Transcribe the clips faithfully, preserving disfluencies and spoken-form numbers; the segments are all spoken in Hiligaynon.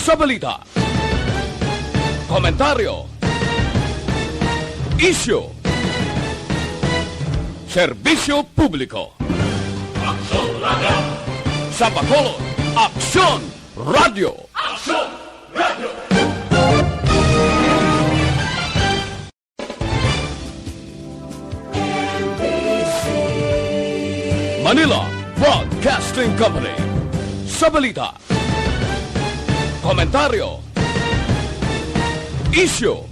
Sa balita, komentaryo, isyu, serbisyo publiko. Aksyon Radio. Sa Bacolod, Aksyon Radio. Aksyon Radio. Manila Broadcasting Company. Sa balita, komentaryo, isyu,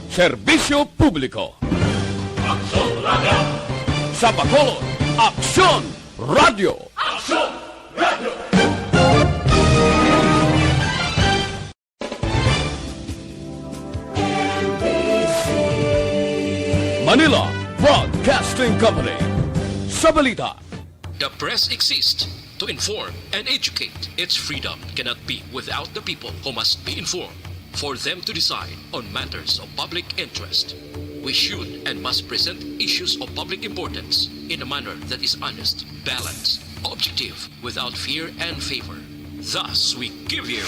serbisyo publiko. Aksyon Radio. Sa Bacolod, Aksyon Radio. Aksyon Radio. Manila Broadcasting Company. Sa balita, the press exists to inform and educate. Its freedom cannot be without the people, who must be informed for them to decide on matters of public interest. We should and must present issues of public importance in a manner that is honest, balanced, objective, without fear and favor. Thus, we give you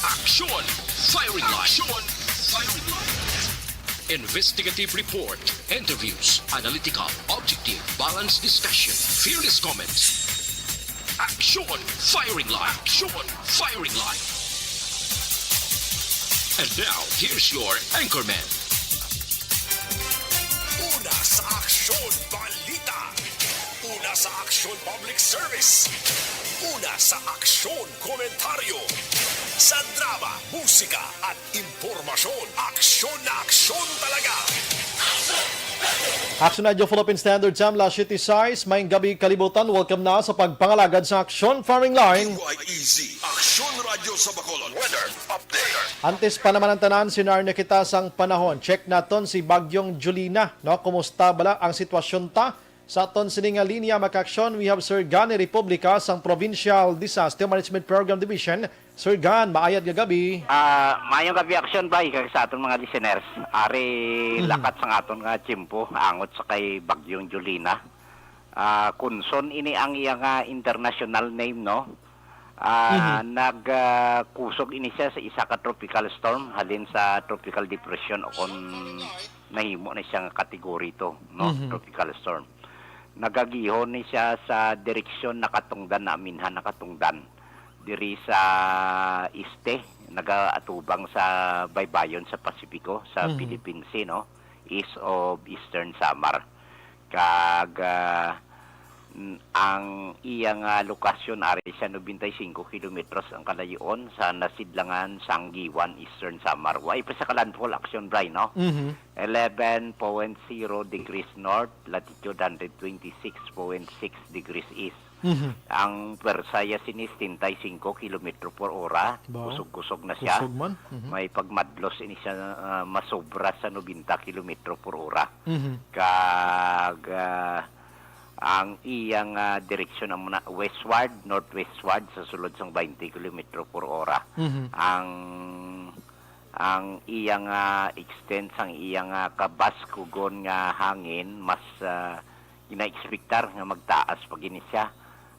Aksyon Firing Line. Aksyon Firing Line. Investigative report, interviews, analytical, objective, balanced discussion, fearless comments. Aksyon Firing Line. Aksyon Firing Line. And now, here's your anchorman. Una sa Aksyon Balita. Una sa Aksyon Public Service. Una sa Aksyon Komentaryo. Sa drama, musika, at impormasyon, aksyon na aksyon talaga. Aksyon Radio Philippine Standard Time, alas siyete sais, maayong gabi kalibutan. Welcome na sa pagpangalagad sa Aksyon Firing Line. Y E Z, Aksyon Radio sa Bacolod. Weather update. Antes pa naman ang tanan, sinarna kita sang panahon. Check naton si Bagyong Jolina, no? Kumusta bala ang sitwasyon ta? Sa aton sini nga linya, makaaksyon, we have Sir Gan Republica sang Provincial Disaster Management Program Division. Sir Gan, maayad nga gabi. Ah, maayong gabi, Aksyon Bay, kag sa aton mga listeners. Ari, Mhm. lakat sang aton nga tiyempo, angot sa kay Bagyong Jolina. Ah, Kunson ini ang iya nga international name, no? Ah, Mhm. nag, ah, kusog ini siya sa isa ka tropical storm, halin sa tropical depression o kon nahimo na siya nga category two, no? Mhm. Tropical storm. Nagagihon ni siya sa direksyon nakatungdan, naaminhan nakatungdan. Diri sa este, nagaatubang sa baybayon sa Pasipiko, sa Mhm. Philippine Sea, no? East of Eastern Samar. Kag, ah, n-, ang iya nga lokasyon, ari siya, nobenta y singko kilometros ang kalayoon sa nasidlangan sang Guiuan, Eastern Samar. Wa pa sa ka-landfall, Aksyon Bri, no? Mhm. Eleven point zero degrees north, latitude hundred twenty-six point six degrees east. Mhm. Ang pwersa ya sini, setenta y singko kilometro por ora. Ba? Kusog-kusog na siya. Kusog man. Mhm. May pagmadlos ini siya, ah, masobra sa nobenta kilometro por ora. Mhm. Kag, ah, ang iyang, ah, direksyon amo na westward, northwestward sa sulod sang twenty kilometro por ora. Mhm. Ang, ang iyang, ah, extent sang iyang, ah, kabaskugon nga hangin mas, ah, gina-expectar nga magtaas pa gini siya,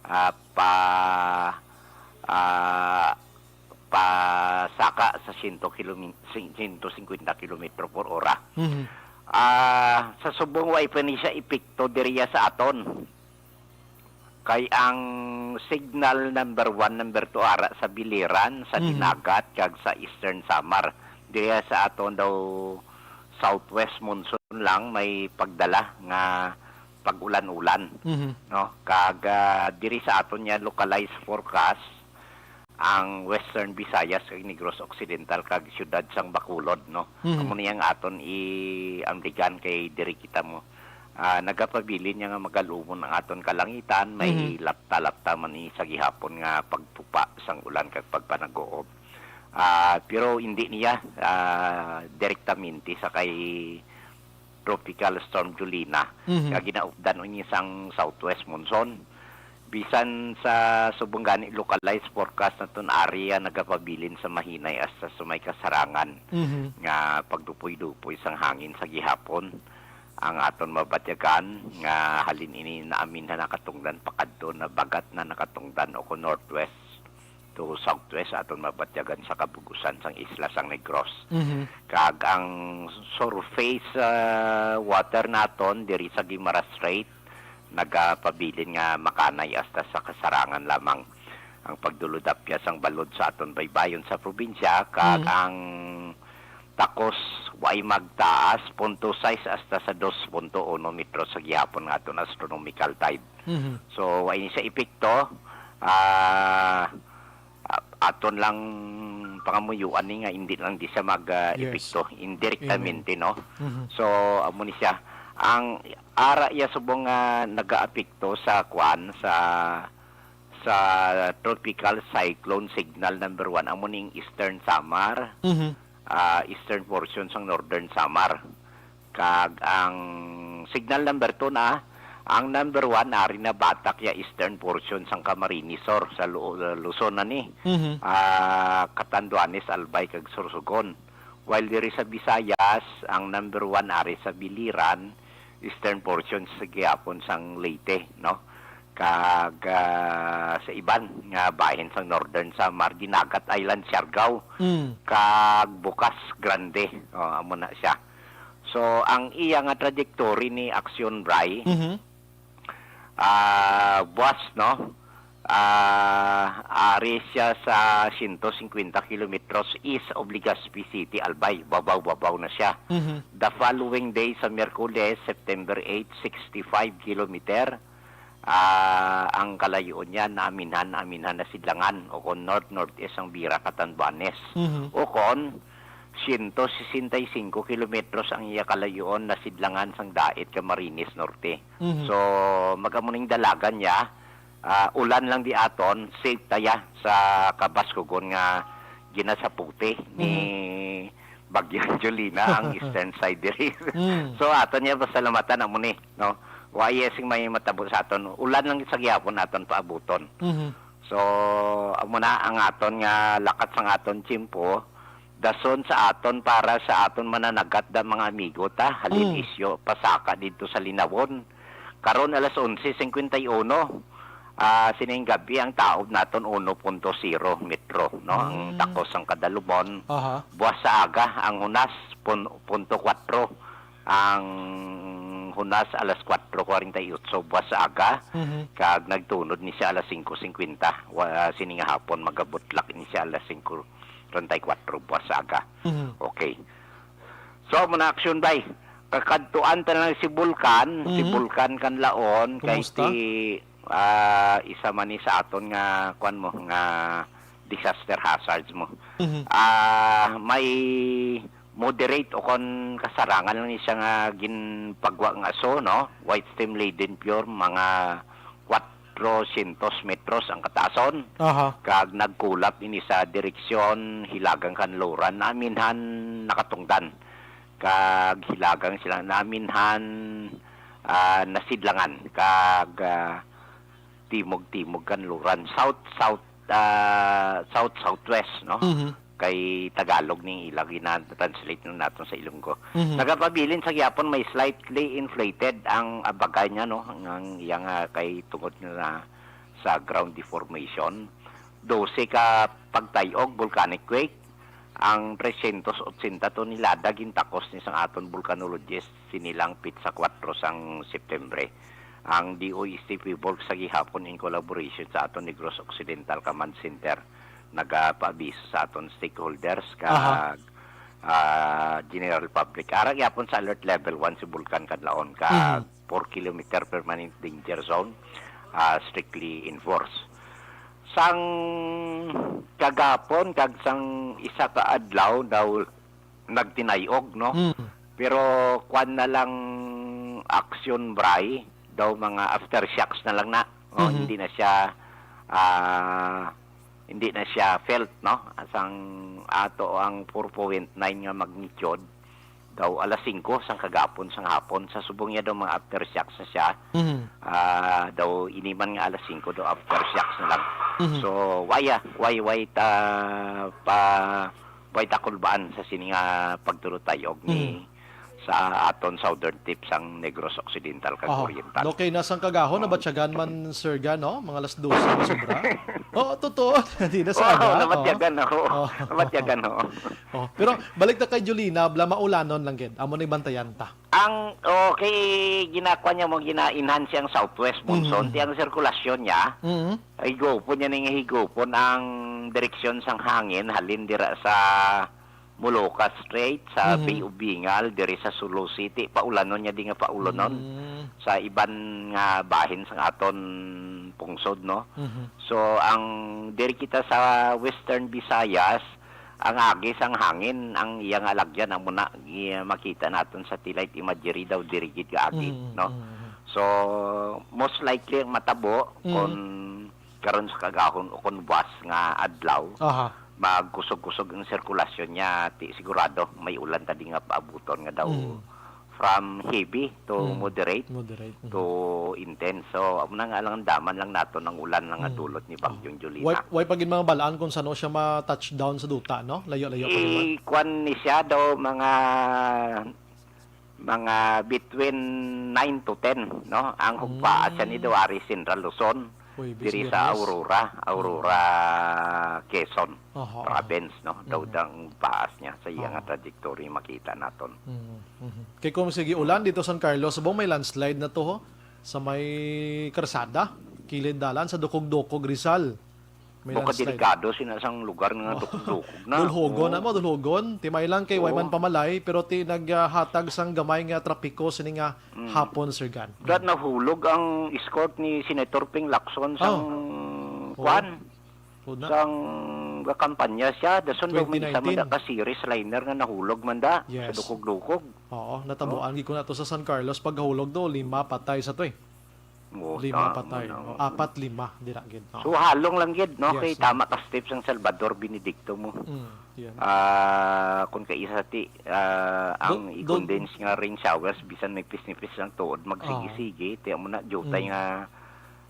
ah, pa, ah, pasaka sa siyento kilomi-, sing-, siyento singkwenta kilometro por ora. Mhm. Ah, sa subong, wa pa ni siya epekto diriya sa aton. Kay ang signal number one, number two, ara sa Biliran, sa Mhm. Dinagat, kag sa Eastern Samar. Diriya sa aton daw southwest monsoon lang may pagdala nga pag-ulan-ulan, Mhm. no? Kag, ah, diri sa aton nga localized forecast, ang Western Visayas kag Negros Occidental kag siyudad sang Bacolod, no? Mhm. Amo ni ang aton i-, amligan kay diri kita mo, ah, nagapabilin niya nga magal-umon ang aton kalangitan, may Mhm. lapta-lapta man ni sa gihapon nga pagpupa sang ulan kag pagpanag-uob. Ah, pero hindi niya, ah, direktamente sa kay Tropical Storm Jolina Mhm. nga ginaupdan ini sang southwest monsoon. Bisan sa subong gani localized forecast naton area nagapabilin sa mahinay hasta sa may kasarangan Mhm. nga pagdupoy-dupoy sang hangin sa gihapon. Ang aton mabatyagan nga halin ini naamin na nakatungdan pakadto, nabagat na nakatungdan o kon northwest to southwest, aton mabatyagan sa kabug-usan sang isla sang Negros. Mhm. Kag ang surface, ah, water naton diri sa Guimaras Strait nagapabilin nga makanay hasta sa kasarangan lamang. Ang pagdulodapya sang balod sa aton baybayon sa probinsya kag Mm. ang takos way magtaas, punto sais hasta sa dos punto uno metro sa gihapon nga aton astronomical tide. Mhm. So, way ni siya epekto, ah, a-, aton lang pangamuyuan ni nga hindi lang di siya mag, ah, Yes. epekto indirektamente, no? Mhm. So, amo ni siya. Ang ara iya subong nga nagaapekto sa kwan, sa, sa tropical cyclone signal number one, amo ning Eastern Samar, Mhm. ah, eastern portion sang Northern Samar. Kag ang signal number two na, ang number one ari na batak ya eastern portion sang Camarines Sur sa Lu-, Luzon na ni. Mhm. Ah, Catanduanes, Albay kag Sorsogon. While diri sa Visayas, ang number one ari sa Biliran, eastern portion sa gihapon sang Leyte, no? Kag, ah, sa iban nga bahin sang Northern Samar, Dinagat Island, Siargao, Mm. kag Bucas Grande. Oh, amo na siya. So, ang iya nga trajectory ni Aksyon Bray, Mhm. ah, buwas, no? Ah, ari siya sa siyento singkwenta kilometros east of Legazpi City, Albay. Babaw-babaw na siya. Mhm. The following day, sa Miyerkules, September eight, sixty-five kilometer, ah, ang kalayoon niya, naaminhan, naaminhan na sidlangan, o kon north-northeast ang bira, Catanduanes. Mhm. O kon, siyento sesenta y cinco kilometros ang iya kalayoon, nasidlangan sang dait, Camarines Norte. Mhm. So, mag-amo ning dalagan niya, ah, ulan lang di aton, safe taya sa kabaskugon nga ginasaputi ni Mhm. Bagyo Jolina ang eastern side diri. Mm. So, aton niya pasalamatan amo ni, no? Wa iya sing may matabo sa aton. Ulan lang sa gihapon aton paabuton. Mhm. So, amo na ang aton nga lakat sang aton tiyempo. Dason sa aton para sa aton mananagat da mga amigo ta, halin Mm. isyo, pasaka didto sa Linawon. Karon alas onse cincuenta y uno, ah, sining gabi ang taob naton uno punto zero metro, no? Ang Mm. takos sang kadalumon. Aha. Buwas sa aga ang hunas, pun-, punto kuwatro. Ang hunas alas kuwatro kwarenta y otso buwas sa aga, Mhm. kag nagtunod ni siya alas singko singkwenta. Wa-, sining hapon, magabutlak ni siya alas singko treinta y cuatro buwas sa aga. Mhm. Okay. So, amo na aksyon, bay. Kakadtuan ta lang si Bulkan, si Mhm. Bulkan Kanlaon, kay Kumusta? ti, ah, isa man ni sa aton nga, kuwan mo, nga disaster hazards mo. Mhm. Ah, may moderate o kon kasarangan lang ni siya nga ginpagwa nga aso, no? White stem laden pure, mga kwatrocientos metros ang kataason. Aha. Kag nagkulap ini sa direksyon hilagang Kanluran, naminhan nakatungdan. Kag hilagang sila naminhan, ah, nasidlangan. Kag, ah, timog-timog Kanluran. South, south, ah, south, southwest, no? Mhm. Kay Tagalog ning ila, gina-translate na naton sa Ilonggo. Mhm. Nagapabilin sa gihapon, may slightly inflated ang abaga niya, no? Ang, ang iya nga kay tungod na sa ground deformation. Dose ka pagtay-og, volcanic quake. Ang tresyentos otsenta tonelada gintakos ni sang aton volcanologist sini lang petsa kuwatro sang Septembre. Ang D O S T P Bulk sa gihapon in collaboration sa aton Negros Occidental Command Center nagapaabiso sa aton stakeholders Aha. kag, ah, general public. Ara gyapon sa alert level one si Bulkan Kanlaon kag Mhm. four kilometer permanent danger zone, ah, strictly enforced. Sang kagapon kag sang isa ka adlaw daw nagtinay-og, no? Mm. Pero kwan na lang aksyon, Bray, daw mga aftershocks na lang na. O, Mhm. hindi na siya, ah, hindi na siya felt, no? Sang ato ang four point nine nga magnitude, daw alas singko sang kagapon, sang hapon, sa subong niya daw mga aftershocks na siya. Mhm. Ah, daw ini man nga alas singko daw aftershocks na lang. Mhm. So, waya, way, way ta pa, way ta kulbaan sa sini nga pagtulutay og ni Mhm. sa aton southern tip sang Negros Occidental kag Aha. Oriental. Okay, nasang kagahon, Oo. nabatyagan man, Sir Gan, no? Mga alas dose na sobra. Oo, totoo. Di na sa Oo, aga. nabatyagan, oo. Oo. Nabatyagan, oo. Oh, pero balik ta kay Jolina, bla maulanon lang gid. Amo ni bantayan ta. Ang, okay, ginakwa niya mo, gina-enhance ang southwest monsoon. Mhm. Ti ang sirkulasyon niya, Mhm. higupon niya ning higupon ang direksyon sang hangin, halin dira sa Molucas Strait, sa Mhm. Bay of Bengal, diri sa Sulu City, paulanon niya di nga paulanon Mm. sa iban nga bahin sang aton pungsod, no? Mhm. So, ang diri kita sa Western Visayas, ang agi sang hangin, ang iya nga alagyan, amo na, gi-, makita naton satellite imagery daw diri gid nga agi, Mm, no? mm, mm. So, most likely ang matabo Mm. kung karon sa kagahon o kung buwas nga adlaw, Aha. magkusog-kusog ang sirkulasyon niya, ti sigurado may ulan ta di nga paabuton nga daw Mm. from heavy to Mm. moderate Moderate. Mhm. to intense. So, amo na nga lang, daman lang naton ang ulan nga Mm. dulot ni Bagyong Jolina. Way, way pa gid mga balaan kung sano siya ma-touchdown sa duta, no? Layo-layo pa gid man. I-, kwan ni siya daw mga, mga between nine to ten, no? Ang hugpaa siya ni Mm. Duari Central Luzon, Huwebes, diri sa Biyernes. Aurora, Aurora, Mm. Quezon Oho, oho. Province, no? Daw Mhm. dang paas niya sa iya nga Ah. trajectory makita naton. Mhm, mhm. Kay kung sige ulan dito San Carlos, subong may landslide na to, ho? Sa may karsada, kilid dalan sa Dukog-Dukog, Rizal. May Baka landslide. delikado sina sang lugar nga Ah. dukog-dukog na. Dulhogon, Oo. amo, dulhogon. Timay lang kay way Oo. man pamalay, pero ti naghatag sang gamay nga trapiko sini nga Mm. hapon, Sir Gan. Dat nahulog ang escort ni Senator Ping Lacson sang Ah. Oo. kwan. Una? Sang gakampanya siya, dason daw may isa man da Twenty nineteen. ka series liner nga nahulog man da sa Yes. Dukog-Dukog. Oo, natabuan gid ko na to sa San Carlos. Paghulog do, lima patay sa to eh. Oo, Lima ta-, patay. ano, O, apat, lima. Dira gid. Oo. So, halong lang gid, no? Yes, Kay no. tama ka steps ang Salvador Benedicto mo. Mm, yan. Ah, kung kaisa ti, ah, ang Do-, do- i-condense nga rain showers, bisan may pisnipis lang tuod, magsigi-sige, ti amo na, jutay Mm. nga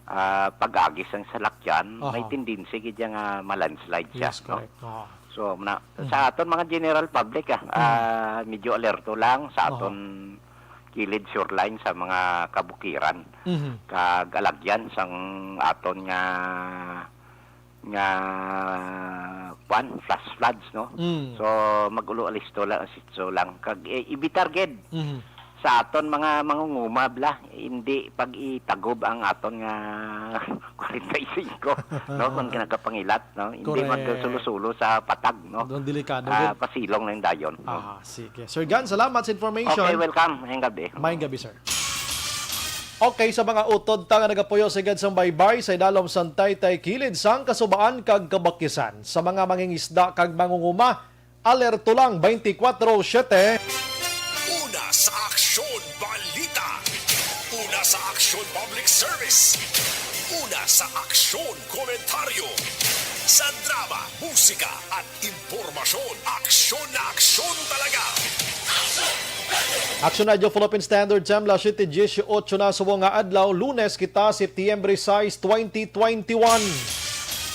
ah, pag-agi sang salakyan, may Aha. tendency gid siya nga ma-landslide siya, Yes, no? correct. Aha. So, na, Mm. sa aton mga general public, ah, Mm. ah, medyo alerto lang sa Aha. aton kilid shoreline sa mga kabukiran Mhm. kag alagyan sang aton nga, nga, kwan, flash floods, no? Mm. So, mag-ulo alisto lang, alisto lang kag, eh, ibitar gid Mhm. sa aton mga mangunguma, bla, hindi pag-itagob ang aton nga kwarenta y singko, no? Kung nagapangilat, no? Hindi Correct. magsulo-sulo sa patag, no? Doon delikado Ah, gid. pasilong lang dayon, no? Ah, sige. Sir Gan, salamat sa information. Okay, welcome. Ngayong gabi. Maayong gabi, sir. Okay, sa mga utod ta nga nagapuyo sa igad sang baybay, sa idalom sang taytay kilid sang kasubaan kag kabakisan, sa mga mangingisda kag mangunguma, alerto lang twenty-four seven. Una sa Aksyon Balita. Una sa Aksyon Public Service. Una sa Aksyon Komentaryo. Sa drama, musika, at impormasyon, aksyon na aksyon talaga. Aksyon Radio Philippine Standard Time, alas siyete dieciocho na subong nga adlaw, Lunes kita, Setyembre sais, twenty twenty-one.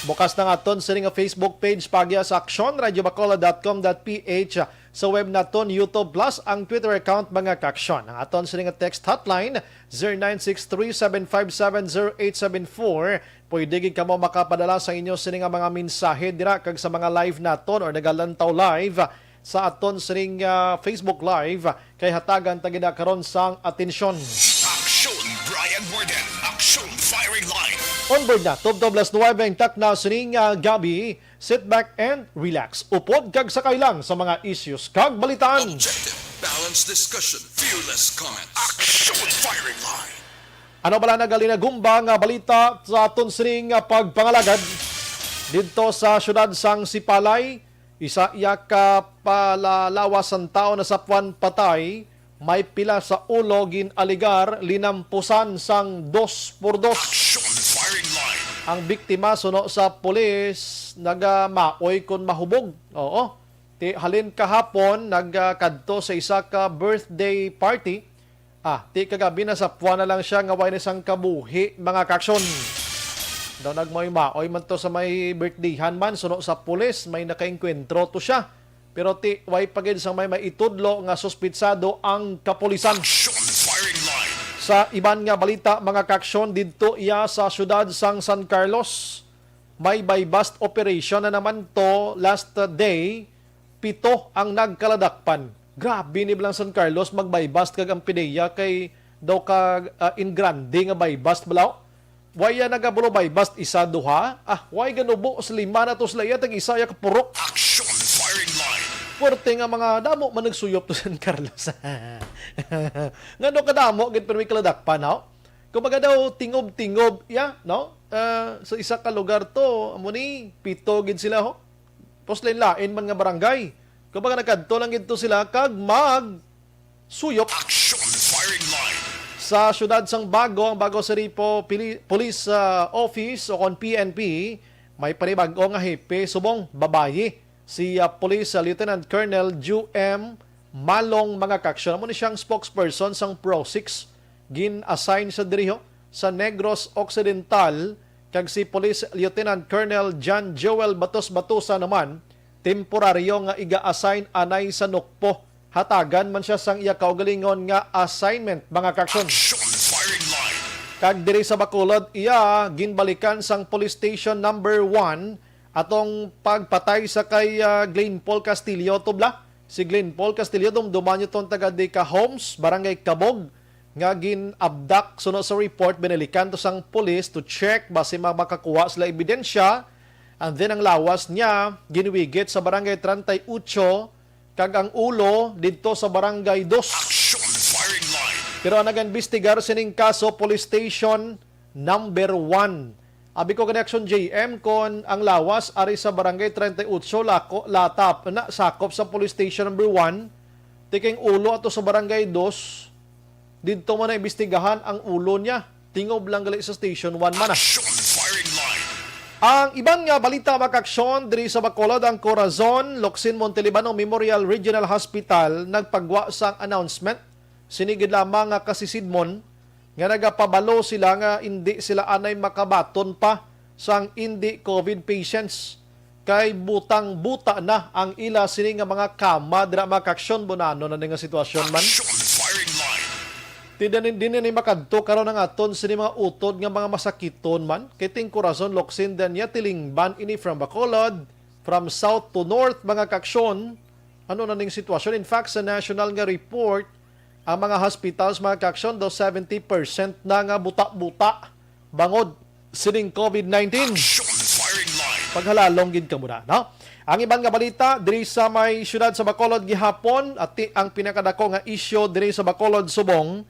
Bukas na nga aton sini nga Facebook page, pagya sa aksyon radio bacolod dot com dot p h, sa web naton, YouTube, plus ang Twitter account, mga kaaksyon. Ang aton sini nga text hotline, zero nine six three seven five seven zero eight seven four. Pwede gid kamo makapadala sa inyo sini nga mga mensahe dira kag sa mga live naton or nagalantaw live sa aton sining, ah, Facebook Live, kay hatagan ta gid na karon sang atensyon. Aksyon Brian Warden, Aksyon Firing Line. On board na, tubtob alas nuwebe ang takna sining, ah, gabi. Sit back and relax. Upod kag sakay lang sa mga issues kag balitaan. Objective, balanced discussion, fearless comments. Aksyon Firing Line. Ano bala nagalinagumba nga balita sa aton sining, ah, pagpangalagad? Didto sa siyudad sang Sipalay, isa iya ka palalawas sang tawo nasapwan patay, may pila sa ulo gin-aligar linampusan sang dos por dos. Action Firing Line. Ang biktima, suno sa pulis, nagamaoy kon mahubog. Oo. Ti, halin kahapon, nagkadto sa isa ka birthday party. Ah, ti kagabi nasapwan na lang siya nga way na sang kabuhi, mga kaaksyon. Daw nagmaoy-maoy man to sa may birthdayhan man, suno sa pulis, may nakaengkwentro to siya. Pero ti, way pa gid sang may maitudlo nga suspitsado ang kapulisan. Action firing line. Sa iban nga balita, mga kaaksyon, didto iya sa siyudad sang San Carlos, may buy-bust operation na naman to last day. Pito ang nagkaladakpan. Grabe ni bala ang San Carlos mag-buy-bust kag ang PDEA kay daw ka, ah, in grande nga buy-bust bala. Waya nagabulo buy-bust, isa, duha. Ah, way ganubo sa lima na to sila iya, tag isa iya kapurok. Action firing line. Puwerte nga mga damo man nagsuyop to San Carlos. Ngano kadamo gid pero may kaladakpan, no? Kumbaga daw tingob-tingob iya, no? Ah, sa isa ka lugar to, amo ni pito gid sila, ho. Puslain-lain man nga barangay. Kumbaga nakadto lang gid to sila kag mag suyop. Action firing line. Sa siyudad sang Bago, ang Bago City po, Pili-, Police, ah, Office o kon P N P, may panibag-o nga hepe subong babayi. Si, ah, Police, ah, Lieutenant Colonel Ju M Malong, mga kaaksyon. Amo ni siyang spokesperson sang Pro Six. Gin-assign sa diriho sa Negros Occidental, kag si Police Lieutenant Colonel John Joel Batos Batusa naman, temporaryo nga iga-assign anay sa Nukpo. Hatagan man siya sang iya kaugalingon nga assignment, mga kaaksyon. Action firing line. Kag diri sa Bacolod, iya ginbalikan sang Police Station Number One atong pagpatay sa kay, ah, Glenn Paul Castillo, tubla. Si Glenn Paul Castillo, dumduman niyo tong taga di ka Homes, Barangay Cabog, nga gin-abduct. Suno sa report, binalikan to sang police to check basi ma-, makakuha sila ebidensya. And then ang lawas niya ginwigit sa Barangay treinta y ocho, kag ang ulo didto sa Barangay Dos. Action firing line. Pero ang nag-imbestigar sining kaso, Police Station Number One. Abi ko gani, Action J M, kon ang lawas ari sa Barangay treinta y ocho lako, latap na sakop sa Police Station Number One, ti kay ang ulo ato sa Barangay Dos, didto man na imbestigahan ang ulo niya. Tingob lang gali sa Station One man, ah. Action firing line. Ang iban nga balita, mga kaaksyon, diri sa Bacolod, ang Corazon Locsin Montelibano Memorial Regional Hospital nagpagwa sang announcement. Sini gid lamang nga kasisidmon nga nagapabalo sila nga indi sila anay makabaton pa sang indi COVID patients, kay butang-buta na ang ila sini nga mga kama dira, mga kaaksyon. Bonano na ni nga sitwasyon man. Action firing line. Ti din, din ni makadto karon ang aton sini mga utod nga mga masakiton man, kay ting Corazon Locsin din niya tilingban ini from Bacolod, from south to north, mga kaaksyon. Ano na ning sitwasyon? In fact, sa national nga report, ang mga hospitals, mga kaaksyon, daw seventy percent na nga buta-buta bangod sining COVID nineteen. Action firing line. Paghalalong gid kamo na, no? Ang iban nga balita, diri sa may siyudad sa Bacolod gihapon, ati ang pinakadako nga isyu diri sa Bacolod subong,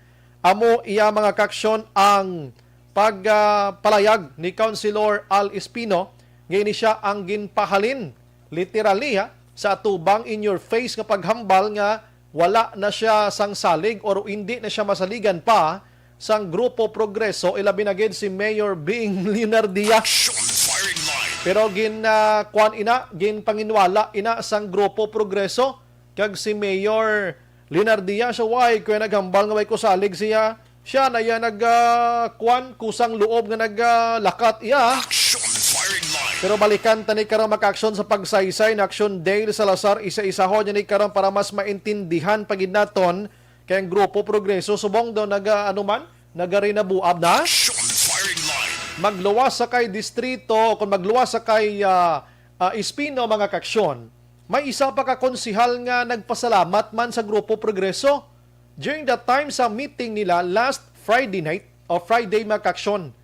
amo iya, mga kaaksyon, ang pag, ah, palayag ni Councilor Al Espino nga ini siya ang ginpahalin, literally, ha, sa atubang, in your face nga paghambal nga wala na siya sang salig or hindi na siya masaligan pa sang Grupo Progreso, ilabi na gid si Mayor Bing Leonardia. Action firing line. Pero gin, ah, kuan ina, ginpanginwala ina sang Grupo Progreso kag si Mayor Leonardia, siya way kuya naghambal nga way ko salig siya. Siya na iya nag, ah, kuan, kusang loob nga nag, ah, lakat iya. Action firing line. Pero balikan ta ni karon, mga kaaksyon, sa pagsaysay ni Action Dale Salazar, isa-isahon niya ni karon para mas maintindihan pa gid naton kay ang Grupo Progreso subong daw naga, ano man, nagarinabuab na. Action firing line. Magluwas sa kay distrito o kung magluwas sa kay, ah, ah, Espino, mga kaaksyon, may isa pa ka konsihal nga nagpasalamat man sa Grupo Progreso. During that time sa meeting nila last Friday night o Friday, mga kaaksyon,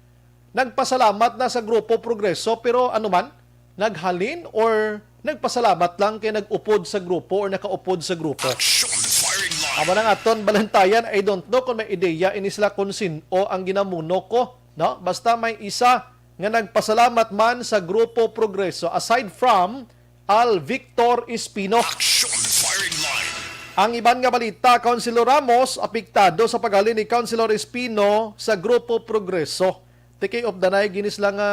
nagpasalamat na sa Grupo Progreso, pero ano man, naghalin or nagpasalamat lang kay nag-upod sa grupo or nakaupod sa grupo? Action firing line. Amo nang aton balantayan. I don't know kung may ideya ini sila kung sin-o ang ginamuno ko, no? Basta may isa nga nagpasalamat man sa Grupo Progreso aside from Al Victor Espino. Action firing line. Ang iban nga balita, Councilor Ramos apektado sa paghalin ni Councilor Espino sa Grupo Progreso. Ti kay updanay gid ni sila nga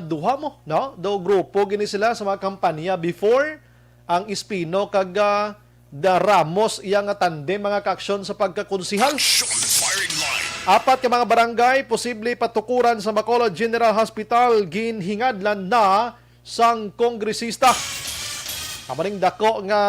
duha mo, no? Daw grupo gid ni sila sa mga kampanya before, ang Espino kag, ah, da Ramos iya nga tandem, mga kaaksyon, sa pagkakonsihal. Action firing line. Apat ka mga barangay posible patukuran sa Bacolod General Hospital, ginhingadlan na sang kongresista. Amo ning dako nga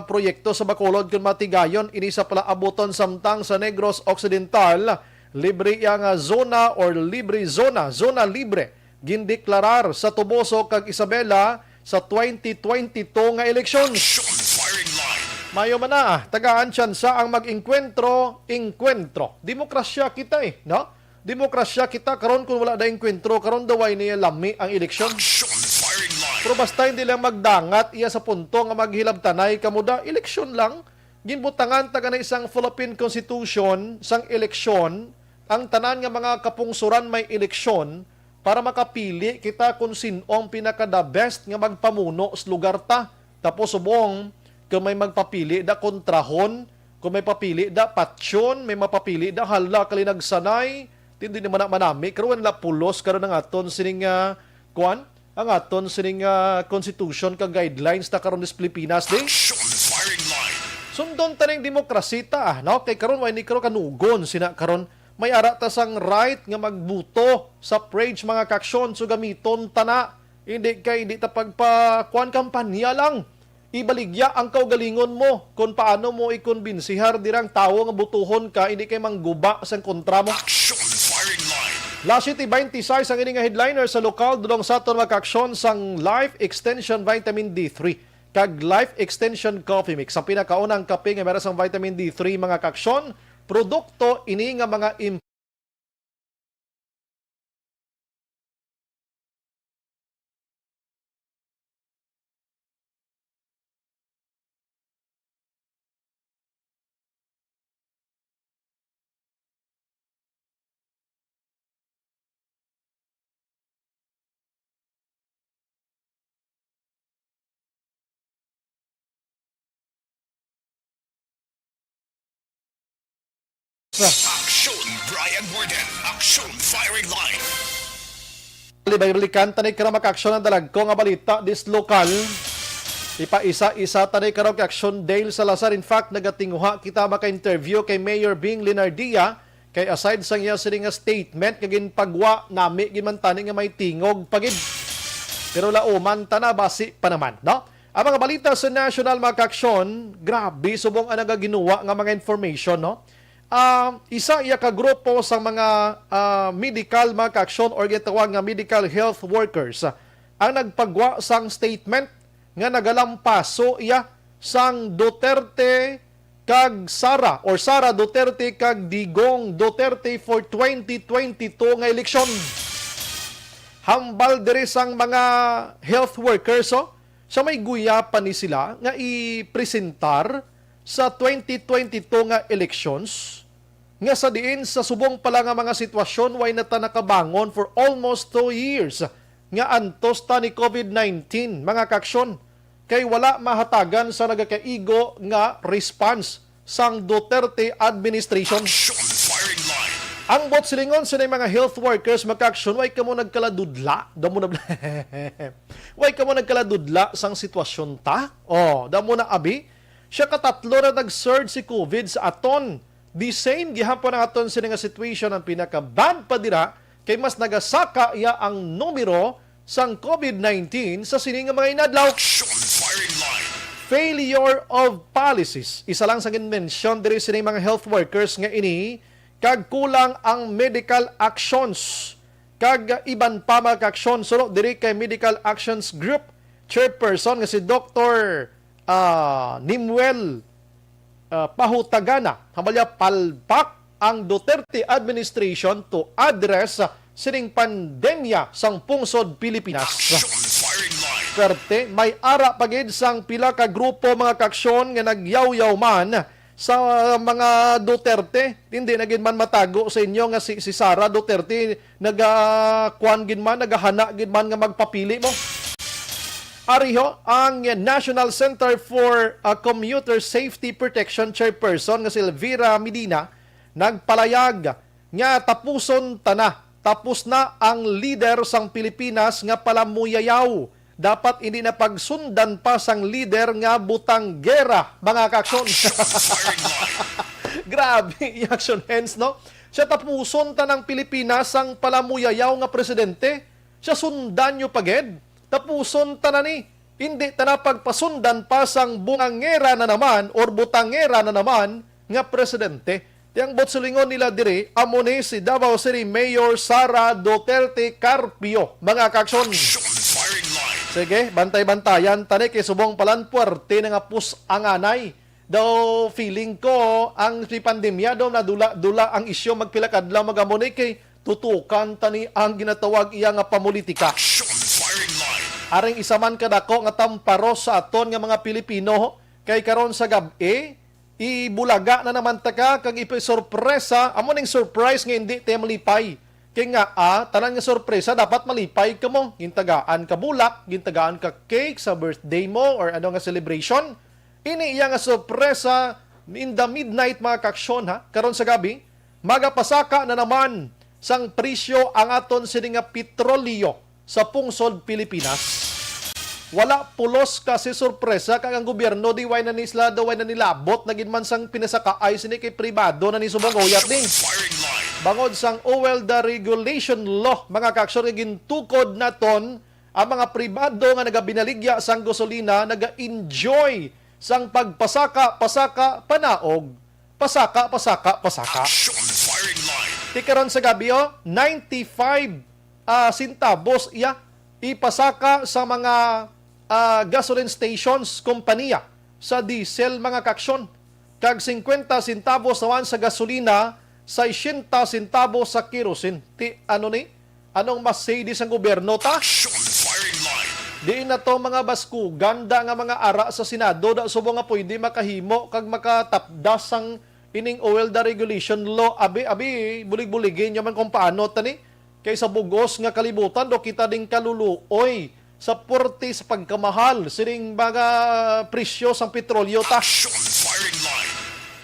proyekto sa Bacolod kon matigayon ini sa palaabuton, samtang sa Negros Occidental, libre iya nga zona or libre zona, zona libre, gindeklarar sa Toboso kag Isabela sa twenty twenty-two nga eleksyon. Action Firing Line. Mayo man na, tagaan tsansa ang mag-engkwentro, engkwentro. Demokrasya kita eh, no? Demokrasya kita karon, kung wala na engkwentro karon, daway niya lami ang eleksyon. Action Firing Line. Pero basta hindi lang magdangat iya sa punto nga maghilabtanay kamo da, eleksyon lang. Ginbutangan ta gani sang Philippine Constitution sang eleksyon, ang tanan nga mga kapungsoran may eleksyon para makapili kita kung sin-o ang pinaka the best nga magpamuno sa lugar ta. Tapos subong, kung may magpapili da, kontrahon, kung may papili da, patyon, may mapapili da, hala, kalinagsanay, hindi naman na manami. Karon la pulos karon ang aton sining, ah, kuan, ang aton sining, ah, constitution kag guidelines ta karon sa Pilipinas, di? Action Firing Line. Sundon ta ning demokrasita, ah, no? Kay karon, way ni karon kanugon, sina karon, may ara ta sang right nga magbuto sa pledge, mga kaaksyon, so gamiton ta na. Hindi kay, hindi ta pagpa-, kuan, kampanya lang. Ibaligya ang kaugalingon mo kung paano mo ikonbinsihar dirang tawo nga butuhon ka, hindi kay mangguba sang kontra mo. Action Firing Line. Las siete twenty-six ang ini nga headliner sa lokal, dulong sa aton, mga kaaksyon, sang Life Extension Vitamin D three kag Life Extension Coffee Mix. Ang pinakaunang kape nga meron sang vitamin D three, mga kaaksyon, produkto ini nga mga im- Action Brian Warden. Action Firing Line. Balik-balikan ta ni karong, mga kaaksyon, ang dalagko nga balita dis lokal. Ipaisa-isa ta ni karong kay Action Dale Salazar. In fact, nagatinguha kita maka-interview kay Mayor Bing Lenardia, kay aside sang iya sini nga statement nga ginpagwa, nami gid man tani nga may tingog pa gid. Pero lauman ta na, basi pa naman, no? Ang mga balita sa national, mga kaaksyon, grabe subong ang nagaginuwa nga mga information, no? Ah, isa iya ka grupo sa mga, ah, medical, mga kaaksyon, or ginatawag nga medical health workers, ang nagpagwa sang statement nga nagalampaso iya sang Duterte kag Sara, or Sara Duterte kag Digong Duterte for twenty twenty-two nga eleksyon. Hambal diri sang mga health workers, oh, sa may guyapan ni sila nga ipresentar sa twenty twenty-two nga elections, nga sa diin sa subong pala nga mga sitwasyon, way na ta nakabangon for almost two years nga antos ta ni COVID nineteen, mga kaaksyon, kay wala mahatagan sa nagakaigo nga response sang Duterte administration. Action Firing Line. Ang buot silingon sa mga health workers, mga kaaksyon, way kamo nagkaladudla. Damo na, way kamo nagkaladudla sang sitwasyon ta? Oh, damo na abi. Siya katatlo na nag-surge si COVID sa aton. The same gihapon ang aton sini nga situation, ang pinaka-bad pa dira kay mas nagasaka iya ang numero sang COVID nineteen sa sini nga mga inadlaw. Action Firing Line. Failure of policies. Isa lang sa ginmensyon diri sini mga health workers nga ini, kag kulang ang medical actions kag iban pa, mga kaaksyon. Suno diri kay Medical Actions Group chairperson nga si Doktor, ah, Nimuel, ah, Pahutagana, hambalya palpak ang Duterte administration to address sining pandemya sang pungsod Pilipinas. Action Firing Line. Perte, may ara pa gid sang pila ka grupo, mga kaaksyon, nga nagyawyaw man sa mga Duterte. Hindi na gid man matago sa inyo nga si, si Sara Duterte naga-, kuan gid man, nagahana gid man nga magpapili mo. Ariho ang National Center for, uh, Commuter Safety Protection chairperson nga si Elvira Medina nagpalayag nga tapuson ta na, tapos na ang lider sang Pilipinas nga palamuyayaw. Dapat hindi na pagsundan pa sang lider nga butanggera, mga kaaksyon. Action Firing Line. Grabe, i-action hands, no? Siya, tapuson ta ng Pilipinas ang palamuyayaw nga presidente. Siya, sundan nyo pa gid. Tapuson ta na ni. indi ta na pagpasundan pa sang bungangera na naman or butangera na naman nga presidente. Ti ang butsulingon nila diri, amo ni si Davao City Mayor Sara Duterte Carpio, mga kaaksyon. Action Firing Line. Sige, bantay-bantayan tani kay subong palan puwerte na nga pus-anganay. Daw feeling ko ang si pandemya daw nadula-dula ang isyu magpila kadlaw, magamo ni kay tutukan tani ang ginatawag iya nga pamulitika. Action Firing Line. Aring isa man kadako nga tamparos sa aton nga mga Pilipino kay karon sa gab-i, ibulaga na naman ta ka kag ipisorpresa, amo ning surprise nga hindi ta malipay. Kay nga, ah, tanan nga sorpresa dapat malipay kamo. Gintagaan ka bulak, gintagaan ka cake sa birthday mo or ano nga celebration. Ini iya nga sorpresa in the midnight, mga kaaksyon, ha. Karon sa gabi, magapasaka na naman sang presyo ang aton sini nga petrolyo sa pungsod Pilipinas. Wala pulos kasi sorpresa kag ang gobyerno di way na ni sila, di way na nilabot na gid man sang pinasakaay sini kay pribado na ni subong uyat ni. Bangod sang oil the regulation law, mga kaaksyon, nga gintukod naton ang mga pribado nga nagabinaligya sang gasolina naga-enjoy sang pagpasaka, pasaka, panaog, pasaka, pasaka, pasaka. Action Firing Line. Ti karon sa gabi, oh, ninety-five, ah, centavos iya ipasaka sa mga, ah, gasoline stations, kompanya sa diesel, mga kaaksyon, kag singkwenta centavos naman sa gasolina, sesenta centavos sa kerosene. Ti ano ni? Anong masidi sang gobyerno ta? Action Firing Line. Diin na to mga baskugan da nga mga ara sa Senado da subong nga pwede makahimo kag makatapdas sang ining oil the regulation law. Abi, abi, bulig-buligi nyo man kung paano tani. Kay sa bugos nga kalibutan do kita ding kaluluoy sa porte sa pagkamahal sining mga presyo sang petrolyo ta. Action Firing Line.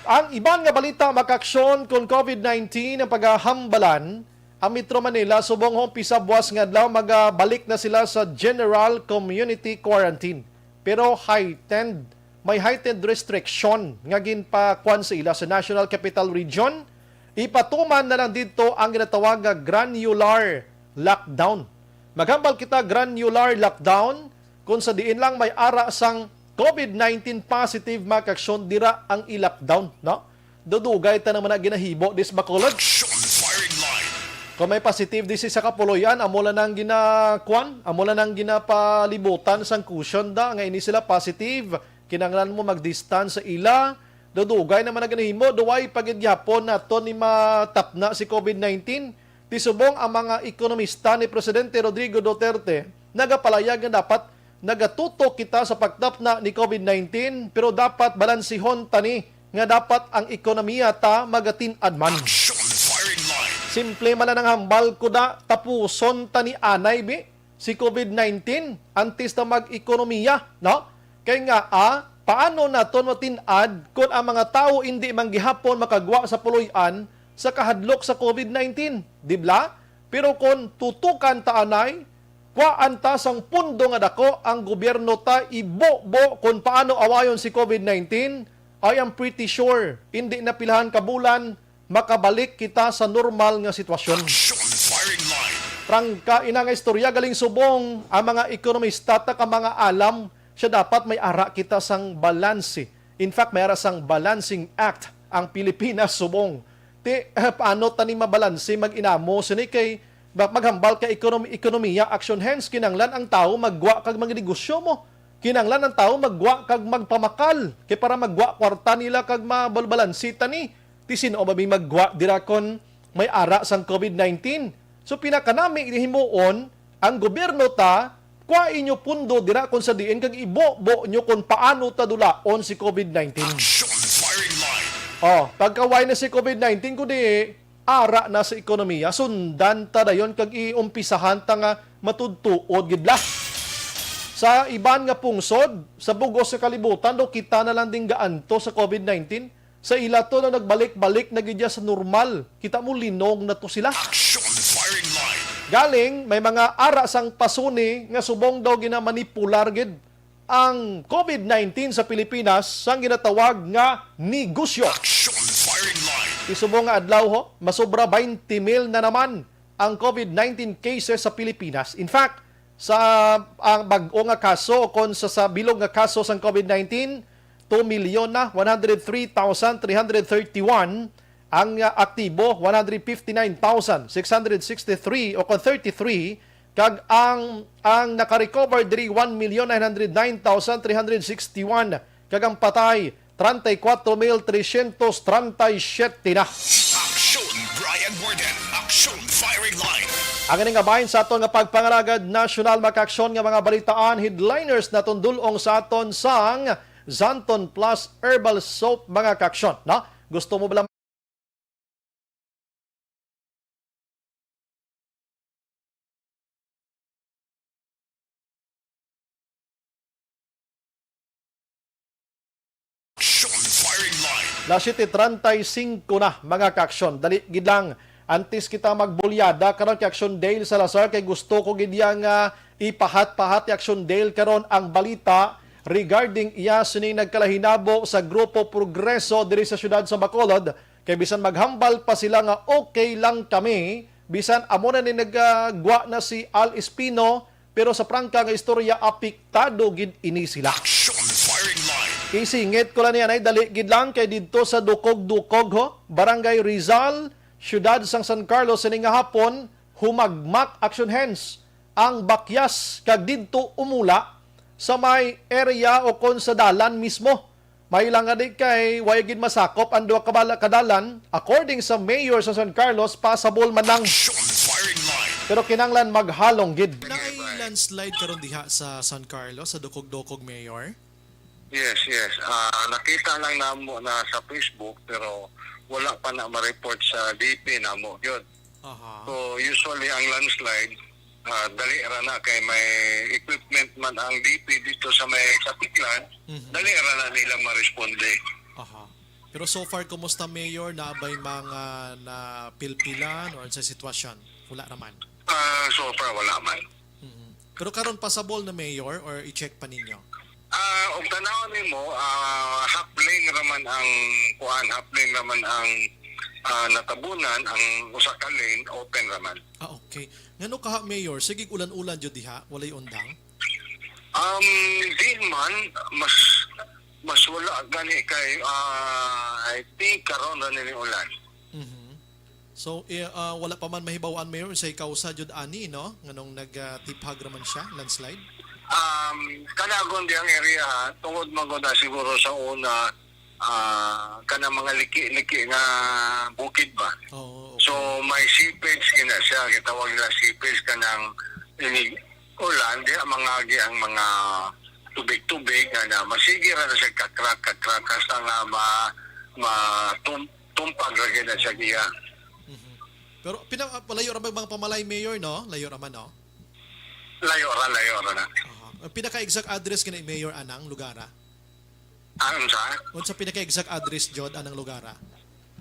Ang iban nga balita, mga kaaksyon, kon COVID nineteen ang pagahambalan, ang Metro Manila subong humpisa buwas nga adlaw magabalik na sila sa general community quarantine. Pero heightened, may heightened restriction nga ginpakuan sa ila sa National Capital Region. Ipatuman na lang didto ang ginatawag nga granular lockdown. Maghambal kita granular lockdown kung sa diin lang may ara sang COVID nineteen positive, mga kaaksyon, dira ang i-lockdown, no? Dudugay ta naman na ginahibo dis Bacolod. Action Firing Line. Kung may positive di sa kapuloy-an, amo lang nang ginakuan, amo lang nang ginapalibutan sang cushion da nga ini sila positive, kinahanglan mo mag-distance sa ila. Dudugay naman na ginahimo, duway pa gid gihapon naton ni matapna si COVID nineteen. Ti subong ang mga ekonomista ni Presidente Rodrigo Duterte nagapalayag nga dapat nagatutok kita sa pagtapna ni COVID nineteen, pero dapat balansihon tani nga dapat ang ekonomiya ta magatin-ad man. Action Firing Line. Simple man lang ang hambal ko da, tapuson tani anay bi si COVID nineteen antes na mag-ekonomiya, no? Kay nga, ah, paano naton matin-ad kung ang mga tawo indi man gihapon makagwa sa puloy-an sa kahadlok sa COVID nineteen, di bla? Pero kung tutukan ta anay, kuhaan ta sang pundo nga dako ang gobyerno ta ibubo kung paano awayon si COVID nineteen, I am pretty sure, indi na pilahan ka bulan, makabalik kita sa normal nga sitwasyon. Action Firing Line. Prangka ina nga istorya galing subong ang mga ekonomista ta ka mga alam siya dapat may ara kita sang balanse. In fact, may ara sang balancing act ang Pilipinas subong. Ti, eh, paano tani mabalanse mag-inamo sini kay ba-, maghambal ka ekonomi-, ekonomiya action, hence kinanglan ang tawo maggwa kag magnegosyo mo. Kinanglan ang tawo maggwa kag magpamakal kay para maggwa kwarta nila kag mabalbalanse tani. Ti sin-o ba may maggwa dira kon may ara sang COVID nineteen? So, pinakanami ni himuon ang gobyerno ta, kwa inyo pundo dira kon sa diin kag ibubo nyo kon paano ta dulaon si COVID nineteen. Action Firing Line. Oh, pagkaway na si COVID nineteen, kundi ara na sa ekonomiya, sundan ta dayon kag iumpisahan ta nga matudtuod gid la. Sa iban nga pungsod, sa bugos nga kalibutan, do kita na lang ding gaanto sa COVID nineteen. Sa ila to na nagbalik-balik na gid sa normal. Kita mo, linong na to sila. Action Firing Line. Galing, may mga ara sang pasuni nga subong daw ginamanipular gid ang COVID nineteen sa Pilipinas sang ginatawag nga negosyo. Action Firing Line. Ti subong nga adlaw ho, masobra twenty mil na naman ang COVID nineteen cases sa Pilipinas. In fact, Sa ang bag-o nga kaso, kon sa, sa bilog nga kaso sang COVID nineteen, two million na one hundred three thousand three hundred thirty-one. Ang, ah, aktibo, one hundred fifty-nine thousand six hundred sixty-three o kon thirty-three, kag ang, ang naka-recover diri, one million nine hundred nine thousand three hundred sixty-one, kag ang patay, treinta y cuatro mil trescientos treinta y siete na. Aksyon Brian Warden, Aksyon Firing Line. Ang ini nga bahin sa aton nga pagpangalagad nasyonal, mga kaaksyon, nga mga balitaan, headliners naton dul-ong sa aton sang Xanthone Plus Herbal Soap, mga kaaksyon, no? Gusto mo bala Aksyon Firing Line. Las siete treinta y cinco na, mga kaaksyon. Dali gid lang. Antes kita magbulyada karon kay Aksyon Dale Salazar, kay gusto ko gid yang, ah, ipahat-pahat ni Aksyon Dale karon ang balita regarding iya sining nagkalahinabo sa Grupo Progreso diri sa siyudad sa Bacolod, kay bisan maghambal pa sila nga okay lang kami, bisan amo na ni nagagwa na si Al Espino, pero sa prangka nga istorya, apektado gid ini sila. Action Firing Line. Isingit ko lang niya, nay, dali gid lang kay didto sa Dukog-Dukog, ho, Barangay Rizal, siyudad sang San Carlos, sini nga hapon, humagmak, action hands, ang bakyas kag didto umula sa may area o kon sa dalan mismo. May lang nga di kay way gid masakop ang duha ka bala-, ka dalan, according sa mayor sa San Carlos, pasabol man lang. Action Firing Line. Pero kinahanglan maghalong gid. Naay landslide karon diha sa San Carlos, sa Dukog-Dukog, Mayor? Yes, yes. Ah, nakita lang namo na sa Facebook, pero wala pa na ma-report sa D P namo gyud. Aha. So, usually ang landslide, ah, dali ra na kay may equipment man ang D P dito sa may Kapitlan, Mhm. dali ra na nila maresponde. Aha. Pero so far, kumusta, Mayor? Naa bay mga napilpilan or sa sitwasyon? Wala ra man. Ah, so far, wala man. Mhm. Pero karon, pasabol na, Mayor, or i-check pa ninyo? Ah, og tanaw nimo, ah, half lane ra man ang kuan, half lane ra man ang, ah, natabunan, ang usa ka lane open ra man. Ah, okay. Ngano kaha, Mayor? Sige, ulan-ulan jud diha, walay undang? Um, di man, mas, mas wala gani kay, ah, I think karon ra ni ulan. Mhm. So, eh, ah, wala pa man mahibaw-an, Mayor, unsay kausa jud ani, no? Nganong nag, ah, tiphag ra man siya, landslide? Um, kanagon di ang area, ha? Tungod man gud na siguro sa una, ah, kanang mga liki-liki nga bukid ba? Oo, okay. So, may seepage gina siya, gitawag nila seepage kanang ini ulan, di ang mangagi ang mga tubig-tubig nga na masigi ra na siya kakrak, kakrak, hasta nga ma, ma, tum, tumpag ra gyud na siya giya. Mhm. Pero pina-, layo ra ba ang mga pamalay, Mayor, no? Layo ra man, no? Layo ra, layo ra na. Aha. Ang pinaka-exact address gani, Mayor, anang lugara? Ang sa? Unsa pinaka-exact address jud anang lugara?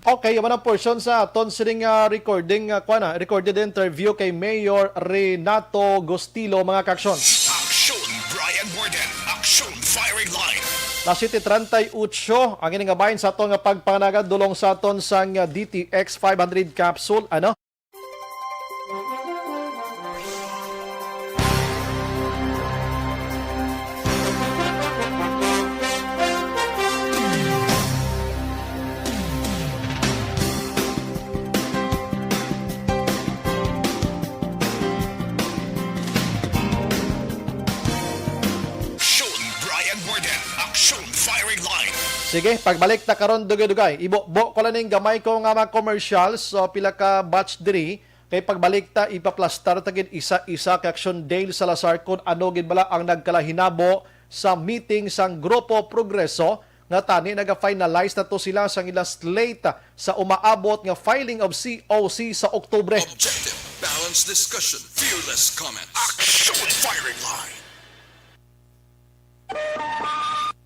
Okay, amo na ang portion sa aton sining, ah, recording, ah, kuwan na, recorded interview kay Mayor Renato Gustilo, mga kaaksyon. Action Brian Warden, Action Firing Line. Las siete treinta y ocho ang ini nga bahin sa aton nga pagpangalagad dul-ong sa aton sang, ah, D T X five hundred capsule, ano? Action Brian Warden, Action Firing Line. Sige, pagbalik ta karon, dugay-dugay. Ibo-bo ko lang ning gamay ko nga mga commercials. So, pila ka batch diri. Kay pagbalik ta, ipaplastar ta gid isa-isa kay Action Dale Salazar kung ano gid bala ang nagkalahinabo sa meeting sang Grupo Progreso, nga tani naga-finalize na to sila sang ila slate sa umaabot nga filing of C O C sa Oktubre. Objective, balanced discussion, fearless comment. Action Firing Line.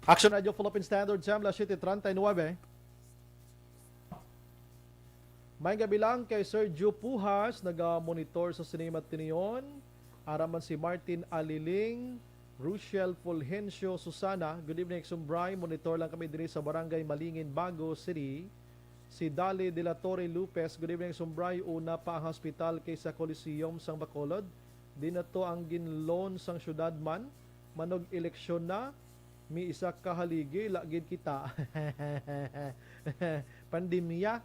Action Radio Philippine Standard Time, las siete treinta y nueve. May gabi lang kay Sergio Pujas, naga-monitor sa Cinema Tinion. Ara man si Martin Aliling, Rochelle Fulgencio Susana. Good evening, Sumbray. Monitor lang kami diri sa Barangay Malingin, Bago City. Si Dali de la Torre Lopez, good evening, Sumbray. Una pa ang hospital kaysa Coliseum sang Bacolod. Di na to ang ginloan sang syudad man. Manog eleksyon na, may isa ka haligi, lagid kita. Pandemya.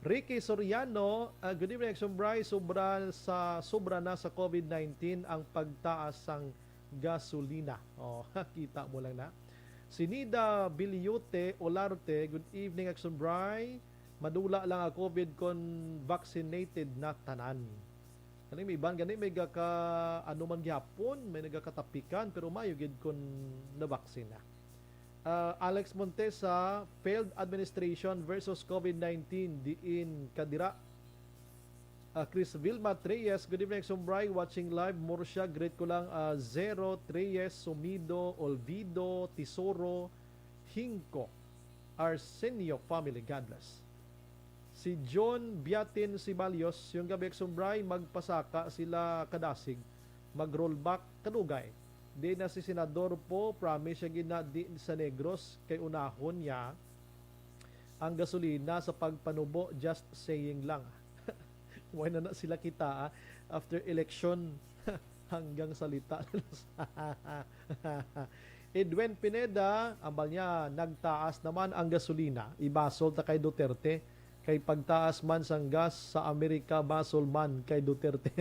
Ricky Soriano, ah, good evening, Action Bry. Sobra sa, sobra na sa COVID nineteen ang pagtaas sang gasolina. Oh, kita mo lang na. Si Nida Biliote Olarte, good evening, Action Bry. Madula lang ang COVID kon vaccinated na tanan. Kani may iban gani may gaka, ano man gihapon, may nagakatapikan, pero mayo gid kun nabaksin na. Ah, Alex Montesa, failed administration versus COVID nineteen, diin kadira. Ah, Chris Vilma Treyes, good evening, Sumbray, watching live, Murcia, greet ko lang, ah, Zero, Treyes, Sumido, Olvido, Tesoro, Hingko, Arsenio family, God bless. Si John Biatin Sibalios, yung gabi, Sumbray, magpasaka sila kadasig, mag-rollback, kadugay. Di na si Senador po, promise siya gid na di sa Negros, kay unahon niya ang gasolina sa pagpanubo, just saying lang. Why na na sila kita, ah? After election, hanggang salita. Edwin Pineda, ambal niya, nagtaas naman ang gasolina. Ibasol ta kay Duterte. Kay pagtaas man sang gas sa Amerika, basol man kay Duterte.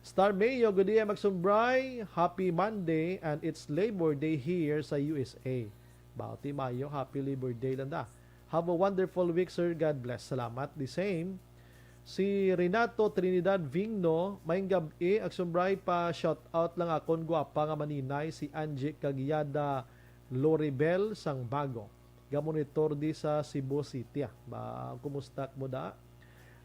Star Mayo, good day, Magsumbray. Happy Monday and it's Labor Day here sa U S A. Bauti mayo, happy Labor Day lang da. Have a wonderful week, sir. God bless. Salamat. The same. Si Renato Trinidad Vingno, maayong gab-i, Agsumbray, pa shout out lang akon gwapa nga maninay, si Angie Cagiada Loribel sang Bago. Gamonitor di sa Cebu City, ah. Ba, kumusta mo da?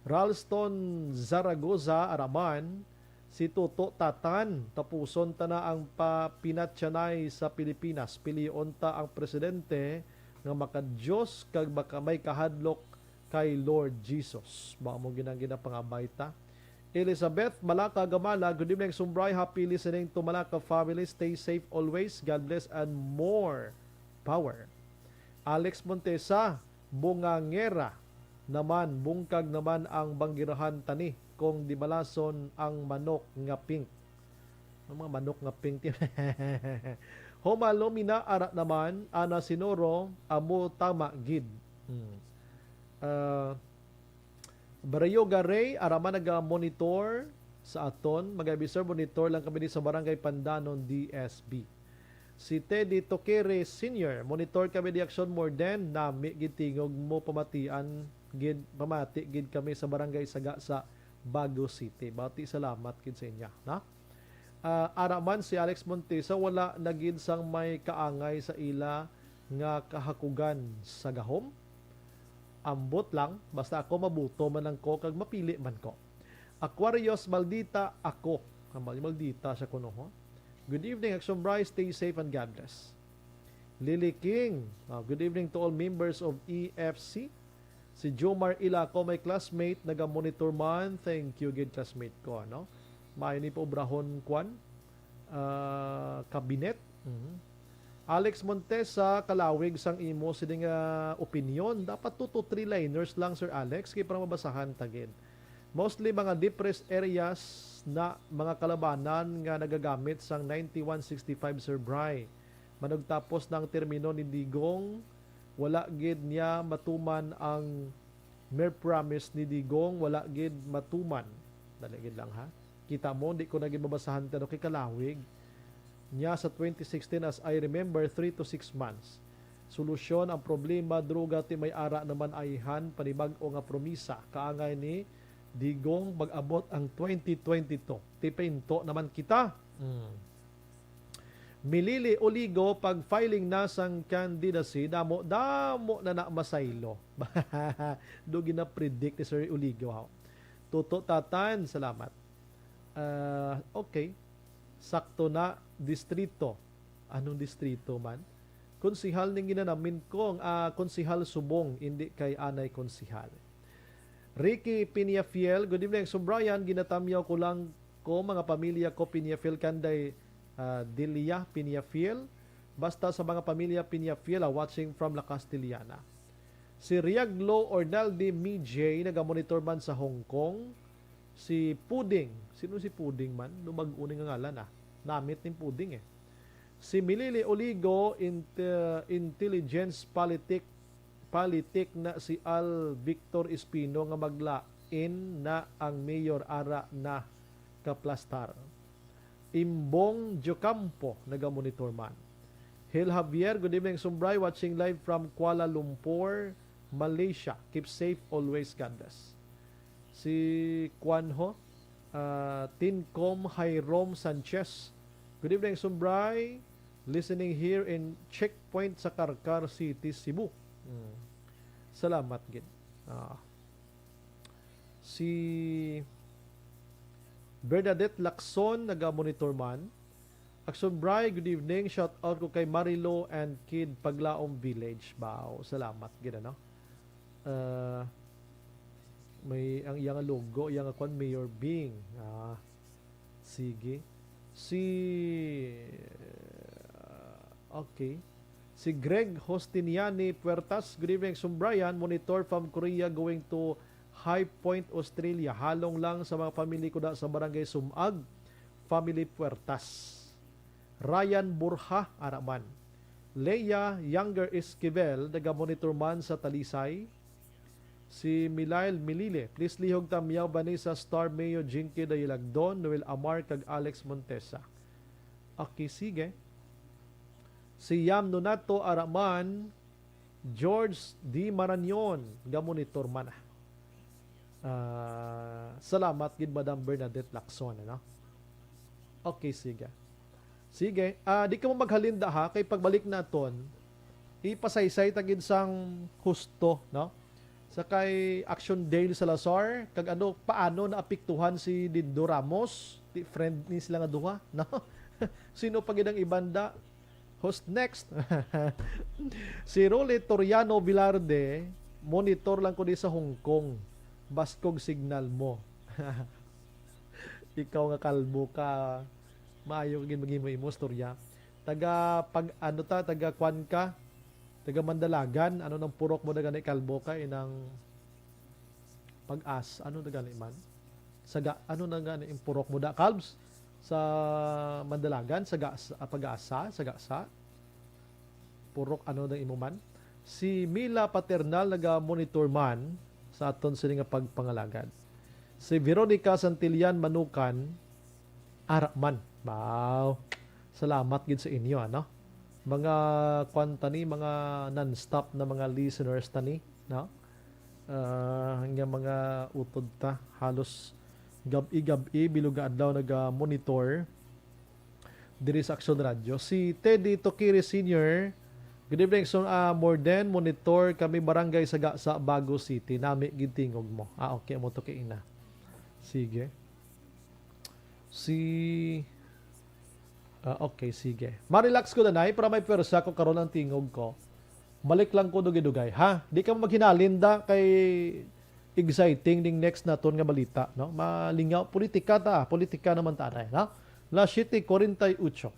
Ralston Zaragoza Araman, si Toto Tatan, tapuson ta na ang pa-, pinatyanay sa Pilipinas. Pilion ta ang presidente nga maka-Dios kag maka-, may kahadlok kay Lord Jesus. Ba mo ginang ginapangabay ta? Elizabeth Malaka Gamala, good evening, Sumbray. Happy listening to Malaka family. Stay safe always. God bless and more power. Alex Montesa, bungangera naman, bungkag naman ang banggirahan tani kung di balason ang manok nga pink. Ang mga manok nga pink. Homa Lumina, ara naman, Ana Sinoro, amo tama gid. Hmm. Ah, Barrio Garay, ara man naga-monitor sa aton. Mag-, sir, monitor lang kami di sa Barangay Pandanon, D S B. Si Teddy Toquere Senior, monitor kami di aksyon more than nami gid tingog mo pamatian gid, pamati gid kami sa Barangay Sagasa, Bago City. Bati salamat gid sa inyo, na? Ah, ara man si Alex Montesa, wala na gid sang may kaangay sa ila nga kahakugan sa gahom. Ambot lang, basta ako mabuto man lang ko kag mapili man ko. Aquarius, maldita ako. Ang mal-, maldita siya kuno, ho? Good evening, Action Bryce. Stay safe and God bless. Lily King, ah, good evening to all members of E F C. Si Jomar Ilaco, my classmate, naga-monitor man. Thank you gid, classmate ko, ano? Maayo ni paobrahon, kwan, ah, kabinet. Mhm. Alex Montesa, kalawig sang imo sini nga opinyon. Dapat two to three liners lang, Sir Alex, kay para mabasahan ta gid. Mostly mga depressed areas na mga kalabanan nga nagagamit sang ninety-one sixty-five, Sir Bry. Manugtapos na ang termino ni Digong, wala gid niya matuman ang mere promise ni Digong, wala gid matuman. Dali gid lang, ha. Kita mo, di ko na gid mabasahan, pero kay kalawig niya sa twenty sixteen, as I remember, three to six months. Solusyon ang problema, droga, ti may ara naman ayhan, panibag-o nga promisa. Kaangay ni Digong, mag-abot ang twenty twenty-two. Ti painto naman kita. Hmm. Milili Oligo, pag filing na sang candidacy, damo, damo na na masaylo. Do gina-predict ni Sir Oligo, ha? Toto Tatan, salamat. Ah, okay. Sakto na, distrito. Anong distrito man? Konsihal ning ginanamin ko, ah, Konsihal Subong, hindi kay Anay Konsihal. Ricky Peñafiel, good evening, Sir Brian. Ginatamyaw ko lang ko, mga pamilya ko, Peñafiel, kanday, ah, Delia Peñafiel. Basta sa mga pamilya Peñafiel, ah, watching from La Castellana. Si Riaglo Ornaldi Mijay, nagamonitor man sa Hong Kong. Si Puding. Sino si Puding man? Lumag-o ni nga ngalan, ah. Namit ning Puding, eh. Si Milili Oligo, inte-, Intelligence Politic, Politic na si Al Victor Espino nga maglain na ang mayor ara na kaplastar. Imbong Diocampo, naga-monitor man. Hil Javier, good evening, Sumbray, watching live from Kuala Lumpur, Malaysia. Keep safe always, God bless. Si Kuanho, ah, Tincom Hyrom Sanchez. Good evening, Sumbray. Listening here in Checkpoint sa Carcar City, Cebu. Mm. Salamat gid. Ah. Si Bernadette Lacson, naga-monitor man. Akson Bray, good evening. Shout out ko kay Marilo and Kid Paglaom Village. Wow, salamat gid, ano? Ah, may ang iyang logo, iyang kwan, Mayor Bing. Ah, sige. Si, ah, okay. Si Greg Hostiniani Puertas, good evening, Sumbrayan. Monitor from Korea going to High Point, Australia. Halong lang sa mga family ko da sa Barangay Sumag, Family Puertas. Ryan Borja, ara man. Leia Younger Esquivel, naga-monitor man sa Talisay. Si Milail Milile, please lihog Tamyaw Vanessa Star Mayo Jinky Dayilagdon, Noel Amar, kag Alex Montesa. Okay, sige. Si Yam Nonato, ara man. George D Marañon, ga-monitor man. Ah, salamat gid, Madam Bernadette Lacson, ano? Okay, sige. Sige, ah, di ka mo maghalinda, ha, kay pagbalik naton, ipasaysay ta gid sang husto, no? Sa kay Action Dale Salazar, kag ano, paano naapektuhan si Dindo Ramos? Di friend ni sila nga duha, no? Sino pa gid ang ibanda? Who's next? Si Rolly Toriano Velarde, monitor lang ko di sa Hong Kong. Baskog signal mo. Ikaw nga kalbo ka, maayo ka gid maghimo-himo storya. Taga pag, ano ta, taga kwan ka, taga Mandalagan, ano nang purok mo na gani, kalbo ka, inang Pag-as, ano na gani man? Saga, ano na gani ang purok mo da, Kalbs? Sa Mandalagan, sa Gasa, ah, Pag-asa, sa Gasa? Purok, ano na imo man? Si Mila Paternal naga-monitor man sa aton sini nga pagpangalagad. Si Veronica Santillan Manukan, ara man. Wow. Salamat gid sa inyo, ano? Mga kwan ta ni, mga non-stop na mga listeners ta ni, no? Ah, nga mga utod ta, halos gab-i, gab-i, bilog nga adlaw naga-monitor diri sa Aksyon Radyo. Si Teddy Tokiri Senior, "Good evening, so, ah, Morden, monitor kami, Barangay Sagasa, Bago City. Nami gid tingog mo." Ah, okay, amo to kay ina. Sige. Si, ah, okay, sige. Ma-relax ko, danay, para may pwersa ko karon ang tingog ko. Balik lang ko dugay-dugay, ha? Di ka maghinalin da kay exciting ning next naton nga balita, no? Malingaw, politika ta, politika naman ta, anay, no? Las siete cuarenta y ocho.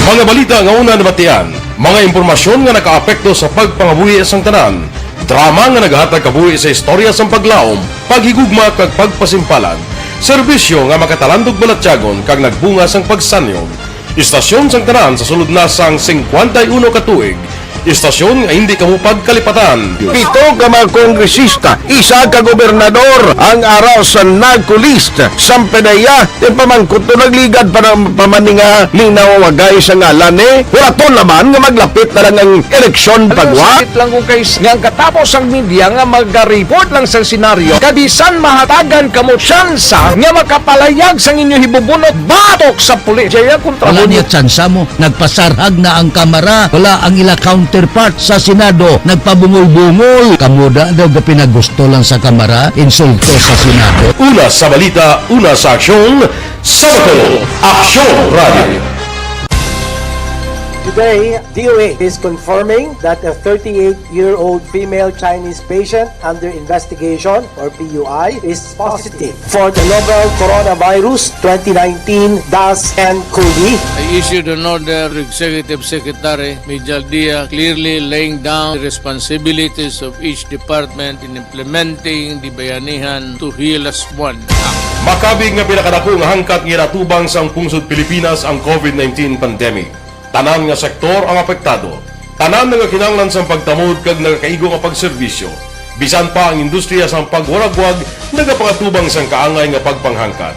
Mga balita nga una nabatian, mga impormasyon nga nakaapekto sa pagpangabuhi sang tanan, drama nga nagahatag kabuhi sa istorya sang paglaom, paghigugma kag pagpasimpalan, serbisyo nga makatalandog balatyagon kag nagbunga sang pagsanyon. Istasyon sang tanan sa sulod na sang singkwenta y uno ka tuig. Istasyon nga hindi kamo pagkalipatan. Pito ka mga kongresista, isa ka gobernador ang ara sa NAGCO list. Sang PDEA, yung pamangkot to nagligad pa ng pamaninga, linaw wagay sa ngalan, eh. Wala to naman nga maglapit na lang ang eleksyon pagwa. Sakit lang kung kay nga ang katapos ang media nga magareport lang sa senaryo, kabisan mahatagan kamo tsansa nga makapalayag sang inyo hibubunot batok sa pulis. Jaya kontra Wala mo. Niya tsansa mo. Nagpasarhag na ang Kamara. Wala ang ila counterpart sa Senado. Nagpabungol-bungol. Kamo da daw gapinagusto lang sa Kamara. Insulto sa Senado. Una sa balita, una sa aksyon, sa Bato, Aksyon Radio. Today, D O H is confirming that a thirty-eight-year-old female Chinese patient under investigation, or P U I, is positive for the novel coronavirus twenty nineteen dash nine COVID. I issued an order to Executive Secretary Mijal Dia, clearly laying down the responsibilities of each department in implementing the Bayanihan to Heal Us One Act. Makabig nga pinakadako nga hangkat nga ginatubang sang pungsod Pilipinas ang COVID nineteen pandemic. Tanan nga sektor ang apektado. Tanan nagakinahanglan sang pagtamod kag nagakaigo nga pagserbisyo. Bisan pa ang industriya sang pagwaragwag nagapangatubang sang kaangay nga pagpanghangkat.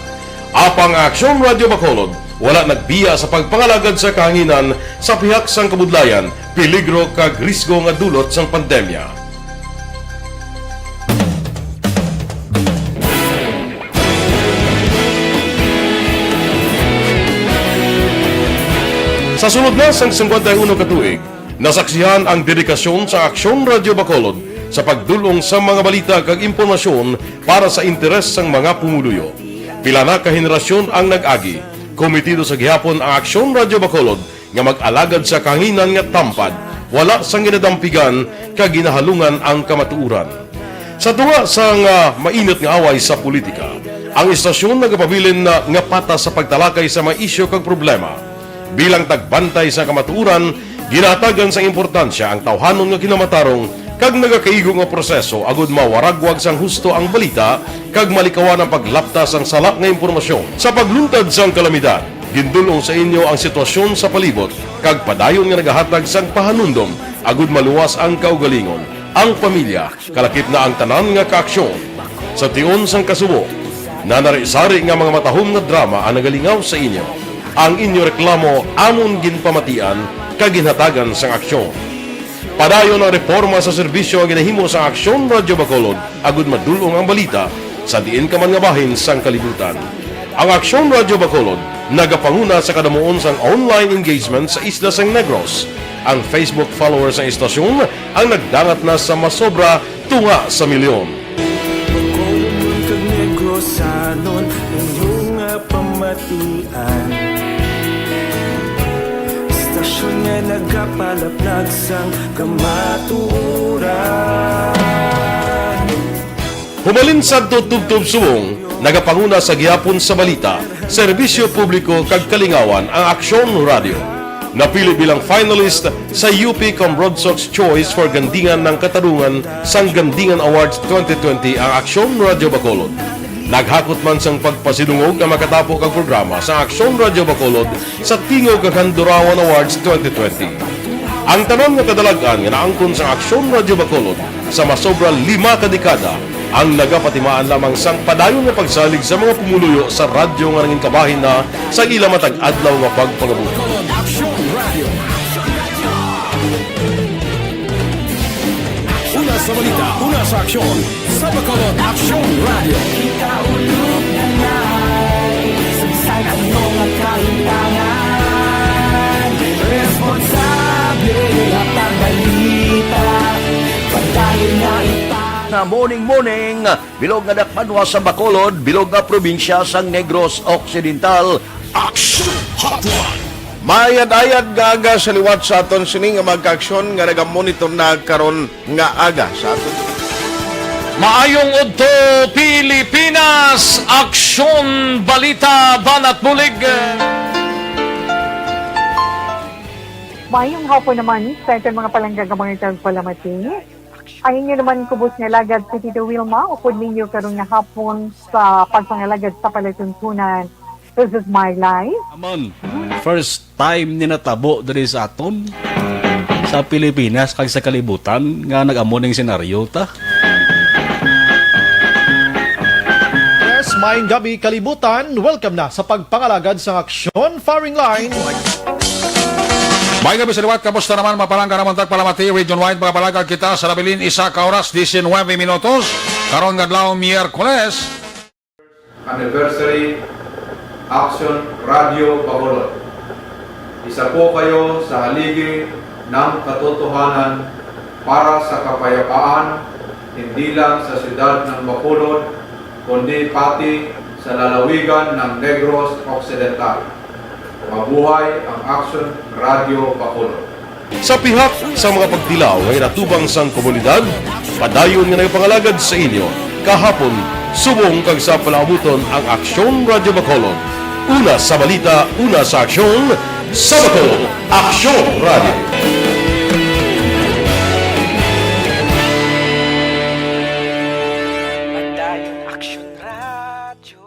Apang ang Aksyon Radyo Bacolod wala nagbiya sa pagpangalagad sa kahanginan sa pihak sang kabudlayan, peligro kag risgo nga dulot sang pandemya. Sa sulod na sang singkwenta y uno ka tuig, nasaksihan ang dedikasyon sa Aksyon Radyo Bacolod sa pagdul-ong sa mga balita kag impormasyon para sa interes sang mga pumuluyo. Pila na ka henerasyon ang nag-agi. Komitido sa gihapon ang Aksyon Radyo Bacolod nga mag-alagad sa kahanginan nga tampad, wala sang ginadampigan kag ginahalungan ang kamatuoran. Sa tunga sang, ah, mainit nga away sa politika, ang istasyon nagapabilin na nga patas sa pagtalakay sa mga isyu kag problema. Bilang tagbantay sa kamatuoran, ginahatagan sang importansya ang tawhanon nga kinamatarong kag nagakaigo nga proseso agud mawaragwag sang husto ang balita kag malikawan ang paglapta sang sala nga impormasyon. Sa pagluntad sang kalamidad, gindul-ong sa inyo ang sitwasyon sa palibot kag padayon nga nagahatag sang pahanumdom agud maluwas ang kaugalingon, ang pamilya, kalakip na ang tanan nga kaaksyon. Sa tion sang kasubo, nanari-sari nga mga matahom nga drama ang nagalingaw sa inyo. Ang inyo reklamo amon ginpamatian kag ginhatagan sang aksyon. Padayon ang reporma sa serbisyo nga ginahimo sang Aksyon Radyo Bacolod agud madul-ong ang balita sa diin ka man nga bahin sang kalibutan. Ang Aksyon Radyo Bacolod nagapanguna sa kadamuon sang online engagement sa isla sang Negros. Ang Facebook followers sang istasyon ang nagdangat na sa masobra tunga sa milyon. Bacolodnon kag Negrosanon, inyo nga pamatian. Istasyon nga nagapalaplag sang kamatuoran. Humalin sadto tubtob subong, nagapanguna sa gihapon sa balita, serbisyo publiko kag kalingawan ang Aksyon Radyo. Napili bilang finalist sa U P Comrodsox Choice for Gandingan ng Katarungan sang Gandingan Awards twenty twenty ang Aksyon Radyo Bacolod. Naghakot man sang pagpasidungog ang makatapo kag programa sa Aksyon Radyo Bacolod sa Tingog kag Handurawan Awards twenty twenty. Ang tanan nga kadalag-an nga naangkon sang Aksyon Radyo Bacolod sa masobra lima ka dekada ang nagapatimaan lamang sang padayon nga pagsalig sa mga pumuluyo sa radyo nga nangin kabahin na sa ila matag adlaw nga pagpangabuhi. Una sa balita, una sa aksyon, sa Bacolod Aksyon Radio. Kita ulog na nai, sa bisan ano nga kahintangan, responsable nga pagbalita, padayon nga ipang- Na morning, morning, bilog nga dakbanwa sa Bacolod, bilog nga probinsya sang Negros Occidental. Action Hotline. Maayad-ayad nga aga sa liwat sa aton sini nga mga kaaksyon nga nagamonitor na karon nga aga sa aton. Maayong udto, Pilipinas! Aksyon, balita, banat bulig. Maayong hapon naman sa aton mga palangga nga mga tagpalamati. Ang inyo naman kubos nga alagad si Tito Wilma, upod ninyo karon nga hapon sa pagpangalagad sa palatuntunan. This is my life. Amon, first time ni natabo diri sa aton, sa Pilipinas kag sa kalibutan nga nag-amo ning senaryo ta. Yes, maayong gabi, kalibutan. Welcome na sa pagpangalagad sang aksyon, firing line. Maayong gabi sa liwat, kamusta naman, mga palangga namon tagpalamati, region-wide, mga palangga kita sa nabilin, isa ka oras, diecinuebe minutos, karon nga adlaw, Miyerkules. Anniversary Action Radio Bacolod. Isa po kayo sa haligi ng katotohanan para sa kapayapaan, hindi lang sa siyudad ng Bacolod, kundi pati sa lalawigan ng Negros Occidental. Mabuhay ang Action Radio Bacolod. Sa pihak sa mga pagtilaw nga ginatubang sang komunidad, padayon nga nagapangalagad sa inyo kahapon, subong kag sa palaabuton ang Aksyon Radio Bacolod. Una sa balita, una sa aksyon, sa Bacolod, Aksyon Radio. Padayon Aksyon Radio.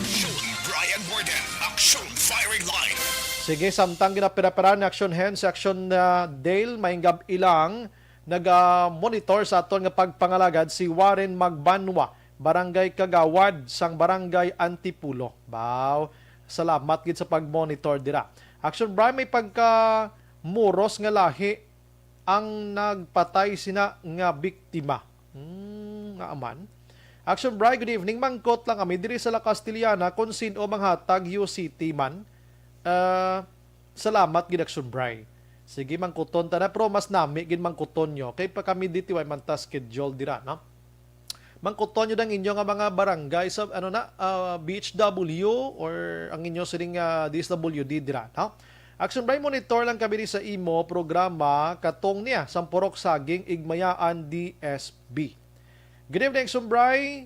Action Brian Warden, Action Firing Line. Sige, samtang ginapira-pira ni Action Hen si Action, ah, Dale, maayong gab-i lang. Naga-monitor sa aton nga pagpangalagad si Warren Magbanwa, Barangay Kagawad sang Barangay Antipulo. Baw, salamat gid sa pag-monitor dira. Action Brian, may pagka Moros nga lahi ang nagpatay sina nga biktima. Hmm, nga man. Action Brian, good evening. Mangkot lang kami diri sa La Castellana kung sin-o manghatag U C T man. Ah, salamat gid, Action Brian. Sige, mangkuton ta na, pero mas nami gid mangkuton nyo. Kay pa kami D T Y man ta schedule dira, no? Mangkuton nyo ang inyo nga mga barangay sa, ano na, ah, B H W or ang inyo sining, ah, D S W D dira, no? Action Brian, monitor lang kami ni sa imo programa, katong niya, Sampurok Saging, Igmayaan, D S B. Good evening, Action Brian.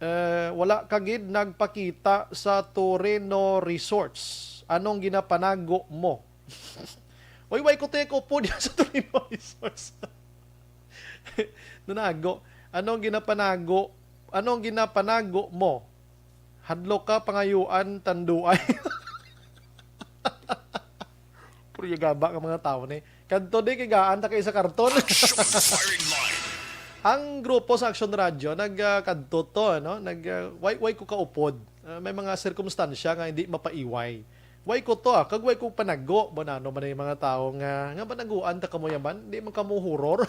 Eh, wala ka gid nagpakita sa Toreno Resorts. Anong ginapanago mo? Oy, way ko, te, ko po diyan sa Toreno Resorts. Nanago. Anong ginapanago? Anong ginapanago mo? Hadlok ka, pangayuan, tanduay. Puro yagaba nga mga tao ni. Kadto di kay gaan ta kay sa karton. Action Firing Line. Ang grupo sa Action Radio nag, ah, kadto to, ano? Nag, ah, way, way ko kaupod. Ah, may mga sirkumstansya nga hindi mapaiway. Way ko to, ah, kag way ko panago. Ba, ano man yung mga tao nga, nga panaguan ta kamo yaman? Di man kamo horror.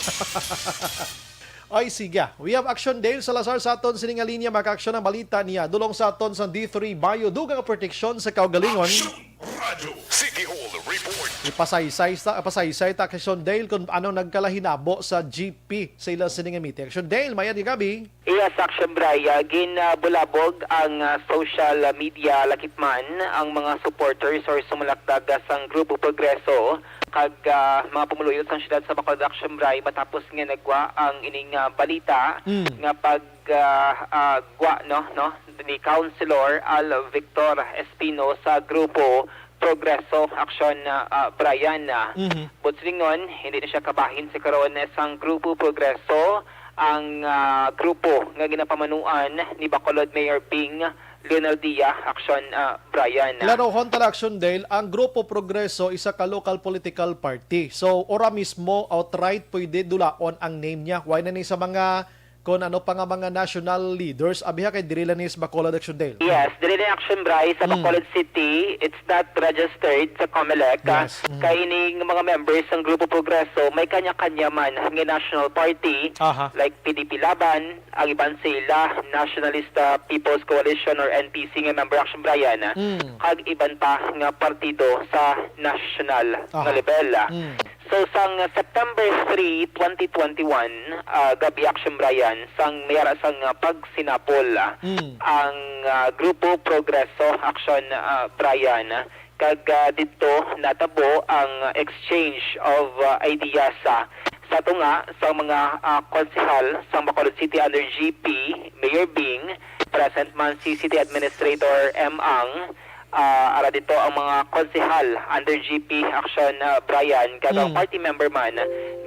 Ay, sige. We have Action Dale Salazar sa aton sining nga linya. Maka-action ang balita niya. Dulong sa aton sa D three Bio. Dugang nga proteksyon sa kaugalingon. Action Radio City Hall Report. Ipasaysay sa, ipasaysay ta, Action Dale, kung ano nagkalahinabo sa G P sa ilang sining nga meeting. Action Dale, mayad nga gabi. Yes, Action Bray, ah, ginbulabog ang, ah, social media, lakip man ang mga supporters or sumulakdag, ah, sang Grupo Progreso kag, ah, mga pumuluyo sang siyudad sa Bacolod, Action Bray, matapos nga nagwa ang ining, ah, balita Mm. nga pag, ah, ah, gwa, no, no, ni Councilor Al Victor Espino sa Grupo Progreso, Action, ah, ah, Brian, ah. Mhm. Buot silingon, hindi na siya kabahin sa karon sang Grupo Progreso, ang, ah, grupo nga ginapamanuan ni Bacolod Mayor Bing Leonardia, Action, ah, Brian, ah. Klarohon ta lang, Action Dale, ang Grupo Progreso isa ka local political party. So, ora mismo outright pwede dulaon ang name niya. Why na ni sa mga kung ano pa nga mga national leaders, abiha kay diri lang ni sa Bacolod, Action Dale. Yes, diri lang, Action Bray, sa Mm. Bacolod City, it's not registered sa Comelec, ah, Yes. Mm. kay ining mga members sang Grupo Progreso, may kanya-kanya man nga national party, Aha. like P D P Laban, ang iban sila Nationalista People's Coalition or N P C nga member, Action Brian, ah, Mm. kag iban pa nga partido sa national nga Aha. level, ah. Mm. So, sang September three, twenty twenty-one, ah, gabi, Action Brian, sang may ara sang, ah, pagsinapol, ah, Mm. ang, ah, Grupo Progreso, Action, ah, Brian, kag, ah, didto natabo ang exchange of, ah, ideas, ah, sa tunga sa mga, ah, konsehal sang Bacolod City under G P, Mayor Bing, present man si City Administrator M. Ang, Ah, ara dito ang mga konsehal under G P action, ah, Brian, kag ang Mm. party member man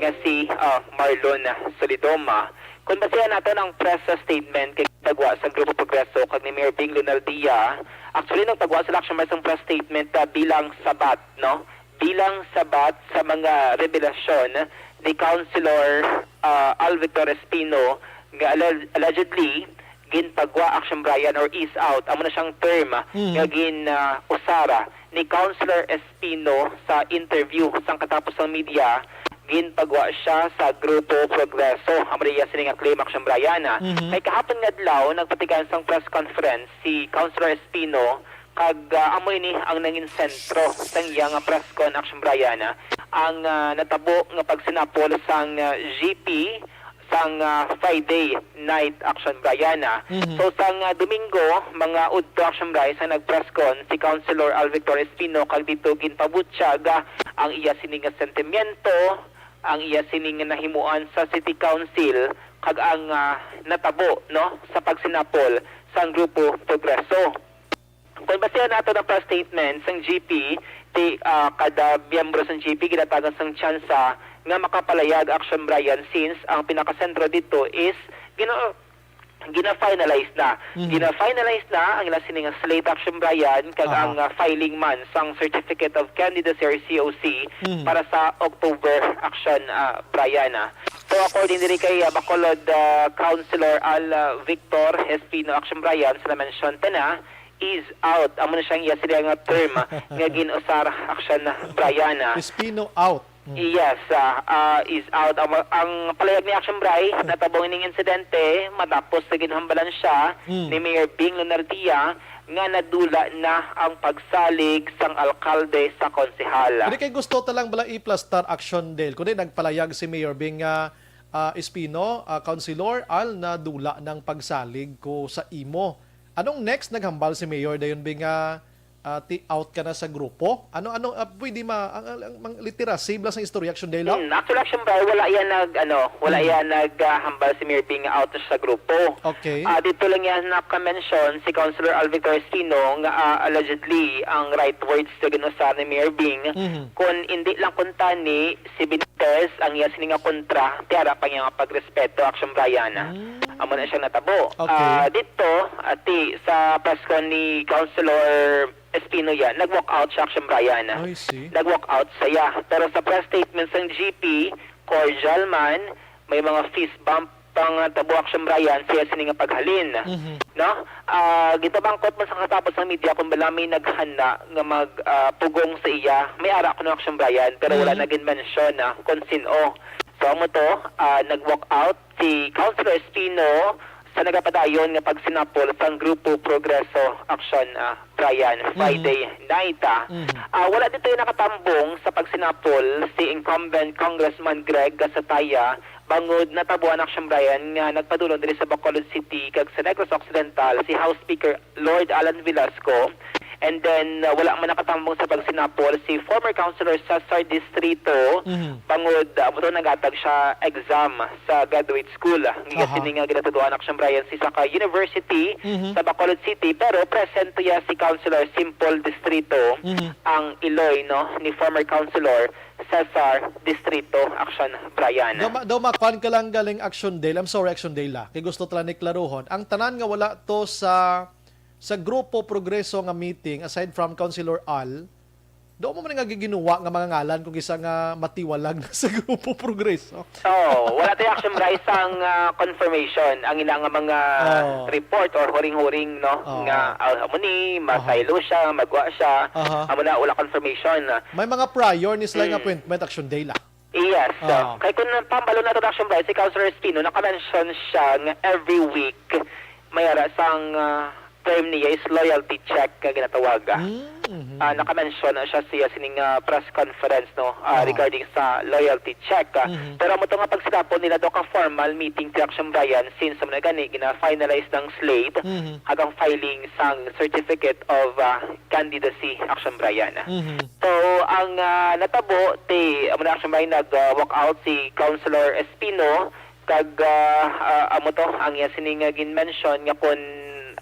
nga si, ah, Marlon Solidoma. Kung basihan naton ang press, ah, statement kay pagwa sa Grupo Progreso kag ni Mayor Bing Lunardia, actually nagpagwa sila action Brian sang press statement, ah, bilang sabat, no? Bilang sabat sa mga revelasyon ni Councilor, ah, Al Victor Espino nga alle-, allegedly ginpagwa action Brian or ease out, amo na siyang term Mhm. nga gin, ah, usara ni Councilor Espino sa interview sang katapos sang media, ginpagwa siya sa Grupo Progreso. Amo na iya sini nga claim action Brian. Mhm. Kay kahapon nga adlaw nagpatigayon sang press conference si Councilor Espino kag, ah, amo ini ang nangin sentro sang iya nga press con action Brian, ang, ah, natabo nga pagsinapol sang, ah, G P sang, ah, Friday night action Brian. Mhm. So sang, ah, Domingo, mga udto action Brian sa nag-press con si Councilor Al Victor Espino kag dito ginpabutyag, ah, ang iya sini nga sentimiento, ang iya sini nga nahimuan sa City Council kag ang, ah, natabo, no, sa pagsinapol sang Grupo Progreso. Kung basihan nato ang press statement sang G P, ti, ah, kada miyembro sang G P ginatagan sang tsansa nga makapalayag action Brian since ang pinakasentro dito is gina-, gina-finalize na. Mhm. Gina-finalize na ang ila sini nga slate action Brian kag Aha. ang, ah, filing man sang Certificate of Candidacy or C O C Mhm. para sa October action, ah, Brian, ah. So according diri kay, ah, Bacolod, ah, Councilor Al, ah, Victor Espino action Brian sa na-mention ta na, ease out. Amo na siyang iya sila nga term nga gin-usar action Brian. Espino out. Mm. Yes, ah, ah, ease out. Ang, ang palayag ni action Bri, natabo ining insidente matapos sa ginhambalan siya Mm. ni Mayor Bing Lunardia nga nadula na ang pagsalig sang alkalde sa konsehal. Hindi kay gusto ta lang bala iplastar action Dale. Kundi nagpalayag si Mayor Bing nga, ah, Espino, ah, Councilor Al, nadula ng pagsalig ko sa imo. Anong next naghambal si Mayor dayon, Bing, nga, ah, ti out ka na sa grupo? Ano, ano, ah, pwede ma-, ang, ang, ang, ang literacy bala sa istorya, action Dale, ah? Hmm, actually, action Bri, wala yan nag, ano, wala Hmm. yan nag, ah, hambal si Mayor Bing nga out na siya sa grupo. Okay. Ah, dito lang yan naka-mention si Councilor Al Victor Espino nga, ah, allegedly ang right words na ginusar ni Mayor Bing. Mhm. Kung hindi lang kuntani, si Benitez ang iya sini nga kontra, ti ara pa niya nga pagrespeto, action Brian. Mm. Amo na siyang natabo. Okay. Ah, dito, ati, sa press con ni Councilor Espino yan, nag-walk out siya, action Brian. I see. Nag-walk out siya. Pero sa press statement sang G P, cordial man, may mga fist bump pang, ah, tabo, action Brian, siya sini nga paghalin. Mhm. No? Ah, gitabangkot man sa katapos sang media kung bala may naghanda nga mag, ah, pugong sa iya. May ara kuno, action Brian, pero wala Mhm. na gin-mention, ah, kung sin-o. So, amo to, ah, nag-walk out si Councilor Espino sa nagapadayon nga pagsinapol sang Grupo Progreso, action, ah, Brian, Mhm. Friday night, ah. Mhm. Ah, wala dito yung nakatambong sa pagsinapol si incumbent Congressman Greg Gasataya, bangod natabuan, action Brian, nga nagpadulong diri sa Bacolod City kag sa Negros Occidental si House Speaker Lord Alan Velasco. And then, uh, wala man nakatambong sa pagsinapol si former Councilor Cesar Distrito, Mhm. bangod, uh, amo to, naghatag siya exam sa graduate school. Nga Aha. sini nga ginatuduan, action Brian, si sa ka University Mhm. sa Bacolod City, pero present to ya si Councilor Simple Distrito, Mhm. ang iloy, no, ni former Councilor Cesar Distrito, action Brian. Daw ma-, daw makuan ka lang galing, action Dale. I'm sorry, action Dale, ah. Kay gusto talaga ni klaruhon. Ang tanan nga wala to sa, sa Grupo Progreso nga meeting, aside from Councilor Al, daw mo man nga giginuwa nga mga ngalan kung isa nga matiwalag na sa Grupo Progreso. Oo, wala tayo, action Bri, sang, ah, confirmation ang ilang mga Oo. report or huring-huring, no? Oo. Nga, ah, amo ni, Aha. masaylo siya, magwa siya. Aha. Amo na, wala confirmation. May mga prior ni sila nga Mm. appointment, action Dale, ah. Yes. Oo. Kay kung pambalo na to, action Bri, si Councilor Espino, naka-mention siya nga every week may ara sang, ah, term niya is loyalty check nga ginatawag. Mm, mhm. Ah, naka-mention na siya siya sining, ah, press conference, no, ah, Oo. regarding sa loyalty check. Mhm. Pero amo to nga pagsinapol nila do ka formal meeting ti, action Brian, since amo na gani gina-finalize ng slate Mhm. agang filing sang certificate of, ah, candidacy, action Brian. Mhm. So, ang, ah, natabo, ti, amo na, action Brian, nag, ah, walk out si Councilor Espino, kag, ah, ah, amo to, ang iya sini nga gin-mention nga kun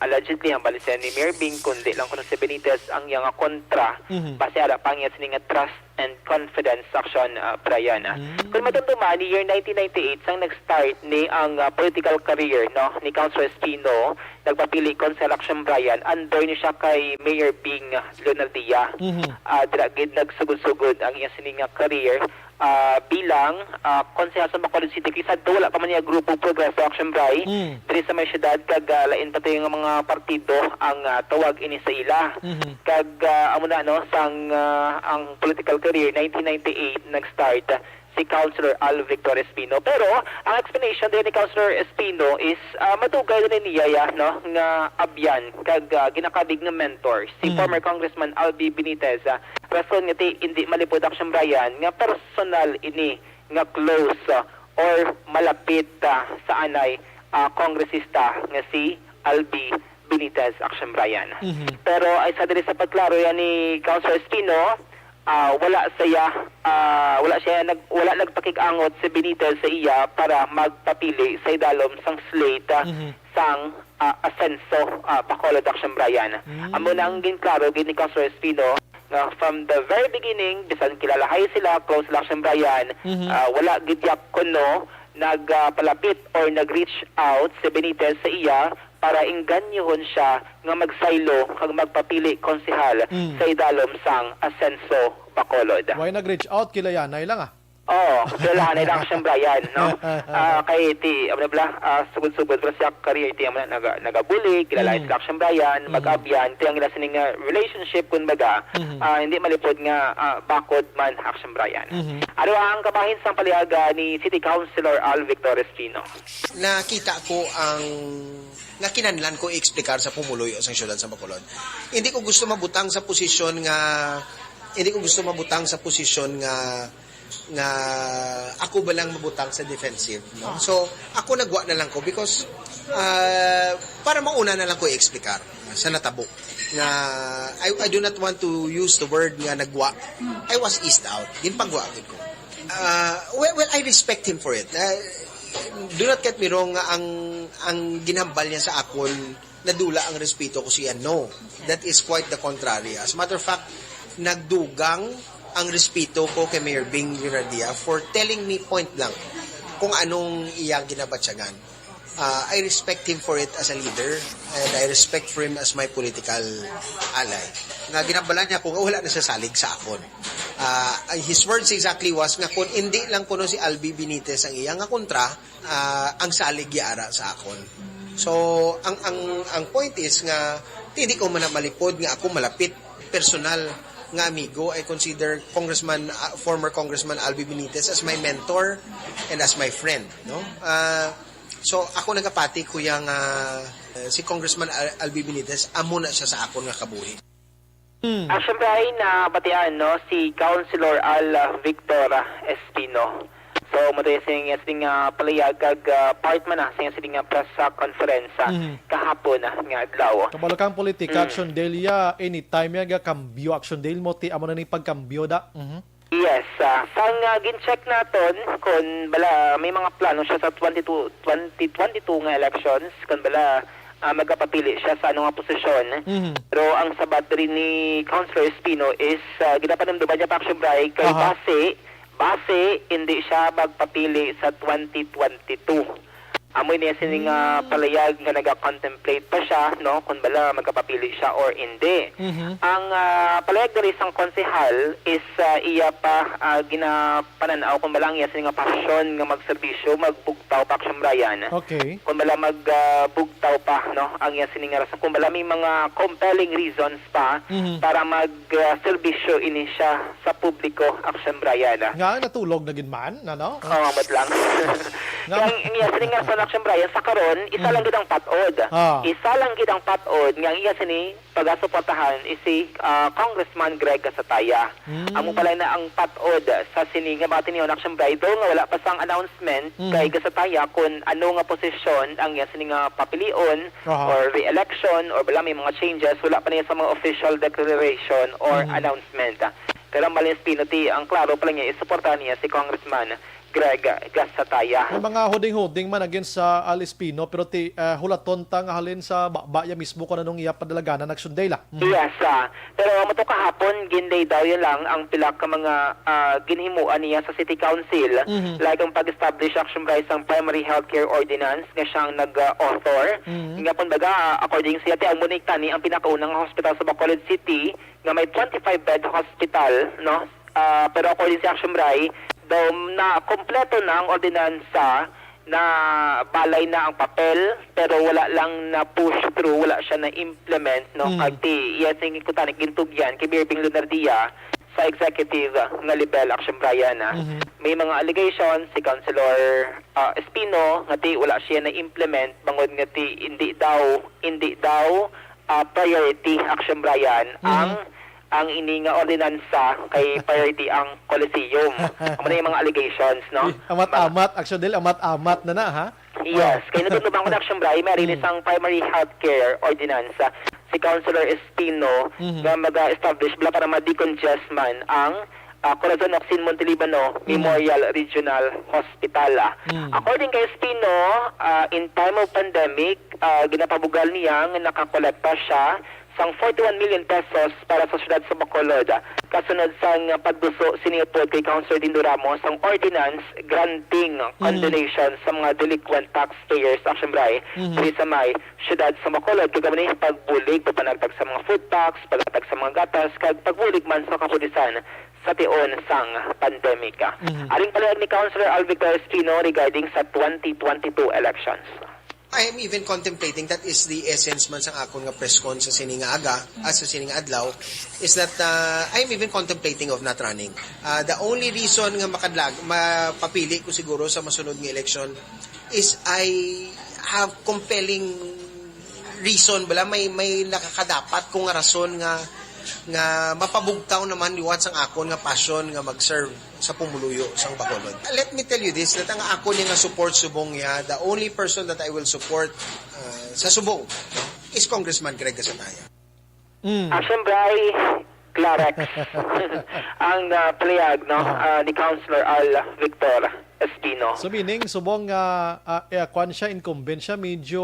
allegedly, hambal siya ni Mayor Bing, kundi lang kuno si Benitez ang iya nga kontra. Mhm. Base ara pa ang iya sini nga trust and confidence action, ah, Brian, ah. Mm. Kung matumtuman, ni year nineteen ninety-eight, sang nag-start ni ang, ah, political career, no, ni Councilor Espino, nagpapili kon sa election, Brian, under ni siya kay Mayor Bing Leonaldia. Mhm. Ah, dira gid nagsugod-sugod ang iya sini nga career, ah, bilang, ah, konsehal sa Bacolod City. Kay sadto wala pa man niya grupo Progreso Action Bray Mm. diri sa may syudad, kag, ah, lain pa tayo nga mga partido ang, ah, tawag ini sa ila. Mhm. Kag, ah, amo na, no, sang, ah, ang political career, nineteen ninety-eight nag-start, ah, si Councilor Al Victor Espino. Pero ang explanation din ni Councilor Espino is, ah, madugay na niya, ya, no, nga abyan kag, ah, ginakabig nga mentor si Mm. former Congressman Albi Benitez, ah, rason nga ti hindi malipod, Action Brian, nga personal ini nga close, ah, or malapit, ah, sa anay, ah, kongresista nga si Albi Benitez, Action Brian. Mhm. Pero ay sa diri sa pagklaro yan ni Councilor Espino, ah, wala siya, ah, wala siya nag-, wala nagpakig-angot si Benitez sa iya para magpapili sa idalom sang slate, ah, Mhm. sang, ah, Asenso, ah, Bacolod, Action Brian. Mm. Amo na ang ginklaro gid ni Councilor Espino nga from the very beginning, bisan kilalahay sila, close sila, Action Brian, Mhm. ah, wala gid yak kuno nagpalapit or nag-reach out si Benitez sa iya para inganyohon siya nga magsaylo kag magpapili konsehal Mm. sa idalom sang Asenso Bacolod. Why nag-reach out? Kila Yanay lang, ah. Oo, kailangan na lang siyang Brian, no? Ah, kay ti, ano bala, ah, sugod-sugod, pero siya career, ti, amo na, naga-, nagabulig, kilala Mm. sila siyang Brian, Mm. mag-abyan, ti, ang ila sining, ah, relationship, kumbaga, Mm. ah, hindi malipod nga, ah, bakod man, Action Brian. Mhm. Ano ang kabahin sang paliyaga ni City Councilor Al Victor Espino? Nakita ko ang, nga kinahanglan ko i-explicar sa pumuluyo sang siyudad sa Bacolod. Hindi ko gusto mabutang sa posisyon nga, hindi ko gusto mabutang sa posisyon nga, nga ako ba lang mabutang sa defensive, no? Ah. So, ako nagwa na lang ko because, ah, para mauna na lang ko i-explicar sa natabo nga I, I do not want to use the word nga nagwa. I was eased out. Ginpagwa gid ko. Ah, well, well, I respect him for it. Ah, do not get me wrong nga ang, ang ginhambal niya sa akon nadula ang respeto ko siya. No, that is quite the contrary. As a matter of fact, nagdugang ang respeto ko kay Mayor Bing Leonardia for telling me point blank kung anong iya ginabatyagan. Ah, I respect him for it as a leader, and I respect for him as my political ally. Nga ginabala niya ko nga wala na siya salig sa akon. Ah, his words exactly was nga kung hindi lang kuno si Albi Benitez ang iya nga kontra, ah, ang salig yara sa akon. So, ang, ang, ang point is nga, hindi ko man malipod nga ako malapit, personal nga amigo. I consider Congressman, ah, former Congressman Albi Benitez as my mentor and as my friend, no? Ah, so, ako nagapati, kuya, nga, eh, si Congressman Al-, Albi Benitez, amo na siya sa akon nga kabuhi. Hmm. Ah, syempre ay nabatian, no, si Councilor Al, ah, Victor, ah, Espino. So, mo tayo sing, sing, ah, palayag kag, ah, part man na sing, sing, ah, press, ah, conference, ah, Mhm. kahapon, ah, nga adlaw. Kabalo kang politika, Mm. Action Daily, ah, anytime yan, ga kambyo, Action Daily mo, ti, amo na ni pagkambyo da. Mhm. Yes, ah, sang, ah, gin-check naton, kun bala may mga plano siya sa twenty-two, twenty twenty-two nga elections, kun bala, ah, magapapili siya sa ano nga posisyon. Mhm. Pero ang sabat diri ni Councilor Espino is, ah, ginapanumduman niya pa, Action Bray, kay Aha. base, base, hindi siya magpapili sa twenty twenty-two. Amo niya sini nga Hmm. palayag nga naga-contemplate pa siya, no, kung bala magapapili siya or hindi. Mhm. Ang, ah, palayag diri sang konsehal is, ah, iya pa, ah, ginapanan-aw kung bala ang iya sini nga pasyon nga magserbisyo, magbugtaw pa, Action Brian. Okay. Kung bala mag, ah, bugtaw pa, no, ang iya sini nga rason. Kung bala may mga compelling reasons pa Mhm. para mag, ah, serbisyo ini siya sa publiko, Action Brian. Nga, natulog na gid man, ano? Oo, ambot lang. Nga Kaya ang iya sini nga rason, Action Brian, sa karon, isa Mm. lang gid ang patod. Ah. Isa lang gid ang patod nga ang iya sini pagasuportahan is si, ah, Congressman Greg Gasataya. Mm. Amo pala na ang patod sa sini nga mga tinihon, Action Brian, though nga wala pa sang announcement Mm. kay Gasataya kung ano nga posisyon ang iya sini nga papilion Aha. or re-election or bala may mga changes, wala pa niya sa mga official declaration or Mm. announcement. Pero ang Valenspino ti, ang klaro pa lang niya, isuportahan niya si Congressman Greg Gasataya. May mga huding-huding man against sa Al Espino, pero ti, ah, hulaton ta nga halin sa baba ya mismo kung anong iya padalaganan, Action Day la. Mhm. Yes, ah, pero mato kahapon, ginday daw yun lang ang pila ka mga ah, ginhimuan niya sa City Council, Mhm. like ang pag-establish, Action Bryce, sang Primary Healthcare Ordinance nga siyang nag-author. Mhm. Nga, kumbaga, according siya, ti, ang Bunik tani ang pinakaunang hospital sa Bacolod City nga may twenty-five bed hospital, no? Ah, pero according sa Action Bryce, daw na kompleto na ang ordinansa, na balay na ang papel, pero wala lang na push through, wala siya na implement, no? Mm. Kag ti, yes, ang kutani gintugyan kay Mayor Bing Lunardia sa executive, ah, nga level, Action Bryce, ah. Mhm. May mga allegations si Councilor ah, Espino nga ti wala siya na implement bangod nga ti hindi daw, hindi daw ah, priority, Action Bryce, Mhm. ang ang ini nga ordinansa kay priority ang Coliseum. Amo na yung mga allegations, no? Uy, amat-amat, Action Day, amat-amat na na, ha? Yes, kay natutubang ko na, Action Bryce, may Mm. rilis ang Primary Healthcare Ordinance, ah, si Councilor Espino Mhm. nga mag-establish bala para ma-decongest man ang ah, Corazon Ocsin Montelibano Mhm. Memorial Regional Hospital, ah. Mm. According kay Espino, ah, in time of pandemic, ah, ginapabugal niya nga nakakolekta siya sang forty-one million pesos para sa siyudad sa Bacolod, ah, kasunod sang pagduso sini upod kay Councilor Dindo Ramos ang ordinance granting condonation sa mga delinquent taxpayers, Action Bryce, Mhm. diri sa may siyudad sa Bacolod, kag amo ni pagbulig, pagpanagtag sa mga food packs, paghatag sa mga gatas, kag pagbulig man sa kapulisan sa tion sang pandemic. Mhm. Aring palihag ni Councilor Al Victor Espino regarding sa twenty twenty-two elections. I am even contemplating, that is the essence man sang akon nga press con sa sini nga aga, ah, sa sini nga adlaw, is that uh, I am even contemplating of not running. Uh, the only reason nga makadlag, mapapili ko siguro sa masunod nga election is I have compelling reason, bala may may nakakadapat ko nga rason nga nga mapabugtaw naman liwat sang akon nga passion nga mag-serve sa pumuluyo sang Bacolod. Let me tell you this, that ang akon nga support subong niya, the only person that I will support uh, sa subong, no, is Congressman Greg Gasataya. Mm. Action Bryce, Clarex. Ang ah, palihag, no, Aha. ah, ni Councilor Al Victor Espino. So meaning, subong nga ah, eh, kwan siya, incumbent siya, medyo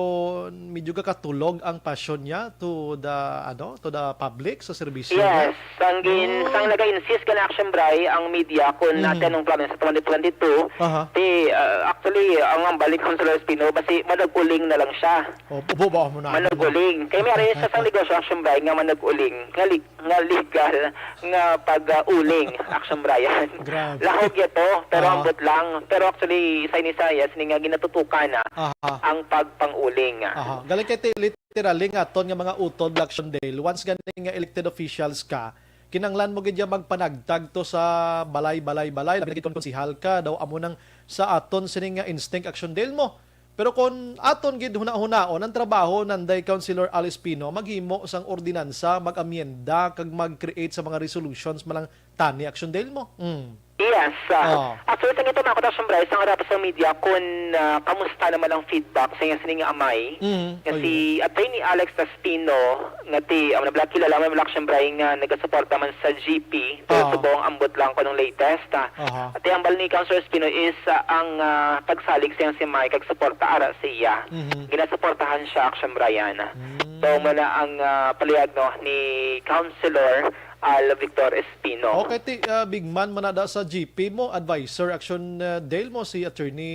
medyo gakatulog ang passion niya to the ano, to the public sa serbisyo Yes, niya. sang gin, Oh. sang naga-insist ka na, Action Bryce, ang media kung Mhm. natin ang plano sa twenty twenty-two, Aha. ti, ah, actually, ang, ang balik Councilor Espino, basi manag-uling na lang siya. Oh, bubo mo na. Manag-uling. Kay may ari siya sang negosyo, Action Bryce, nga manag-uling. Nga, li- nga legal nga pag-uling, Action Bryce. Grabe. Lahog ito, pero Ah. ambot lang. Pero actually, sa ini sa, yes, ni nga ginatutukan na Aha. ang pagpang-uling. Aha. Galing kay ti- literally nga aton nga mga utod, Action Day, once gani nga elected officials ka, kinanglan mo gid ya magpanagtag to sa balay, balay, balay, labi na gid kon konsihal ka, daw amo nang sa aton sini nga instinct, Action Day, mo. Pero kon aton gid hunahunaon ang trabaho nanday Councilor Al Espino, maghimo sang ordinansa, mag-amyenda, kag mag-create sa mga resolutions man lang tani, Action Day, mo. Mm. Yes. Oh. Ah, actually, sa ito, mga Action Bryce, ang harap sa media kung ah, kamusta naman ang feedback sa iyang sining amay, Mm. nga Oh, si Attorney Alex Espino, nga ti, ang nabla kilala mo, Action Bryce, nga nagasuporta man sa G P, pero Ah. subong ambot lang ko nung latest. Ah. Aha. At ang bal ni Councilor Espino is ah, ang ah, pagsalig sa iyang si Mike, kag suporta ara sa iya. Mhm. Ginasuportahan siya, Action Bryce. Mm. So, muna ang ah, palihag, no, ni Councilor Al Victor Espino. Okay, ti, ah, big man man na da sa G P mo, advisor, Action ah, Day, mo si Attorney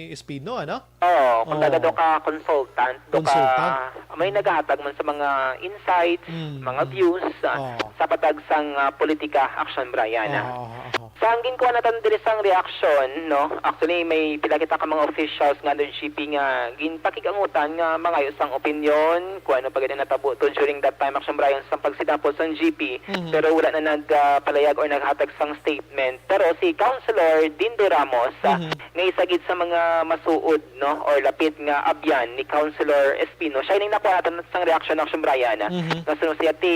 Espino, ano? Oo, kung Oo. taga do ka consultant, do Consultant. ka may nagahatag man sa mga insights, Mm, mga mm. views, ah, Oo. sa patag sang ah, politika, Action Bryce. Oo, oo, oo. Sa ang ginkuha natin diri sang reaction, no? Actually, may pila kita ka mga officials nga under G P nga ginpakig-angutan nga mangayo sang opinion kung ano pa gid ang natabo to during that time, Action Bryce, sa pagsidapol sang G P, Mhm. pero wala na nagpalayag or naghatag sang statement. Pero si Councilor Dindo Ramos, ah, Mhm. nga isa gid sa mga masuod, no, or lapit nga abyan ni Councilor Espino, siya ining nakuha natin sang reaction, Action Bryce, ah, Mhm. nga suno siya ti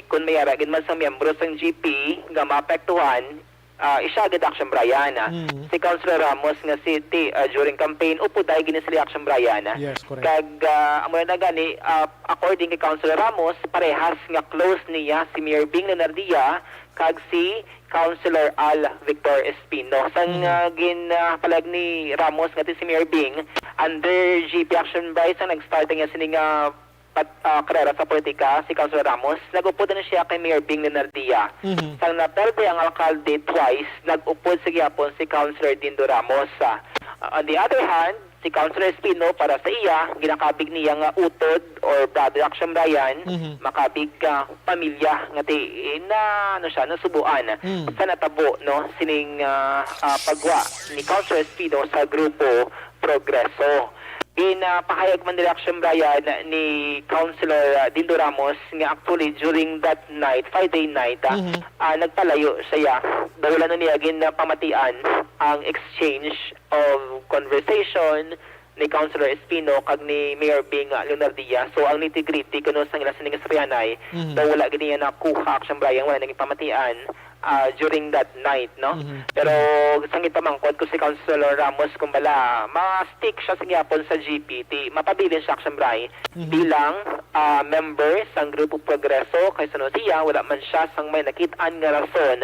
kun may ara gid man sa miyembro sang G P nga maapektuhan, ah, isya gid, Action Brian, ah. Mm. Si Councilor Ramos nga si ti, ah, during campaign, upod ay gini sila, Action Brian, ah. Yes, correct. Kag, ah, amo na gani, ah, according kay Councilor Ramos, parehas nga close niya si Mayor Bing Leonardia kag si Councilor Al Victor Espino. Sang, Mhm. ah, gin, ah, palag ni Ramos nga ti si Mayor Bing, under G P, Action Brian, sang nag-start niya sini nga pat-, ah, karera sa politika, si Councilor Ramos, nag-upod na siya kay Mayor Bing Leonardia. Mhm. Sang naperde ang alkalde twice, nag-upod sa gihapon si Councilor Dindo Ramos. Ah, on the other hand, si Councilor Espino, para sa iya, ginakabig niya nga utod or brother, Action Brian, Mhm. makabig ka pamilya nga ti, na, ano siya, nasubuan Mm. sa natabo, no, sining, ah, ah, pagwa ni Councilor Espino sa grupo Progreso. Ginapahayag man diri, Action Brian, ni Councilor, ah, Dindo Ramos nga actually during that night, Friday night, ah, Mhm. ah, nagpalayo siya. Daw wala na niya ginapamatian ang exchange of conversation ni Councilor Espino kag ni Mayor Bing, ah, Leonardia. So, ang nitty-gritty kuno sang ila sining istoryahanay, Mhm. daw wala gid niya nakuha, Action Brian, wala naging pamatian, ah, during that night, no? Mhm. Pero sang gipamangkot ko si Councilor Ramos, kung bala, ma-stick siya sa gihapon sa G P, ti mapabilin siya, Action Brian, Mhm. bilang, ah, member sang Grupo Progreso, kay suno siya, wala man siya sang may nakit-an nga rason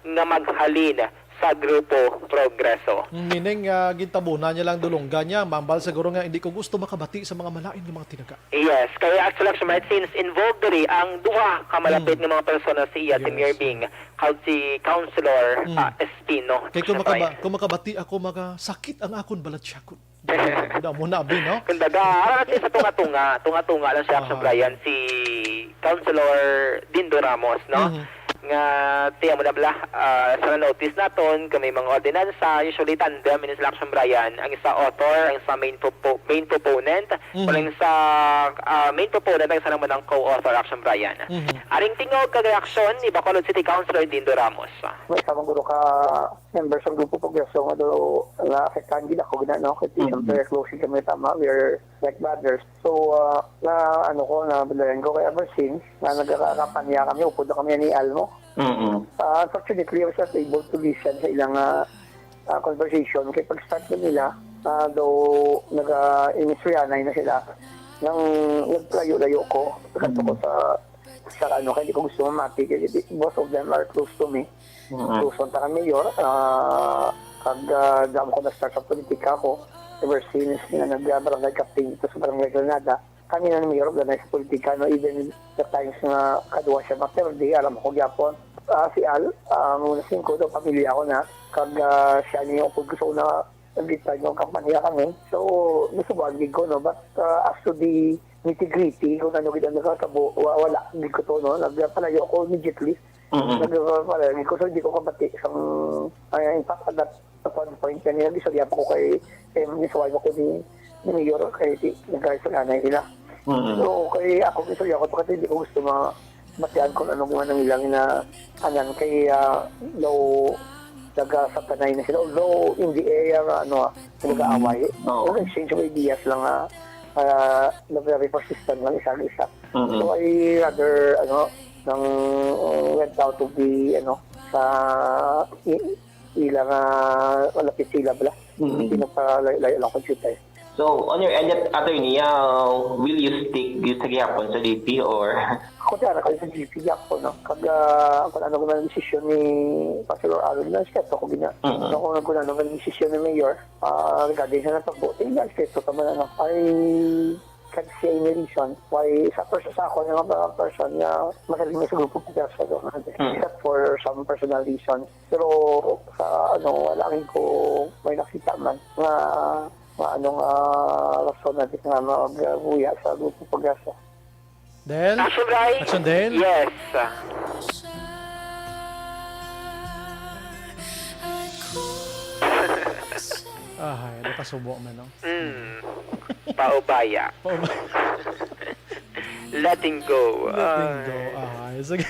nga maghalin sa Grupo Progreso. Meaning, ah, gintabunan niya lang dulonggan niya, mambal siguro nga, "Hindi ko gusto makabati sa mga malain nga mga tinaga." Yes, kaya actually, Action Brian, since involved diri ang duha ka malapit Mm. nga mga persona, si iya, si Yes. Mayor Bing, kag si Councilor, Mm. ah, Espino. Kay kung Action Brian. makaba-, kung makabati ako, makasakit ang akon balatsyakon. Damo na, abi, no? Kumbaga, ara na siya sa tunga-tunga. Tunga-tunga lang siya, Action Aha. Brian, si Councilor Dindo Ramos, no? Mhm. Nga, tiyan mo na bala, ah, sa na-notice naton, kung may mga ordinansa, usually tandem ini sila, Action Brian. Ang isa author, ang isa main propo-, main proponent, Mhm. kung ang isa, ah, main proponent, ang isa naman ang co-author, Action Brian. Mhm. Aring tingog kag reaksyon ni Bacolod City Councilor Dindo Ramos. May isa man guro ka member sang Grupo Progreso nga daw naapektahan gid ako gina, no? Kay Mm. siyempre, close kami, tama, we are like brothers. So, ah, na, ano ko, nabudlayan ko kay ever since na nagkakampanya kami, upod na kami ni Almo. Mm. Ah, unfortunately, I was not able to listen sa ilang, ah, ah, conversation. Kay pag-start na nila, ah, daw naga-inistoryahanay na sila. Nang naglayo-layo ko, kadto ko Mm. sa, sa ano, kay di ko gusto mamati, kay di, both of them are close to me. Mm. Close man ta kang mayor, ah, kag, ah, damo ko na-start sa politika ko. Ever since nga nag-, ah, barangay captain dito sa Barangay Granada, kami na ni Mayor organize sa politika, no? Even the times nga kaduha siya maperde, alam ko gyapon. Ah, si Al, ah, ang una singko daw, pamilya ko na. Kag, ah, siya niya upod ko sa una, nag-retire nga kampanya kami. So, nasubuan gid ko, no? But, ah, as to the nitty-gritty, kung ano gid ang nakatabo, wa-, wala gid ko to, no? Nagpalayo ako immediately. Mm-mm. Nagpalayo gid ko, so hindi ko kabati sang, ah, in fact, at that, at one point, kanina, gisalihan ko kay, eh, gisuway ko ni, ni Mayor, kay di, nagkaisunanay sila. Mm-mm. So, kay ako, gisalihan ko to kasi hindi ko gusto ma-, matian kung ano man ang ilang ina-, anan kay, ah, daw nagasatanay na sila. Although, in the air, ano, ah, nag-aaway. Mm. Oo. Nag-exchange of ideas lang, ah, ah, na very persistent lang, isa-isa. Mm-mm. So, I rather, ano, nang, uh, went out of the, ano, sa i-, ila nga malapit sa ila bala. Mm-mm. Pinagpalayo-layo lang ko, eh. So, on your end, at-, attorney, uh, will you stick sa gihapon sa G P or? Ako, tiara ko sa G P gihapon, no? Kag, ah, kung ano man ang desisyon ni Councilor Aaron, na respeto ko gina. Mm-mm. No, kung, kung ano man ang desisyon ni Mayor, ah, regarding sa natabo, eh, respeto ka man, ano. I can't see any reason why sa pers-, sa ako nga mga person nga magaling sa grupo, kaya sa doon, Mm. except for some personal reasons. Pero sa ano, wala rin ko may nakita man nga, nga ano nga rason na di nga magbuya sa grupo Progreso. Del? Action, Bray? Action, Del? Yes. Ahay, nakasubo man, no? Mm. Paubaya. Paubaya. Letting go. Letting go. Ay. Ahay, sige.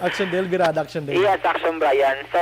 Action, Del, birada, Action, Del. Yes, Action, Brian. So,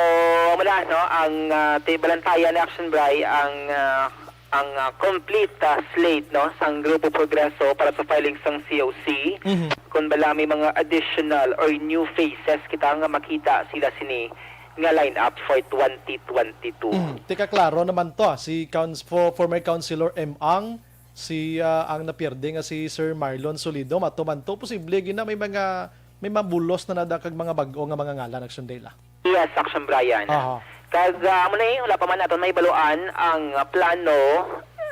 amo na, no, ang, ah, ti-, balantayan ni Action, Bray, ang, ah, ang, ah, complete, ah, slate, no, sang Grupo Progreso para sa filing sang C O C. Mhm. Kung bala may mga additional or new faces kita nga makita sila sini, nga lineup for twenty twenty-two. Mm, tika, klaro naman to, ah. Si Couns-, for, former Councilor M. Ang, si, ah, ang napierde nga si Sir Marlon Solido, mato man to, posible gina may mga, may mabulos na nada kag mga bag-o nga mga ngalan, Action Day, ah. Yes, Action Brian. Aha. Kag, ah, amo na, eh, wala pa man naton mahibaluan ang, ah, plano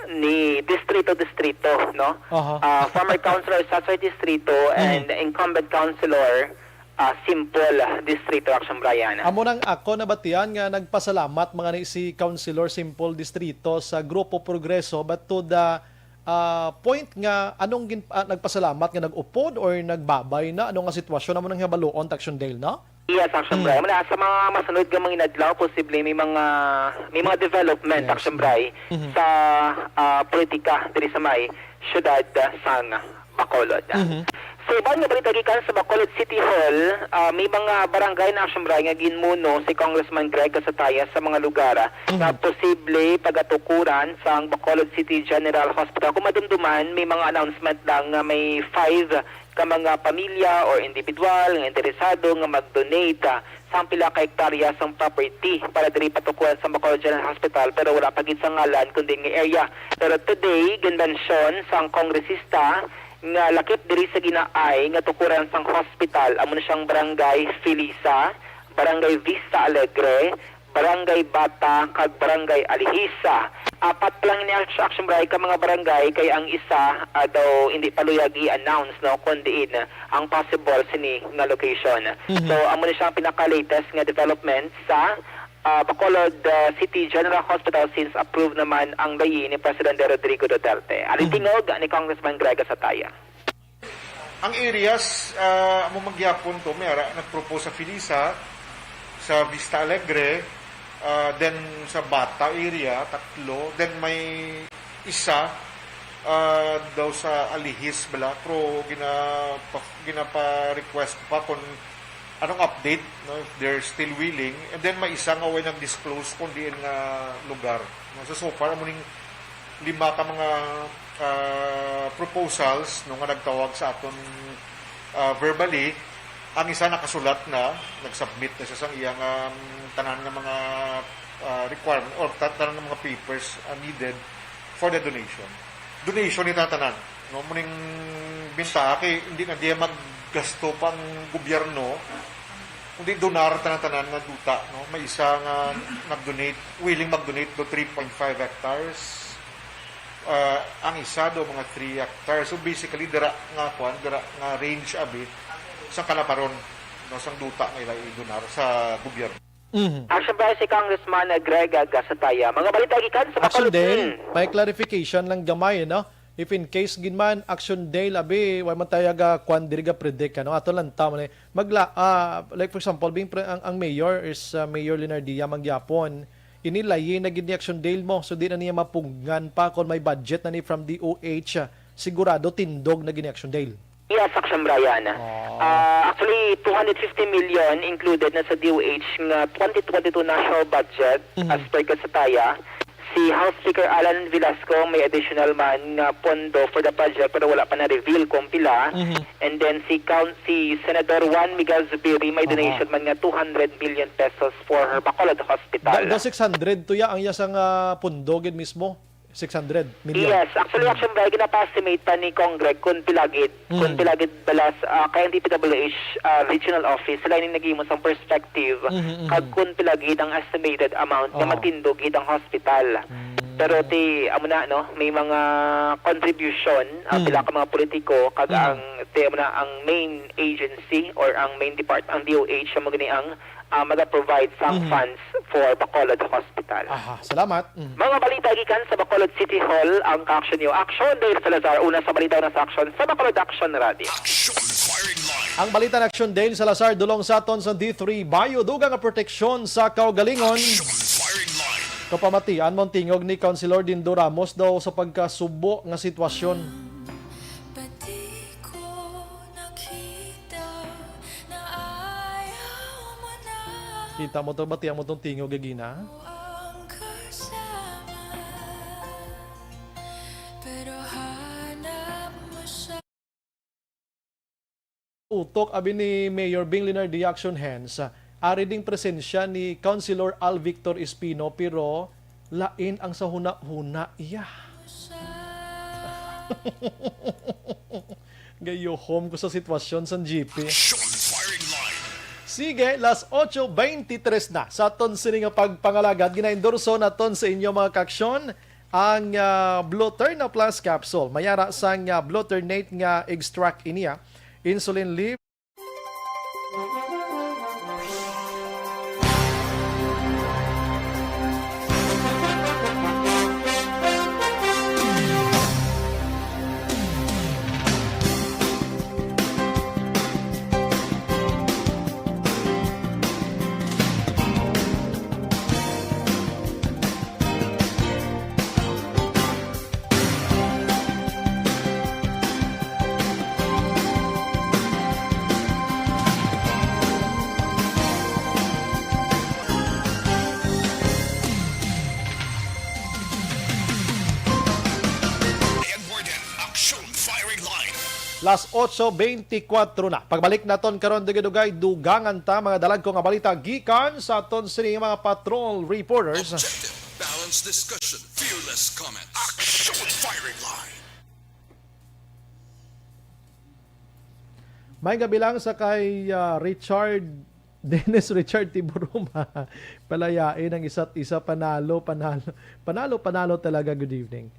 ni distrito-distrito, no? Aha. Ah, former councilor Cesar Distrito, mhm, and incumbent councilor, ah, Simple Distrito, Action Brian. Amo nang ako nabatian nga nagpasalamat mga ni si Councilor Simple Distrito sa Grupo Progreso, but to the, ah, point nga anong gin-, ah, nagpasalamat nga nag-upod or nagbabay na? Ano nga sitwasyon? Amo nang hibaluon, Action Day, no? Yes, Action Brian. Muna, sa mga masunod nga mga inadlaw, posible may mga, may mga development, yes, Action Brian, mhm, sa, ah, politika diri sa may siyudad, ah, sang Bacolod. Mhm. Sa iban nga balita gikan sa Bacolod City Hall, ah, may mga barangay na, Action Brian, nga ginmuno si Congressman Greg Gasataya sa mga lugar, ah, nga, mhm, posible pagatukuran sang Bacolod City General Hospital. Kung madumduman, may mga announcement lang nga may five ka mga pamilya or individual nga interesado nga mag-donate, ah, sang pila ka hektarya sang property para diri patukuran sa Bacolod General Hospital, pero wala pa gid sa ngalan kundi nga area. Pero today, ginmensyon sang kongresista nga lakip diri sa Ginaay nga tukuran sang hospital, amo na siyang Barangay Felisa, Barangay Vista Alegre, Barangay Bata, kag Barangay Alihis. Apat pa lang ini, Action Brian, ka mga barangay, kay ang isa, ah, daw hindi pa luyag i-announce, no, kun diin ang possible sini nga location. Mhm. So, amo ni siya ang pinaka-latest nga development sa, ah, Bacolod, ah, City General Hospital, since approved naman ang layi ni Presidente Rodrigo Duterte. Aling, mhm, tingog ni Congressman Greg Gasataya. Ang areas, ah, amo man gyapon to, may ara nag-propose sa Felisa, sa Vista Alegre, ah, then sa Bata area, tatlo, then may isa, ah, daw sa Alihis bala, pero ginapa-, ginapa-request pa kung anong update, no, if they're still willing. And then may isa nga way nag-disclose kung diin nga lugar, no? So, so far, amo ning lima ka mga, ah, proposals, no, nga nagtawag sa aton, ah, verbally. Ang isa nakasulat na, nag-submit na siya sang iyang, um, tanan nga mga, ah, requirement or ta-, tanan nga mga papers, ah, needed for the donation. Donation ni tanan, no? Muning bintaha kay hindi na diya maggasto pa ang gobyerno, kundi donar tanan-tanan nga duta, no? May isa nga nag-donate, willing mag-donate do three point five hectares. Ah, ang isa do mga three hectares. So, basically, dira nga, kuan, dira nga range abi sa kalaparon, no, sang duta nga ila idonar sa gobyerno. Mhm. Action Brian, si Congressman Greg Gasataya. Mga balita gikan sa Action Bacolod. Dale, mm, may clarification lang gamay, no? If in case gid man, Action Dale, abi, wa man tayo ga kwan diri ga predict, ano? Ato lang ta, man, eh. Magla-, ah, like, for example, being pre-, ang, ang mayor is, ah, Mayor Leonardia Mangyapon. Ini layi na gid ni Action Dale mo, so di na niya mapugngan pa kung may budget na ni from D O H, ah, sigurado tindog na gid ni Action Dale. Yes, Action Brian. Oh. Ah, actually, two hundred fifty million included na sa D O H nga twenty twenty-two national budget, mhm, as per Gasataya. Si House Speaker Alan Velasco may additional man nga pondo for the project, pero wala pa na-reveal kung pila. Mhm. And then si Coun-, si Senador Juan Miguel Zubiri may, aha, donation man nga two hundred million pesos for her Bacolod Hospital. The, the six hundred to ya ang iya sang, ah, pondo gid mismo. Six hundred million. Yes, actually, mm, Action Brian, ginapa-estimate pa ni Congreg kung pila gid, kung, mm, pila gid balas, ah, kay ang D P W H, ah, regional office, sila ini naghimo sang perspective, mm-hmm, mm-hmm, kag kung pila gid ang estimated amount nga, oo, magtindog gid ang hospital. Mm. Pero ti, amo na, no, may mga contribution, ah, mm, pila ka mga politiko, kag, mm, ang, ti, amo na, ang main agency or ang main depart-, ang D O H, amo gani ang ah, maga-provide sang, mhm, funds for Bacolod Hospital. Aha, salamat. Mhm. Mga balita gikan sa Bacolod City Hall, ang ka-action niyo. Action, Dale Salazar. Una sa balita, una sa action sa Bacolod Action Radio. Action Firing Line. Ang balita na Action, Dale Salazar, dulong sa aton sa D three. Bayo, dugang nga proteksyon sa kaugalingon. Action Firing Line. Kapamatian mo ang tingog ni Councilor Dindo Ramos daw sa pagkasubo nga sitwasyon. Pati ko nakita na ayaw mo na. Kita mo to, batian mo tong tingog, Gina. Ang kasama, pero hanap mo siya. Utok, abi ni Mayor Bing Leonardia, Action Hands, ah, Ari ding presensya ni Councilor Al Victor Espino, pero lain ang sa hunahuna iya. Gayuhom ko sa sitwasyon sang G P. Action firing line. Sige, las ocho veintitrés na. Sa aton sini nga pagpangalagad, ginaendorso naton sa inyo, mga kaaksyon, ang, ah, Bluterna Plus Capsule. May ara sang, ah, Bluternate nga extract ini, ah. Insulin leaf. Edward Action Firing Line. Las ocho veinticuatro na. Pagbalik naton karon, dugay-dugay, dugangan ta mga dalagko nga balita gikan sa aton sini mga patrol reporters. Objective, balanced discussion, fearless comment. Action Firing Line. May gabi lang sa kay, ah, Richard, Dennis Richard Tiburuma. Palayain ang isa't isa, panalo, panalo. Panalo, panalo talaga. Good evening.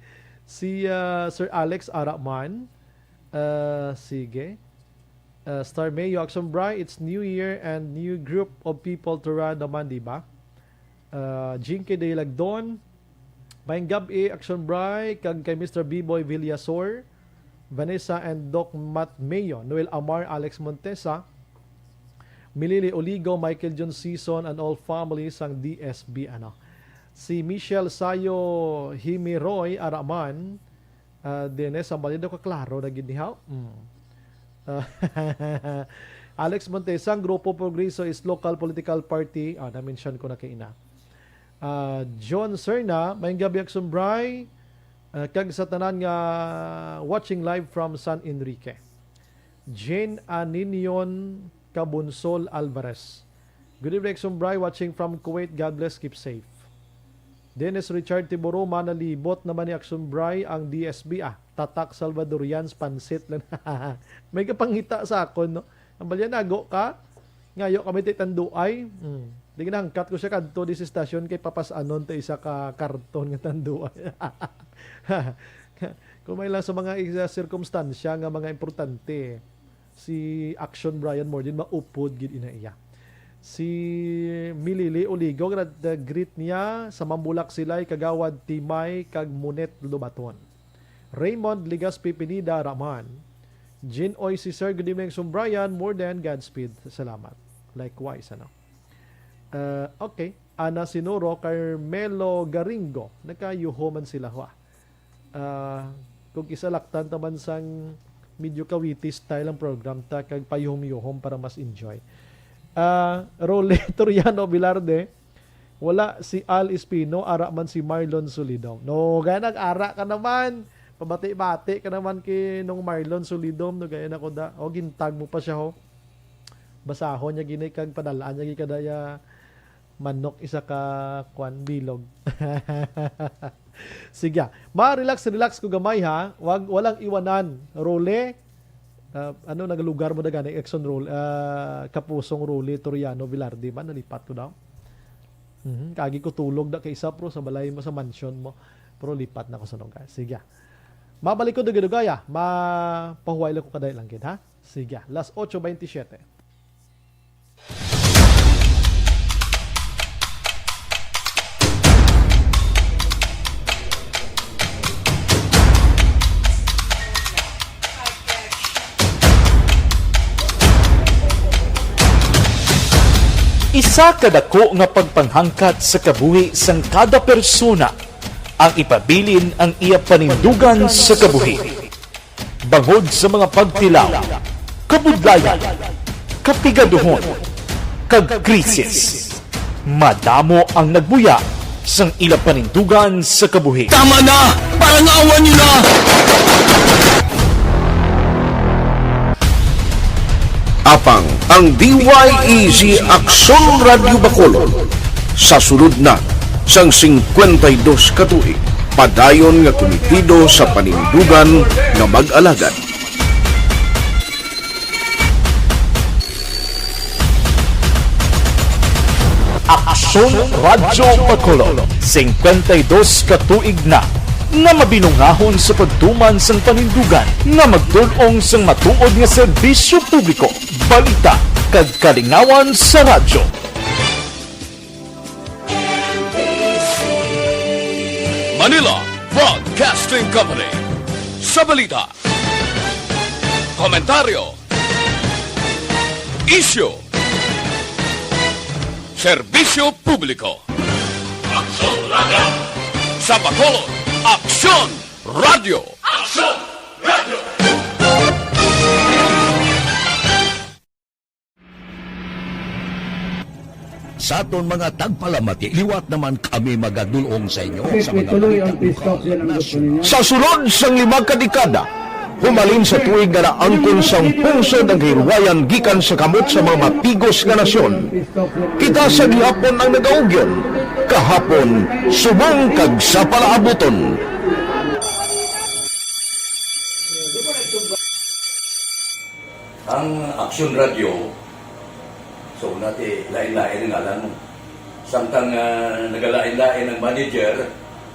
Si, ah, Sir Alex Araman. Ah, sige. Ah, Star Mayo, Action Bri, it's New Year and new group of people to run naman, di ba? Ah, Jinky Day Lagdon, Maayong gab-i, Action Bri, kag kay Mister B-Boy Villasor, Vanessa and Doc Matt Mayo, Noel Amar, Alex Montesa, Milili Oligo, Michael John Season, and all families sang D S B, ano. Si Michelle Sayo Himiroy Araman, ah, Dennis, ang balita ko, klaro na gid ni, haw? Mm. Ah, Alex Montesa, ang Grupo Progreso is local political party. Ah, na-mention ko na kay ina. Ah, John Serna, maayong gab-i, Action Bri, ah, kag sa tanan nga watching live from San Enrique. Jane Aninion Cabonsol Alvarez. Good evening, Action Bri, watching from Kuwait. God bless, keep safe. Dennis Richard Tiburuma, nalibot naman ni Action Bri ang D S B, ah. Tatak Salvadorians, pansit lang. May kapangita sa akon, no? Ang balya, nago ka? Ngayo kami ti tanduay. Hmm. Di ginahangkat ko siya kadto di sa istasyon kay papas-anon ta isa ka karton nga tanduay. Kung may lang sa mga isa sirkumstansya nga mga importante, si Action Brian Mordin, maupod gid ina iya. Si Milili Oligo, grad-, greet niya sa Mambulak Silay, Kagawad Timay, kag Munet Lubaton. Raymond Ligaspi Pinida Raman. Jin Oy si Sir, good evening, Sumbrayan. More than Godspeed. Salamat. Likewise, ano. Uh, okay. Ana Sinuro, Carmelo Garingo. Nagkayuho man sila, ho, ah. Ah, kung isa laktan ta man sang medyo Cavite style ang program ta, kag payuhom-yuhom para mas enjoy. Ah, Role Toriano Velarde, wala si Al Espino, ara man si Marlon Solidom. No, gaya nag-ara ka naman. Pabati-bati ka naman kay Nong Marlon Solidom, no, gaya na ko da. O, gintag mo pa siya, ho. Basahon niya gini kag padalaan niya gid kada iya manok isa ka, kwan, bilog. Sige, ah. Ma-relax, relax ko gamay, ha. Wag, walang iwanan. Role, ah, ano, nagalugar mo na gani, Exxon Role, ah, Kapusong Role Toriano Velarde man, nalipat ko daw. Mhm. Kagi ko tulog na kay isa, pro, sa balay mo, sa mansion mo. Pero lipat na ko sa lugar. Sige. Mabalik ko dugay-dugay, ah. Mapahuway lang ko kaday lang gid, ha? Sige. Las ocho veintisiete. Isa ka dako nga pagpanghangkat sa kabuhi sang kada persona ang ipabilin ang iya panindugan sa kabuhi. Bangod sa mga pagtilaw, kabudlayan, kapigaduhon, kag krisis, madamo ang nagbuya sang ila panindugan sa kabuhi. Tama na! Parang awan niyo na! Apang ang D Y E Z Aksyon Radyo Bacolod sa sulod na sang singkwenta y dos ka tuig, padayon nga kumitido sa panindugan nga mag-alagad. Aksyon Radyo Bacolod, singkwenta y dos ka tuig na nga mabinungahon sa pagtuman sang panindugan nga magdul-ong sang matuod nga serbisyo publiko, balita, kag kalingawan sa radyo. Manila Broadcasting Company. Sa balita, komentaryo, isyu, serbisyo publiko. Aksyon Radyo! Sa Bacolod, Aksyon Radyo! Aksyon Radyo! Sa aton mga tagpalamati, liwat naman kami magadulong sa inyo sa mga balita lokal, nasyonal. Sa sulod sang lima ka dekada, humalin sa tuig nga naangkon sang pungsod ang kahilwayan gikan sa kamot sa mga matigos nga nasyon, kita sa gihapon ang nagaugyon, kahapon, subong kag sa palaabuton. Ang Aksyon Radyo, so, una ti, lain-lain ang ngalan mo. Samtang, ah, nagalain-lain ang manager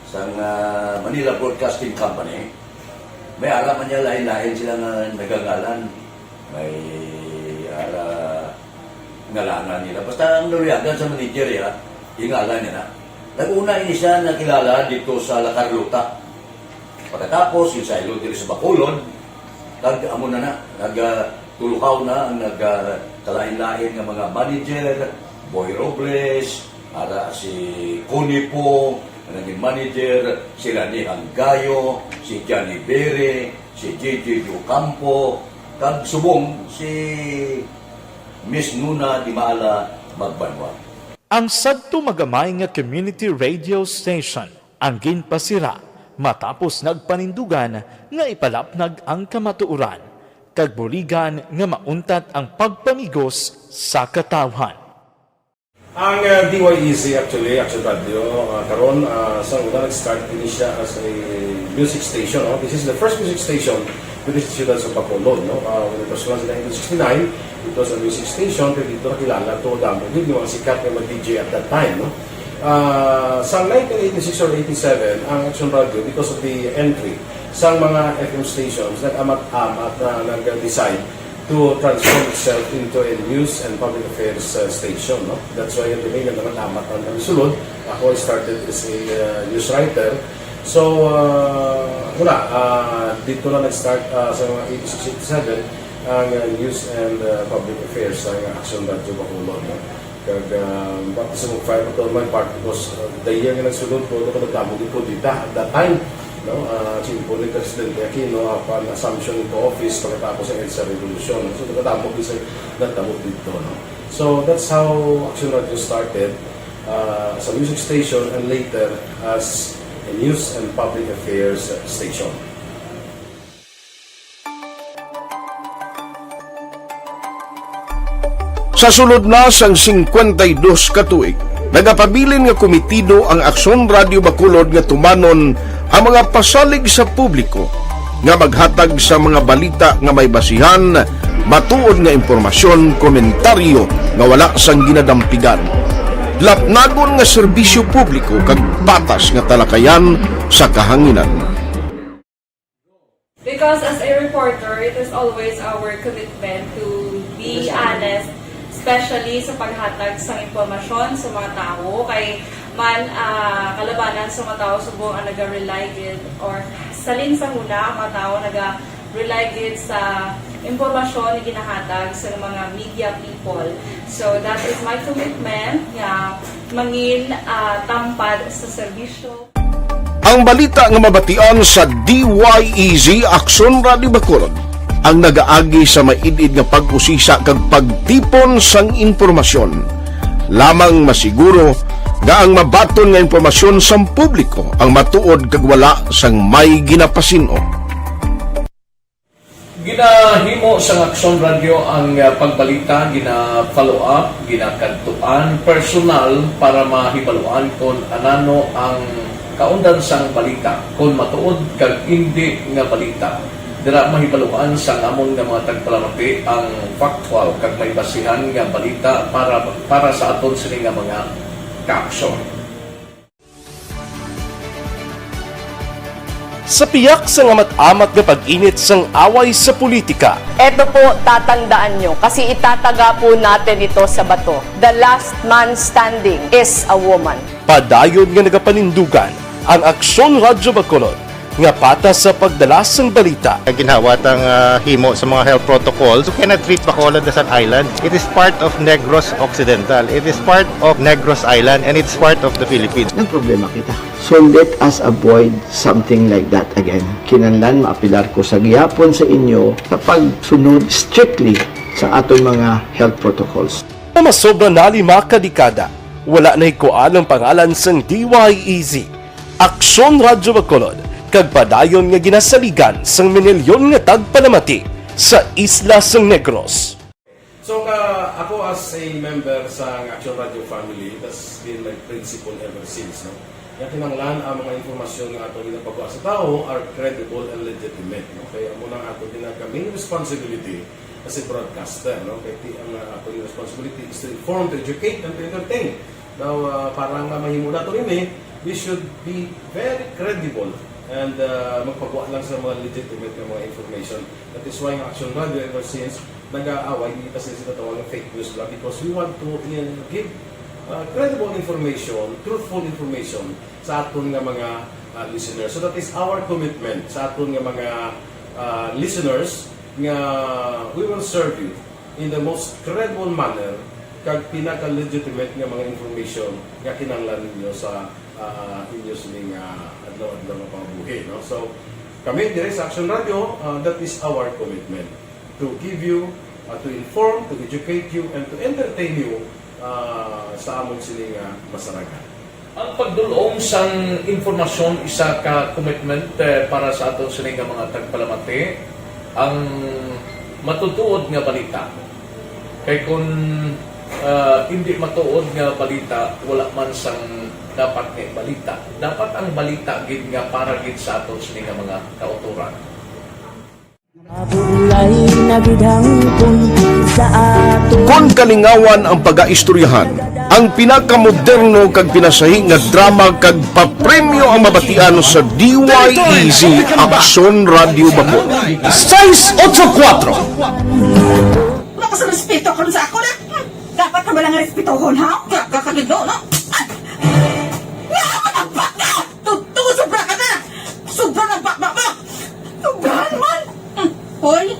sang, ah, Manila Broadcasting Company, may ara man niya lain-lain sila nga nagangalan. May ara ngalangan nila. Basta ang naluyagan sa manager, ya, ingalan niya na. Nag-una ini siya nakilala dito sa La Carlota. Pagkatapos, yung saylo diri sa Bacolod, kag amo na na, nag, ah, tulukaw na ang nag, ah, kalain-lain nga mga manager, Boy Robles, ara si Connie Pong, nga naging manager, si Rani Hanggayo, si Johnny Bere, si J J Ocampo, kag subong si Miss Nuna Dimala Magbanwa. Ang sadto magamay nga community radio station ang ginpasira matapos nagpanindugan nga ipalapnag ang kamatuoran, kag buligan nga mauntat ang pagpamigos sa katawhan. Ang, ah, D Y E Z, actually, Action Radio, ah, karon, ah, sa una nag-start ini siya as a music station, no? This is the first music station with the Siyudad sa Bacolod, no? Ah, when it was launched in nineteen sixty-nine, it was a music station, pero dito nakilala to, damo gid yung mga sikat nga mga D J at that time, no? Ah, sa nineteen eighty-six or eighty-seven, ang Action Radio, because of the entry sa mga F M stations, nag-amat-amat na nag-decide to transform itself into a news and public affairs, uh, station, no? That's why the main naman amat ang sulod. Ako, I started as a, uh, news writer. So, uh, wala, uh, dito na nag-start, uh, sa mga eighty-six, eighty-seven, ang, uh, news and, uh, public affairs sa Action Radio Bacolod, no? Kag, ah, baptism of fire pa to my part because, ah, the year nga nagsulod ko, ito ko nagdamo gid ko dita at that time, no? Ah, simple ni Presidente Aquino, upon assumption into office, pagkatapos ang EDSA Revolution. So, nagdamo gid sa, nagdamo dito, no? So, that's how Action Radio started, ah, as a music station and later as a news and public affairs station. Sa sulod na sang singkwenta y dos ka tuig, nagapabilin nga kumitido ang Aksyon Radio Bacolod nga tumanon ang mga pasalig sa publiko nga maghatag sa mga balita nga may basihan, matuod nga impormasyon, komentaryo nga wala sang ginadampigan, lapnagon nga serbisyo publiko kag patas nga talakayan sa kahanginan. Because as a reporter, it is always our commitment to be honest, especially sa paghatag sa impormasyon sa mga tawo. Kay man, ah, kalabanan sa mga tawo subong ang naga-rely gid, or salin sa huna ang mga tawo naga-rely gid sa impormasyon nga ginahatag sa mga media people. So that is my commitment nga mangin, ah, tampad sa serbisyo. Ang balita nga mabatian sa D Y E Z Aksyon Radio Bacolod ang nagaagi sa maid-id nga pag-usisa kag pagtipon sang impormasyon. Lamang masiguro nga ang mabaton nga impormasyon sang publiko ang matuod kag wala sang may ginapasin-o. Ginahimo sang Aksyon Radyo ang, ah, pagbalita, gina-follow up, ginakadtuan personal para mahibaluan kon anano ang kaundan sang balita, kon matuod kag indi nga balita. Dira mahibaluan sang amon nga mga tagpalamati ang factual kag may basihan nga balita para, para sa aton sini nga mga kaaksyon. Sa piyak sang amat-amat nga pag-init sang away sa politika, Eto po, tatandaan nyo, kasi itataga po natin ito sa bato. The last man standing is a woman. Padayon nga nagapanindugan ang Aksyon Radyo Bacolod nga patas sa pagdala sang balita. Ginhawa tang, ah, himo sa mga health protocols. You cannot treat Bacolod as an island. It is part of Negros Occidental. It is part of Negros Island, and it's part of the Philippines. Nagproblema kita. So let us avoid something like that again. Kinahanglan maapilar ko sa gihapon sa inyo sa pagsunod strictly sa aton mga health protocols. Nga masobra na lima ka dekada, wala nahikuan ang pangalan sang D Y E Z, Aksyon Radyo Bacolod, kag padayon nga ginasaligan sang minilyon nga tagpalamati sa isla sang Negros. So, ka, ako as a member sa Action Radio family, that's been my principle ever since, no? Nga kinahanglan ang mga impormasyon nga ato ginapagawa sa tawo are credible and legitimate, no? Kaya amo nang ato ginaka main responsibility as a broadcaster, no? Kay ti-, ang, uh, ato responsibility is to inform, to educate, and to entertain. Now, uh, para nga mahimo nato ini, we should be very credible and, uh, magpagawa lang sa mga legitimate nga mga information. That is why ang Action Radio ever since nag-aaway, hindi kasi sila tawag ng fake news lang because we want to, uh, give, uh, credible information, truthful information sa aton nga mga, uh, listeners. So that is our commitment sa aton nga mga, uh, listeners nga we will serve you in the most credible manner kag pinaka-legitimate nga mga information nga kinahanglan ninyo sa, ah, inyo sining, ah, adlaw-adlaw nga pangabuhi, no? So, kami diri sa Action Radio, ah, that is our commitment, to give you, ah, to inform, to educate you, and to entertain you, ah, sa amon sini nga masaragan. Ang pagdul-ong sang impormasyon isa ka commitment, eh, para sa aton sini nga mga tagpalamati. Ang matutuod nga balita. Kay kun, ah, indi matuod nga balita, wala man sang dapat nga balita. Dapat ang balita gid nga para gid sa aton sini nga mga kautoran. Mabulay na gid hangpon sa ato. Kon kalingawan ang pagaistoryahan, ang pinakamoderno kag pinasahi nga drama kag papremyo ang mabatian sa D Y E Z Aksyon Radio Bacolod. Sais otso kuwatro. Wala ka sa respeto karon sa ako na. Dapat ka ba lang respetohon, ha? Ka-, kakagidlo, no? Ay! Nga, matagpak ka! Tuto, sobra ka na! Sobra na ba, ba, ba? Sobrahan man! Hmm. Hoy,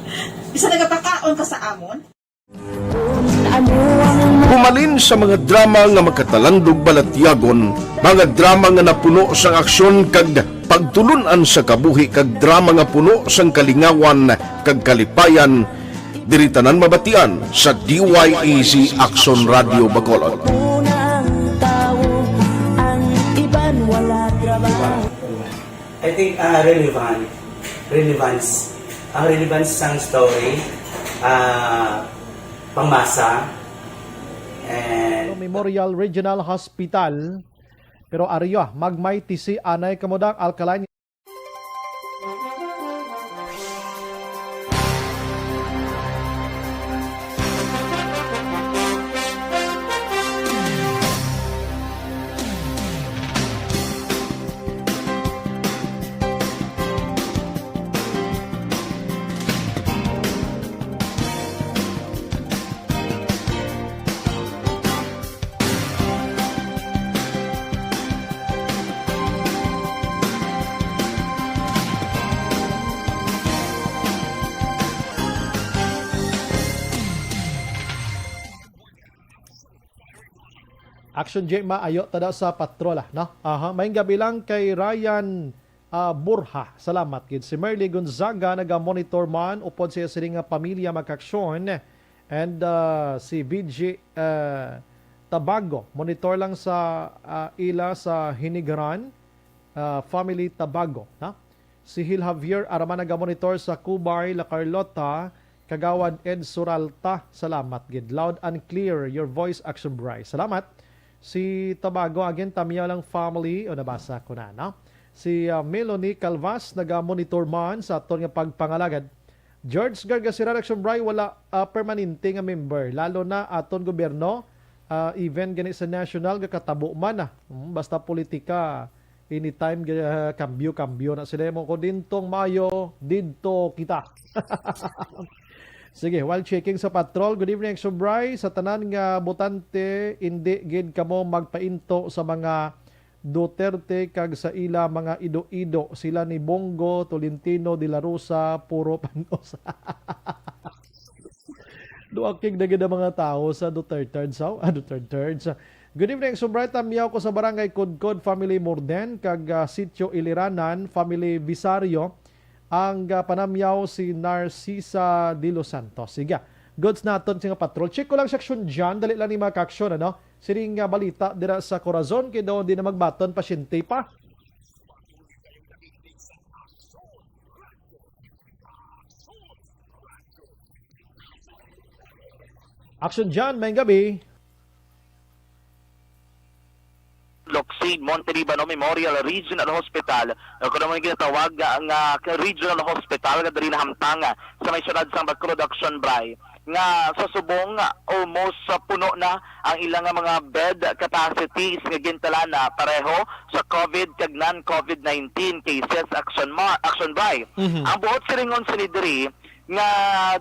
isa nagapakaon ka sa amon? Humalin sa mga drama nga makatalandog balatyagon, mga drama nga napuno sang aksyon kag pagtulun-an sa kabuhi kag drama nga puno sang kalingawan kag kalipayan, diri tanan mabatian sa D Y E Z Aksyon Radio Bacolod. I think, ah, relevant, relevance, ang relevance sang story, ah, pangmasa, and Memorial Regional Hospital. Pero ariyo, magmay tisi anay kamudang alkaline. Action J, maayo ta daw sa patrola, no? Aha, maayong gabi lang kay Ryan, ah, Borja. Salamat gid. Si Merly Gonzaga naga-monitor man upod sa iya sining nga pamilya, mga kaaksyon. And, ah, si B J, ah, Tabago, monitor lang sa, ah, ila sa Hinigaran, ah, family Tabago, no? Si Hil Javier Arama nagamonitor sa Cubay, La Carlota, Kagawad Ed Suralta, salamat gid. Loud and clear your voice, Action Bry. Salamat. Si Tobago again, Tamyaw lang family, o nabasa ko na, no? Si, ah, Melanie Calvas, naga-monitor man sa aton nga pagpangalagad. George Gargasira, Action Bry, wala, ah, permanente nga member, lalo na aton gobyerno, ah, even gani sa national, gakatabo man, ah. Hmm, basta politika, anytime, ah, kambyo-kambyo na sila mo. Kung dintong maayo, didto kita. Sige, while checking sa patrol, good evening, Action Bry. Sa tanan nga botante, indi gid kamo magpainto sa mga Duterte kag sa ila mga ido-ido. Sila ni Bongo, Tolentino, De La Rosa, puro panos. Duakig na gid ang mga tawo sa Duterte, sa, ah, Duterte, sa. Good evening, Action Bry. Tamyaw ko sa Barangay Kudkod, family Morden, kag, ah, Sitio Iliranan, family Visario. Ang, ah, panamyaw si Narcisa de los Santos. Sige, goods naton sa nga patrol. Check ko lang sa Action John, dali lang ni mga ka-action, ano? Sining, ah, balita dira sa Corazon, kay daw di na magbaton, pasyente pa. Action John, may gabi. Locsin, Monte Libano Memorial Regional Hospital, o kung ano man ginatawag nga Regional Hospital nga diri nahamtang sa may siyudad sang Bacolod, Action Bry, nga sa subong almost, ah, puno na ang ilang nga mga bed capacities nga gintalana pareho sa COVID kag non-COVID nineteen cases, Action Ma-, Action Bry. Mhm. Ang buot silingon sini diri nga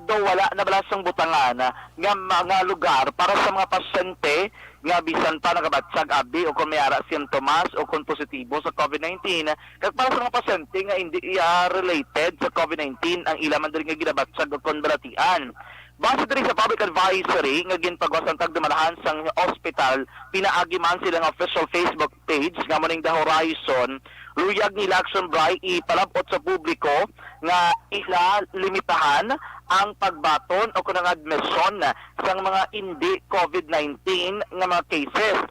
daw wala na bala sang butangan nga mga lugar para sa mga pasyente nga bisan pa nagabatyag abi o kung may ara sintomas o kung positibo sa COVID nineteen, kag para sa mga pasyente nga indi iya related sa COVID nineteen ang ila man diri nga ginabatyag o kung balatian. Base diri sa public advisory nga ginpagawas sang tagdumalahan sang ospital, pinaagi man sila nga official Facebook page nga mo ning The Horizon, luyag nila, Action Bry, ipalab-ot sa publiko nga ila limitahan ang pagbaton o kunang admisyon sang mga indi COVID nineteen nga mga cases.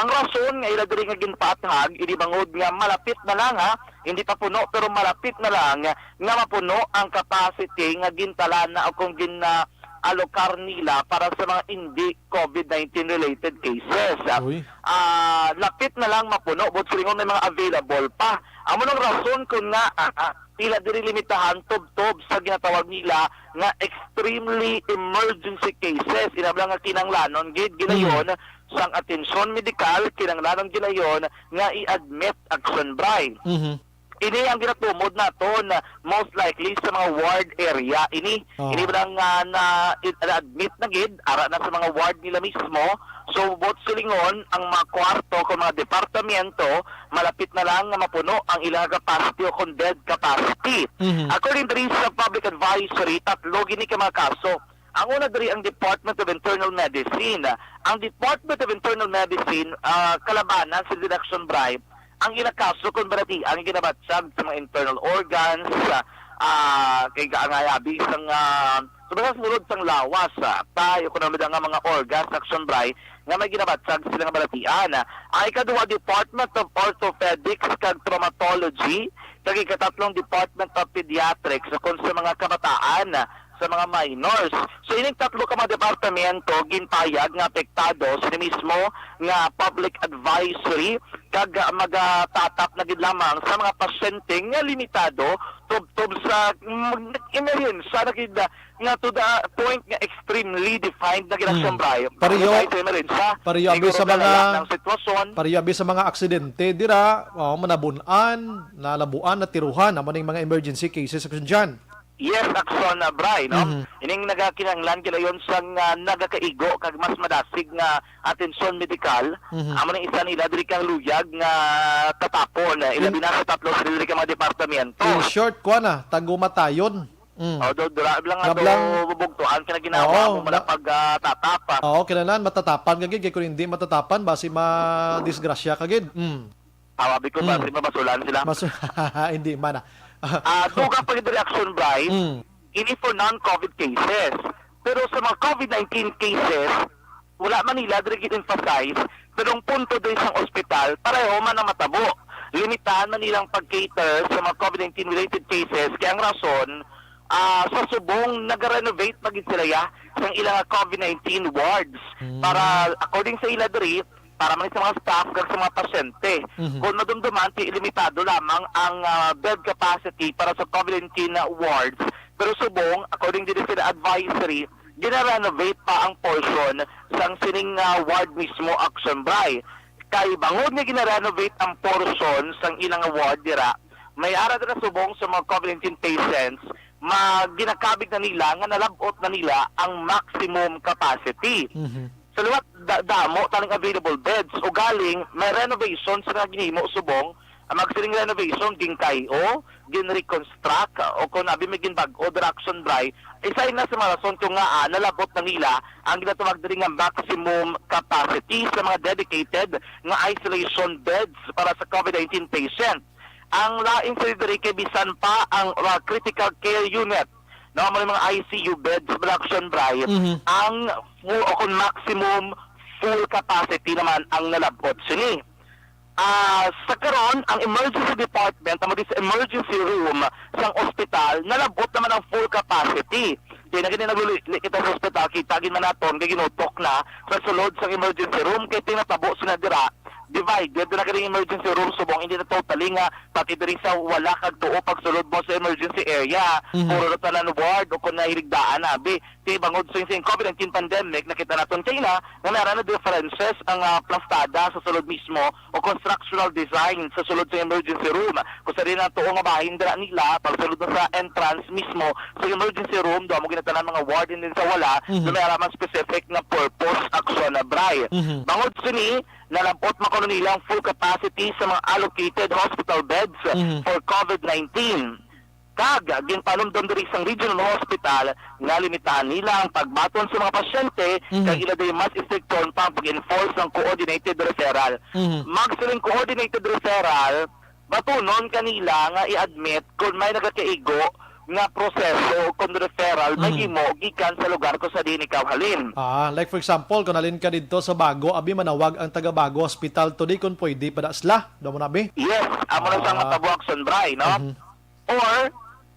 Ang rason nga ila diri nga ginpaathag, ini bangod nga malapit na lang, ha, hindi pa puno, pero malapit na lang nga mapuno ang capacity nga gintalana o kung gin, ah, alokar nila para sa mga indi COVID nineteen related cases. Uy. Ah, lapit na lang mapuno, but silingon may mga available pa. Amo nang rason kun nga, ah, ah, ila diri limitahan tubtob sa ginatawag nila nga extremely emergency cases. Ina bala nga kinahanglanon gid gilayon Mm. sang atensyon medikal, kinahanglanon gilayon nga i-admit, Action Bry. Mhm. Ini ang ginatumod naton, most likely sa mga ward area. Ini, Oo. ini bala nga na, na-admit na gid, ara na sa mga ward nila mismo. So, buot silingon, ang mga kwarto kung mga departamento, malapit na lang nga mapuno ang ilang capacity o kung bed capacity. Mhm. According diri sa public advisory, tatlo gini ka mga kaso. Ang una diri ang Department of Internal Medicine. Ang Department of Internal Medicine, ah, kalabanan sa Direction Bribe, ang ila kaso kung balatian nga ginabatyag sa mga internal organs, ah, kay gaangayabi sang, ah, sa mga sulod sang lawas, ah, tay, o kung ano nga mga organs, Action Bry, nga may ginabatyag sila nga balatian. Ang ikaduha, Department of Orthopedics kag Traumatology, kag ikatatlong, Department of Pediatrics, ukon sa mga kabataan, sa mga minors. So, ining tatlo ka mga departamento ginpayag nga apektado sa mismo nga public advisory kag, ah, magatatap na gid lamang sa mga pasyente nga limitado tubtob sa, mm, emerhensya na gid, ah, nga to the point nga extremely defined na gid ang Mm. Siyempre. Pareho, Dahil sa emerhensya, pareho abi sa siguro mga, na ng sitwasyon. Pareho abi sa mga aksidente dira, oh, manabun-an, nalabuan, natiruhan, amo ning mga emergency cases, Action John. Yes, Action, uh, Bry, no? Mhm. Ining nagakinahanglan gilayon sang, uh, nagakaigo kag mas madasig nga atensyon medikal, Mhm. amo ning isa nila diri kang luyag nga tatapon, eh, ilabi Mhm. na sa tatlo sa diri ka mga departamento. In short, kuan na, tagumatayon. Mm. O, do, dura lang nga Nablang do, bubugtuan ka na ginawa Oo, mo, na- malapag, ah, tatap, ah. Oo, kinahanglan matatapan ka gid, kay kung hindi matatapan, basi madisgrasya ka gid. Mm. Ah, abi ko, Mm. basi mabasulan sila. Mas-, hindi man, ah. Ah, dugang pa yung reaction, Bryce. Mm. Ini for non-COVID cases. Pero sa mga COVID nineteen cases, wala man nila diri gid emphasize, pero ang punto diri sa ospital, pareho man ang matabo. limitahan man nilang pag-cater sa mga COVID nineteen related cases. Kaya ang rason, ah, sa subong, nag-renovate pa gid sila, ya, sa ilang COVID nineteen wards. Hmm. Para, according sa ila diri, para man sa mga staff kag sa mga pasyente. Mhm. Kung madumduman, ti limitado lamang ang, ah, bed capacity para sa COVID nineteen wards. Pero subong, according diri sa advisory, gina-renovate pa ang portion sang sining, ah, ward mismo, Action Bray. Kay bangod nga gina-renovate ang portion sang ilang ward dira, may ara dira subong sa mga COVID nineteen patients, ma-, ginakabig na nila nga nalab-ot na nila ang maximum capacity. Mhm. Sa liwat, da-, damo taning available beds. Ugaling, may renovation sila ginhimo subong. Ang magsiling renovation, ginkay-o, ginreconstruct, o kung abi may ginbag-o, dira, Action Bray. Isa ina sa mga rason kung nga, ah, nalab-ot na nila ang ginatawag diri nga maximum capacity sa mga dedicated nga isolation beds para sa COVID nineteen patient. Ang lain sa diri kay bisan pa ang, ah, critical care unit, no, mga, mga I C U beds, Action Bray, Mhm. ang full o kung maximum full capacity naman ang nalab-ot sini. Ah, sa karon, ang emergency department, amo di sa emergency room sang ospital, nalab-ot naman ang full capacity. Kaya na gani nagluli kita sa ospital, kita gid man naton, kay ginutok na sa sulod sang emergency room, kay tinatabo sila dira, divided na gani emergency room, subong hindi na totally nga, pati diri sa wala kag tuo pagsulod mo sa emergency area, Mhm. puro na tanan ward o kung nahiligdaan na, abi. Kay bangod sa, sa COVID nineteen pandemic, nakita naton kaina nga may ara na differences ang, ah, plastada sa sulod mismo o constructional design sa sulod sa emergency room. Kung sa rin ang tuo nga bahin dira nila, pagsulod na sa entrance mismo sa emergency room, do mo ginatanan mga ward and din sa wala, Mhm. na may ara man specific nga purpose, Action Bray. Mhm. Bangod sini, nalab-ot man kuno nila ang full capacity sa mga allocated hospital beds Mhm. for COVID nineteen. Kag ginpanumdom diri sang regional hospital nga limitahan nila ang pagbaton sa mga pasyente Mhm. kag ila diri mas istrikton pa ang pag-enforce sang coordinated referral. Mhm. Magsiling coordinated referral, batunon kanila nga i-admit kon may nagakaigo nga proseso kon referral may Mhm. himo gikan sa lugar kung sa diin ikaw halin. Ah, like for example, kung halin ka didto sa Bago, abi manawag ang taga Bago Hospital today kung pwede pa da sila. Do mo na, bi? Yes, amo na sang Ah. matabo, Action Bray, no? Mhm. Or,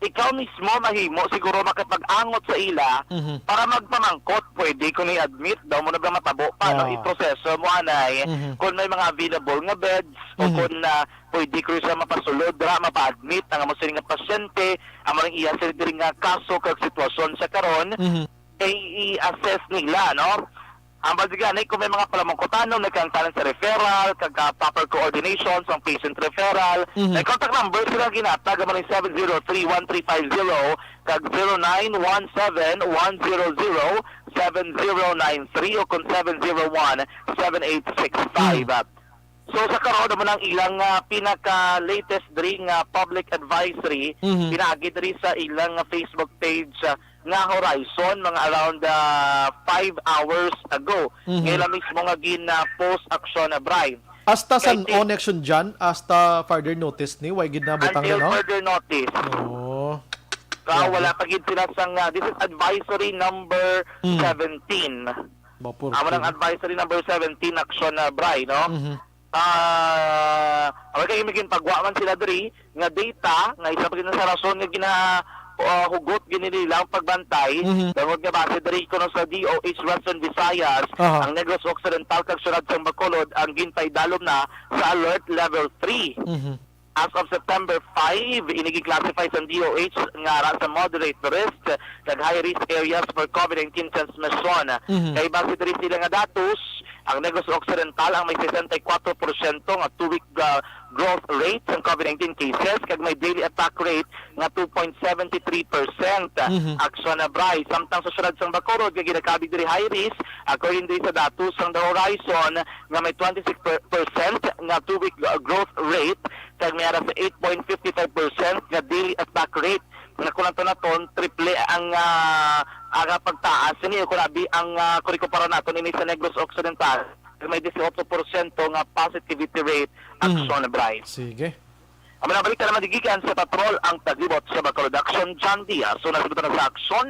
ikaw mismo mahimo siguro makipag-angot sa ila Mhm. para magpamangkot. Pwede ko ni-admit daw mo na ba matabo pa, no? Ah. Iproseso mo anay Mhm. kung may mga available nga beds o Mhm. kung, ah, pwede ko siya mapasulod dira, mapa-admit ang amo sini nga pasyente, amo ring iya sini diri nga kaso kag sitwasyon sa karon. Mhm. Kay i-assess nila, no? Ang basic gani, kung may mga palamangkutanon, nagkangtanan sa referral, kag, ah, proper coordination sa patient referral, Mhm. may contact number sila ginatag, amo ni seven zero three one three five zero, kag zero nine one seven one zero zero seven zero nine three o kung seven zero one seven eight six five. Mhm. So, sa karon, amo nang ilang, ah, pinaka-latest diri nga public advisory, Mhm. pinaagi diri sa ilang, ah, Facebook page, ah, nga Horizon, mga around, ah, five hours ago. Mhm. Nga ila mismo nga gin, ah, post, Action Bray. Hasta Kay san ti- o, Action Jan? Hasta further notice ni? Way gid na butang Until na, no? further notice. Oh. Ka, Grabe. wala pa gid sila sang, ah, this is advisory number Mm. seventeen. Ba, purty. Amo nang advisory number seventeen, Action, ah, Bray, no? Mhm. Ah, away kay may ginpagwa man sila diri nga data nga isa pa gid sa rason nga gina-, ah, hugot gid nila ang pagbantay. Mhm. Tungod nga base diri kuno sa D O H Western Visayas, Aha. ang Negros Occidental kag Siyudad sang Bacolod ang ginpaidalom na sa Alert Level three. Mhm. As of September five, ini gi-classify sang D O H nga ara sa moderate risk kag high risk areas for COVID nineteen transmission. Mhm. Kay base diri sa ila nga datos, ang Negros Occidental ang may sesenta y kuwatro porsyento nga two-week, ah, growth rate sang COVID nineteen cases kag may daily attack rate nga two point seven three percent. Mhm. Action Bray. Samtang sa siyudad sang Bacolod nga ginakabig diri high risk, according diri sa datos sang The Horizon, nga may twenty-six percent nga two-week, uh, growth rate, kag may ara sa eight point fifty five percent nga daily attack rate, nga kung nato naton, triple ang, ah, ang pagtaas ini, kung abi ang, ah, kung ikumpara naton ini sa Negros Occidental, may dieciocho porsyento nga positivity rate. Mm. Action Bray. Sige. Ang mga balita naman gikan sa Patrol ang Taglibot sa Bacolod. Action, John Diaz. So, nasa sa Action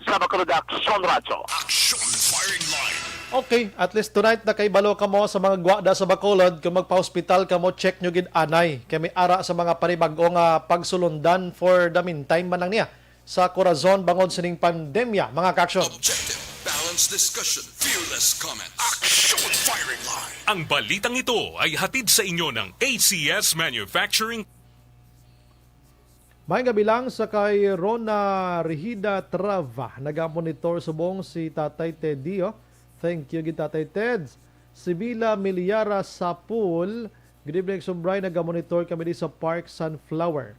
sa Bacolod Action Radyo. Action Firing Line. Okay, at least tonight nakahibalo kamo sa mga gwada sa Bacolod. Kung magpa-hospital kamo, check nyo gid anay. Kay may ara sa mga panibag-o nga pagsulundan for the meantime man lang niya sa Corazon bangod sining pandemya, mga ka-aksyon. Objective, balanced discussion, fearless comment. Action Firing Line. Ang balitang ito ay hatid sa inyo ng A C S Manufacturing. May gabi lang sa kay Rona Rehida Trava. Nagamonitor subong si Tatay Teddy, oh. Thank you gid, Tatay Teds. Si Bila Miliara Sapul, "Good evening, Sumbray. Nagamonitor kami di sa Park Sunflower."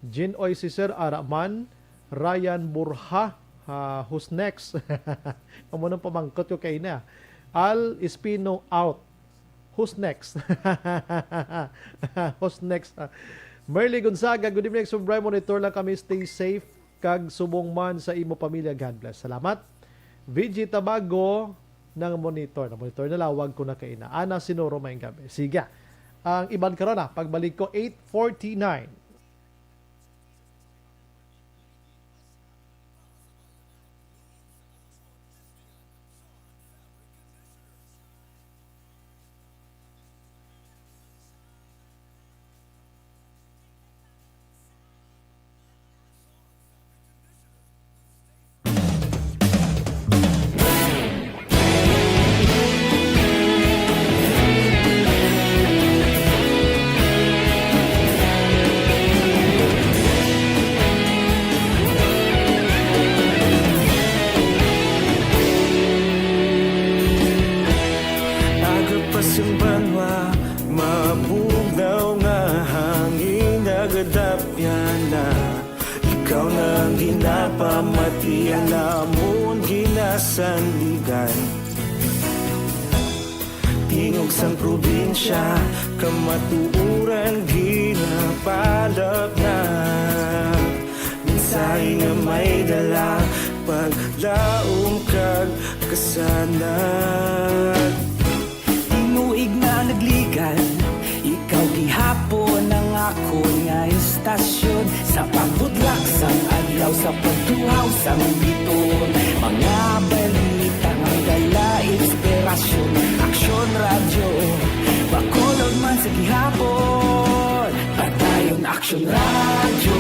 Jin Oy, si Sir Araman, Ryan Burha, ah, who's next? Amo nang pamangkot ko kay na. Al Espino out. Who's next? Who's next? Merly Gonzaga, "Good evening, Sumbray. Monitor lang kami. Stay safe kag subong man sa imo pamilya. God bless." Salamat. V G Tabago, nang monitor. Na monitor na lawag ko na kaina. Ana Sinuro, may gabi. Sige. Ang iban karon na, pagbalik ko, eight forty-nine. Aga pa sang banwa, mabugnaw nga hangin nagadapyan na. Ikaw na ang ginapamati, ang amon ginasandigan. Tingog sang probinsya, kamatuoran ginapalapnag. Mensahe nga may dala, paglaom kag kasanag. Tinuig na nagligan, ikaw gihapon ang akon nga istasyon. Sa pagbudlak sang adlaw, sa pagtuhaw sang biton, mga balita nga dala inspirasyon. Aksyon Radyo, Bacolod man sa gihapon. Padayon Aksyon Radyo,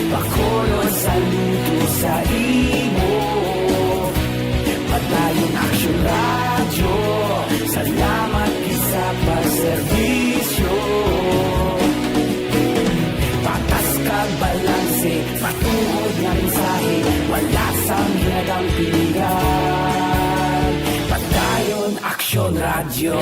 Bacolod, saludo sa imo. Padayon Aksyon Radyo, salamat gid sa pagserbisyo. Patas kag balanse, matuod nga mensahe, wala sang ginadampigan. Padayon Aksyon Radyo.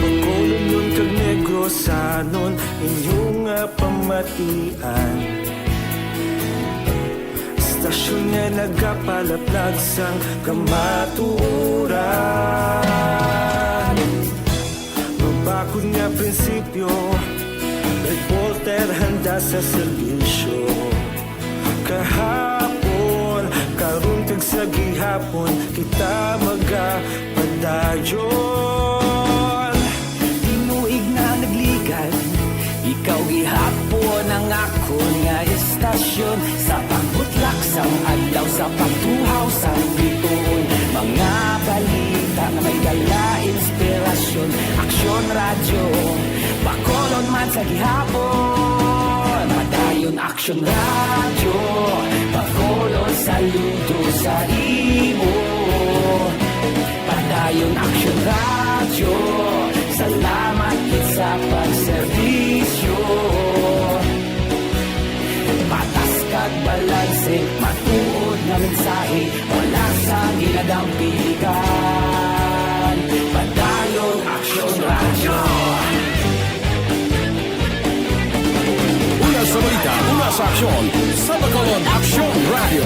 Bacolodnon kag Negrosanon, inyo nga pamatian. Istasyon nga nagapalaplag sang kamatuoran. Mabakod nga prinsipyo, reporter handa sa serbisyo. Kahapon, karon kag sa gihapon, kita magapadayon. Tinuig na nagligan, ikaw gihapon ang akon nga istasyon. Sa pagbutlak sang adlaw, sa pagtuhaw sang bituon, mga balita nga may dala inspirasyon. Aksyon Radyo, Bacolod man sa gihapon. Padayon Aksyon Radyo, Bacolod, saludo sa imo. Padayon Aksyon Radyo, salamat gid sa pagserbisyo. Patas kag balanse, matuod nga mensahe, wala sang ginadampigan. Padayon Aksyon Radyo. Una sa balita, una sa aksyon, sa Bacolod Aksyon Radyo.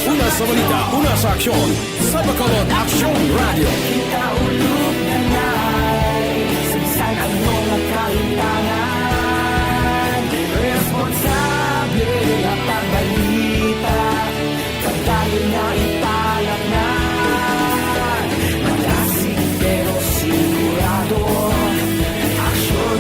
Una sa balita, una sa aksyon, sa Bacolod Aksyon Radyo. Kita ulog na na'y sa bisan ano nga kahimtangan. Responsable nga pagbalita, pagdayon na ipalapnag. Madasig pero sigurado, Aksyon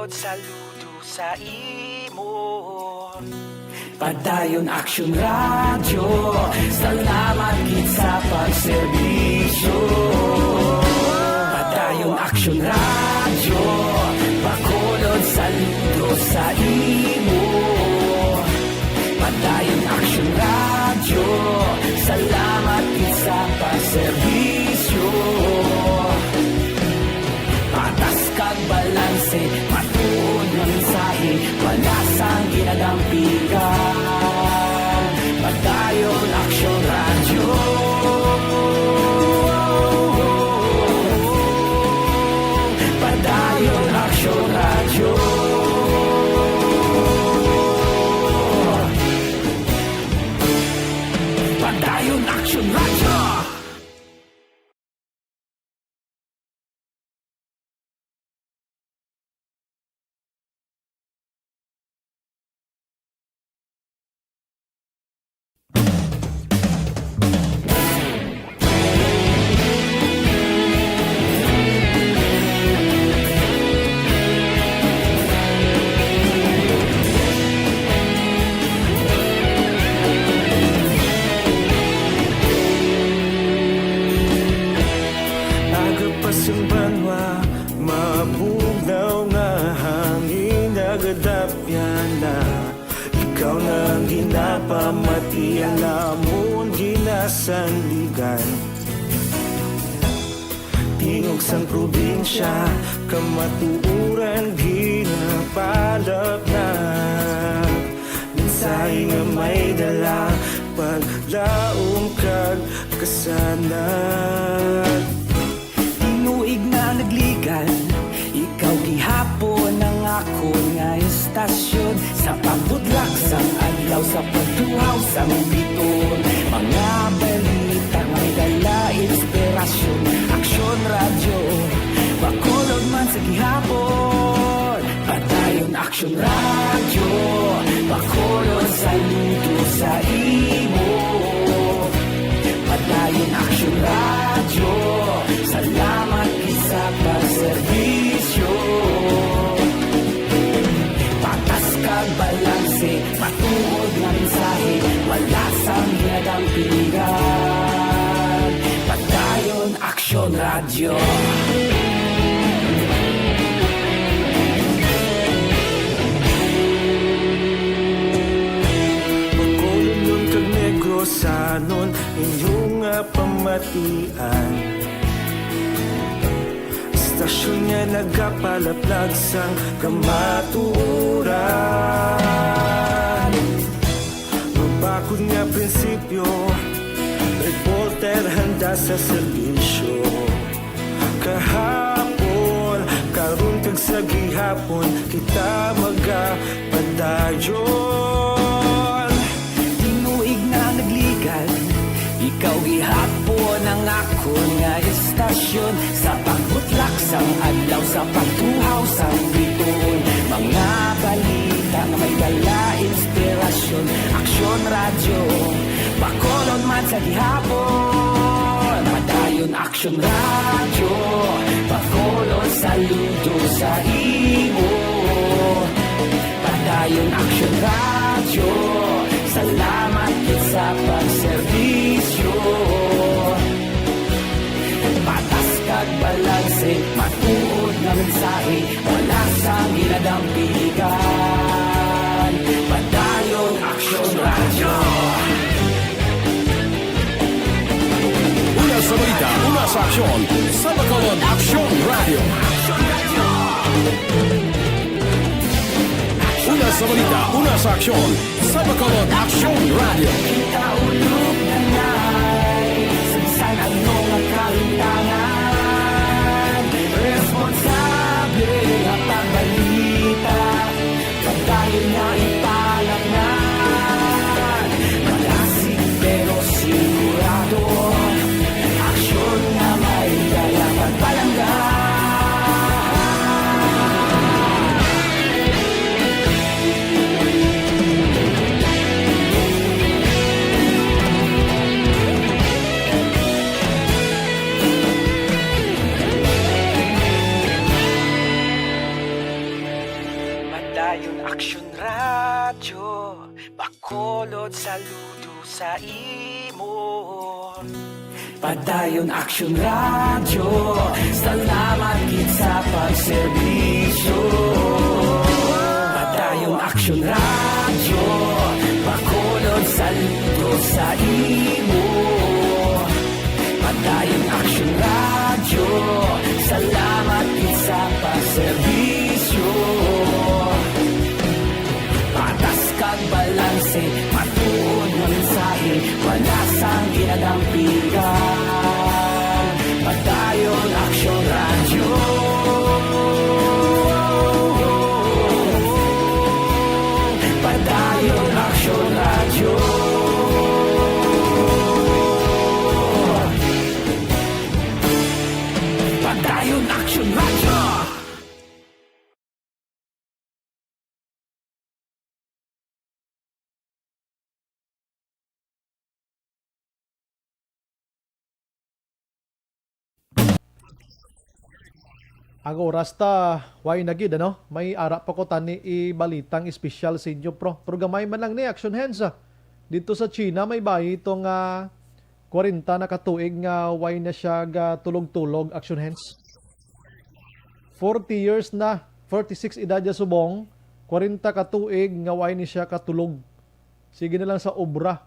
Saludo sa imo. Padayon Aksyon Radyo, salamat gid sa pagserbisyo. Padayon Aksyon Radyo, Bacolod, saludo sa imo. Padayon Aksyon Radyo, salamat gid sa pagserbisyo. Patas kag balanse, matuod nga mensahe, wala sang ginadampigan. Padayon Aksyon Radyo. Padayon Aksyon Radyo. Padayon Aksyon Radyo. Aga pa sang banwa, mabugnaw nga hangin nagadapyan na. Ikaw na ang ginapamati, ang amon ginasandigan. Tingog sang probinsya, kamatuoran ginapalapnag. Mensahe nga may dala, paglaom kag kasanag. Tinuig na nagligan, ikaw gihapon ang akon nga istasyon. Sa pagbutlak sang adlaw, sa pagtuhaw sang biton, mga balita may dala inspirasyon. Aksyon Radyo, Bacolod man sa gihapon. Padayon Aksyon Radyo, Bacolod, saludo sa imo. Padayon Aksyon Radyo, salamat gid sa pagserbisyo. Patas kag balanse, matuod nga mensahe, wala sang ginadampigan. Padayon Aksyon Radyo. Bacolodnon kag Negrosanon, inyo nga pamatian. Istasyon nga nagapalaplag sang kamatuoran. Mabakod nga prinsipyo, reporter handa sa serbisyo. Kahapon, karon kag sa gihapon, kita magapadayon. Tinuig na nagligan, ikaw gihapon ang akon nga istasyon. Sa pagbutlak sang adlaw, sa pagtuhaw sang biton, mga balita nga may dala inspirasyon. Aksyon Radyo, Bacolod man sa gihapon. Padayon Aksyon Radyo, Bacolod, saludo sa imo. Padayon Aksyon Radyo, salamat gid sa pagserbisyo. Patas kag balanse, matuod nga mensahe, wala sang ginadampigan. Padayon Aksyon Radyo. Una sa balita, una sa aksyon, sa Bacolod Aksyon Radyo. Una sa balita, una sa aksyon, sa Bacolod Aksyon Radyo. Kita ulog na nay, sa bisan ano nga kalimtangan, responsable nga pagbalita. Padayon nga ipalapngan, malasig pero sigurado, aksyon nga may dala pagpalangga. Saludo sa imo. Padayon Aksyon Radyo, salamat gid sa pagserbisyo. Padayon Aksyon Radyo, Bacolod, saludo sa imo. Padayon Aksyon Radyo, salamat gid sa pagserbisyo. Patas kag balanse, matuod nga mensahe, wala sang ginadampigan. Padayon Aksyon Radyo. Padayon Aksyon Radyo. Padayon Aksyon Radyo. Ang oras ta, way na gid, ano? May ara pa ko tani ibalitang espesyal sa inyo, pro. Pero gamay man lang ni, Action Hands, ah. Dito sa China, may bayi ito nga kwarenta na ka tuig nga way na siya gatulog-tulog, Action Hands. Forty years na, forty-six edad niya subong, kwarenta ka tuig nga way ni siya katulog. Sige na lang sa obra.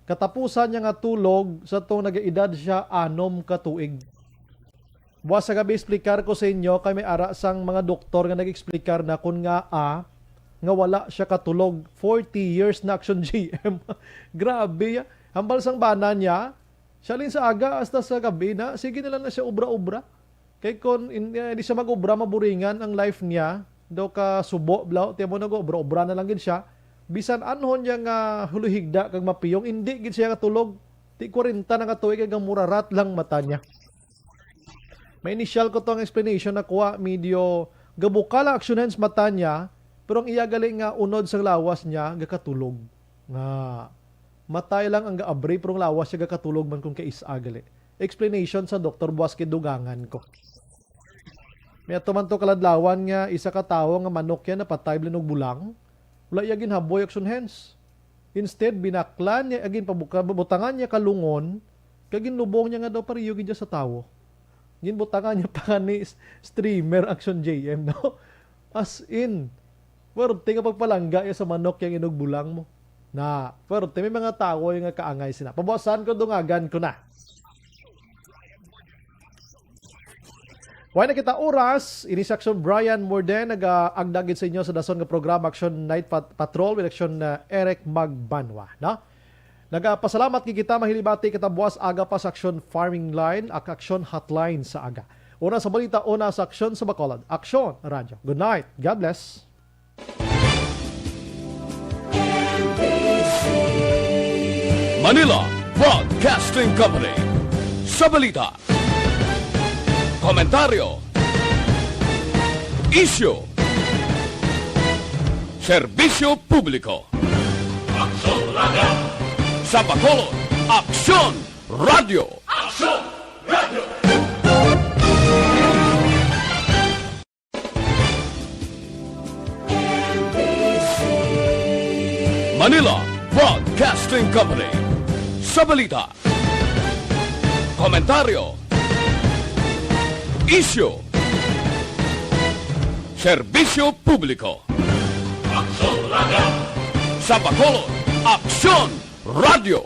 Katapusan niya nga tulog sa tong nagaedad siya anom ka tuig. Buwas sa gabi, explicar ko sa inyo kay may ara sang mga doktor nga nag-explicar na kon nga, ah, nga wala siya katulog. Forty years na, Action G M. Grabe, ah. Hambal sang bana niya, siya lang sa aga hasta sa gabi na, sige na lang na siya obra-obra. Kay kon in-, eh, di siya mag-obra, maburingan ang life niya. Daw ka subo, blaw, tiyan mo, nag-obra-obra na lang gid siya. Bisan anhon niya nga huluhigda kag mapiyong, indi gid siya katulog. Ti kwarenta na ka tuig kag mura rat lang mata niya. May initial ko tong explanation na kuha, medyo gabuka lang, Action Hands, mata niya, pero ang iya gali nga unod sang lawas niya gakatulog. Nga matay lang ang gaabri, pero ang lawas niya gakatulog man kung kaisa gali. Explanation sa doktor, buwas kay dugangan ko. May ato man to kaladlawan nga isa ka tawo nga manok yan napatay, blinog bulang. Wala iya ginhaboy, Action Hands. Instead, binaklan niya, agin pabuka-, butangan niya kalungon, kag ginlubong niya nga daw pareho gid siya sa tawo. Ginbutangan niya pa ni s-, streamer, Action J M, no? As in, pwerte nga pagpalangga iya sa manok yang inugbulang mo. Na, pwerte, may mga tawo nga kaangay sina. Pabuwasan ko, dungagan ko na. Way na kita oras, ini si Action Brian Morden, nag-aagda gid sa inyo sa dason nga programa, Action Night Pat-, Patrol with Action, uh, Eric Magbanwa, no? Nagapasalamat gid kita, mahilibati kita buwas aga pa sa Action Farming Line, ak-, Action Hotline sa aga. Una sa balita, una sa aksyon sa Bacolod. Action Radyo. Good night. God bless. Manila Broadcasting Company. Sa balita, komentaryo, isyu, serbisyo publiko. Aksyon Radyo. Sa Bacolod, Aksyon Radyo. Aksyon Radyo. Manila Broadcasting Company. Sa balita, komentaryo, isyu, serbisyo publiko. Aksyon Radyo. Sa Bacolod, Aksyon Radyo.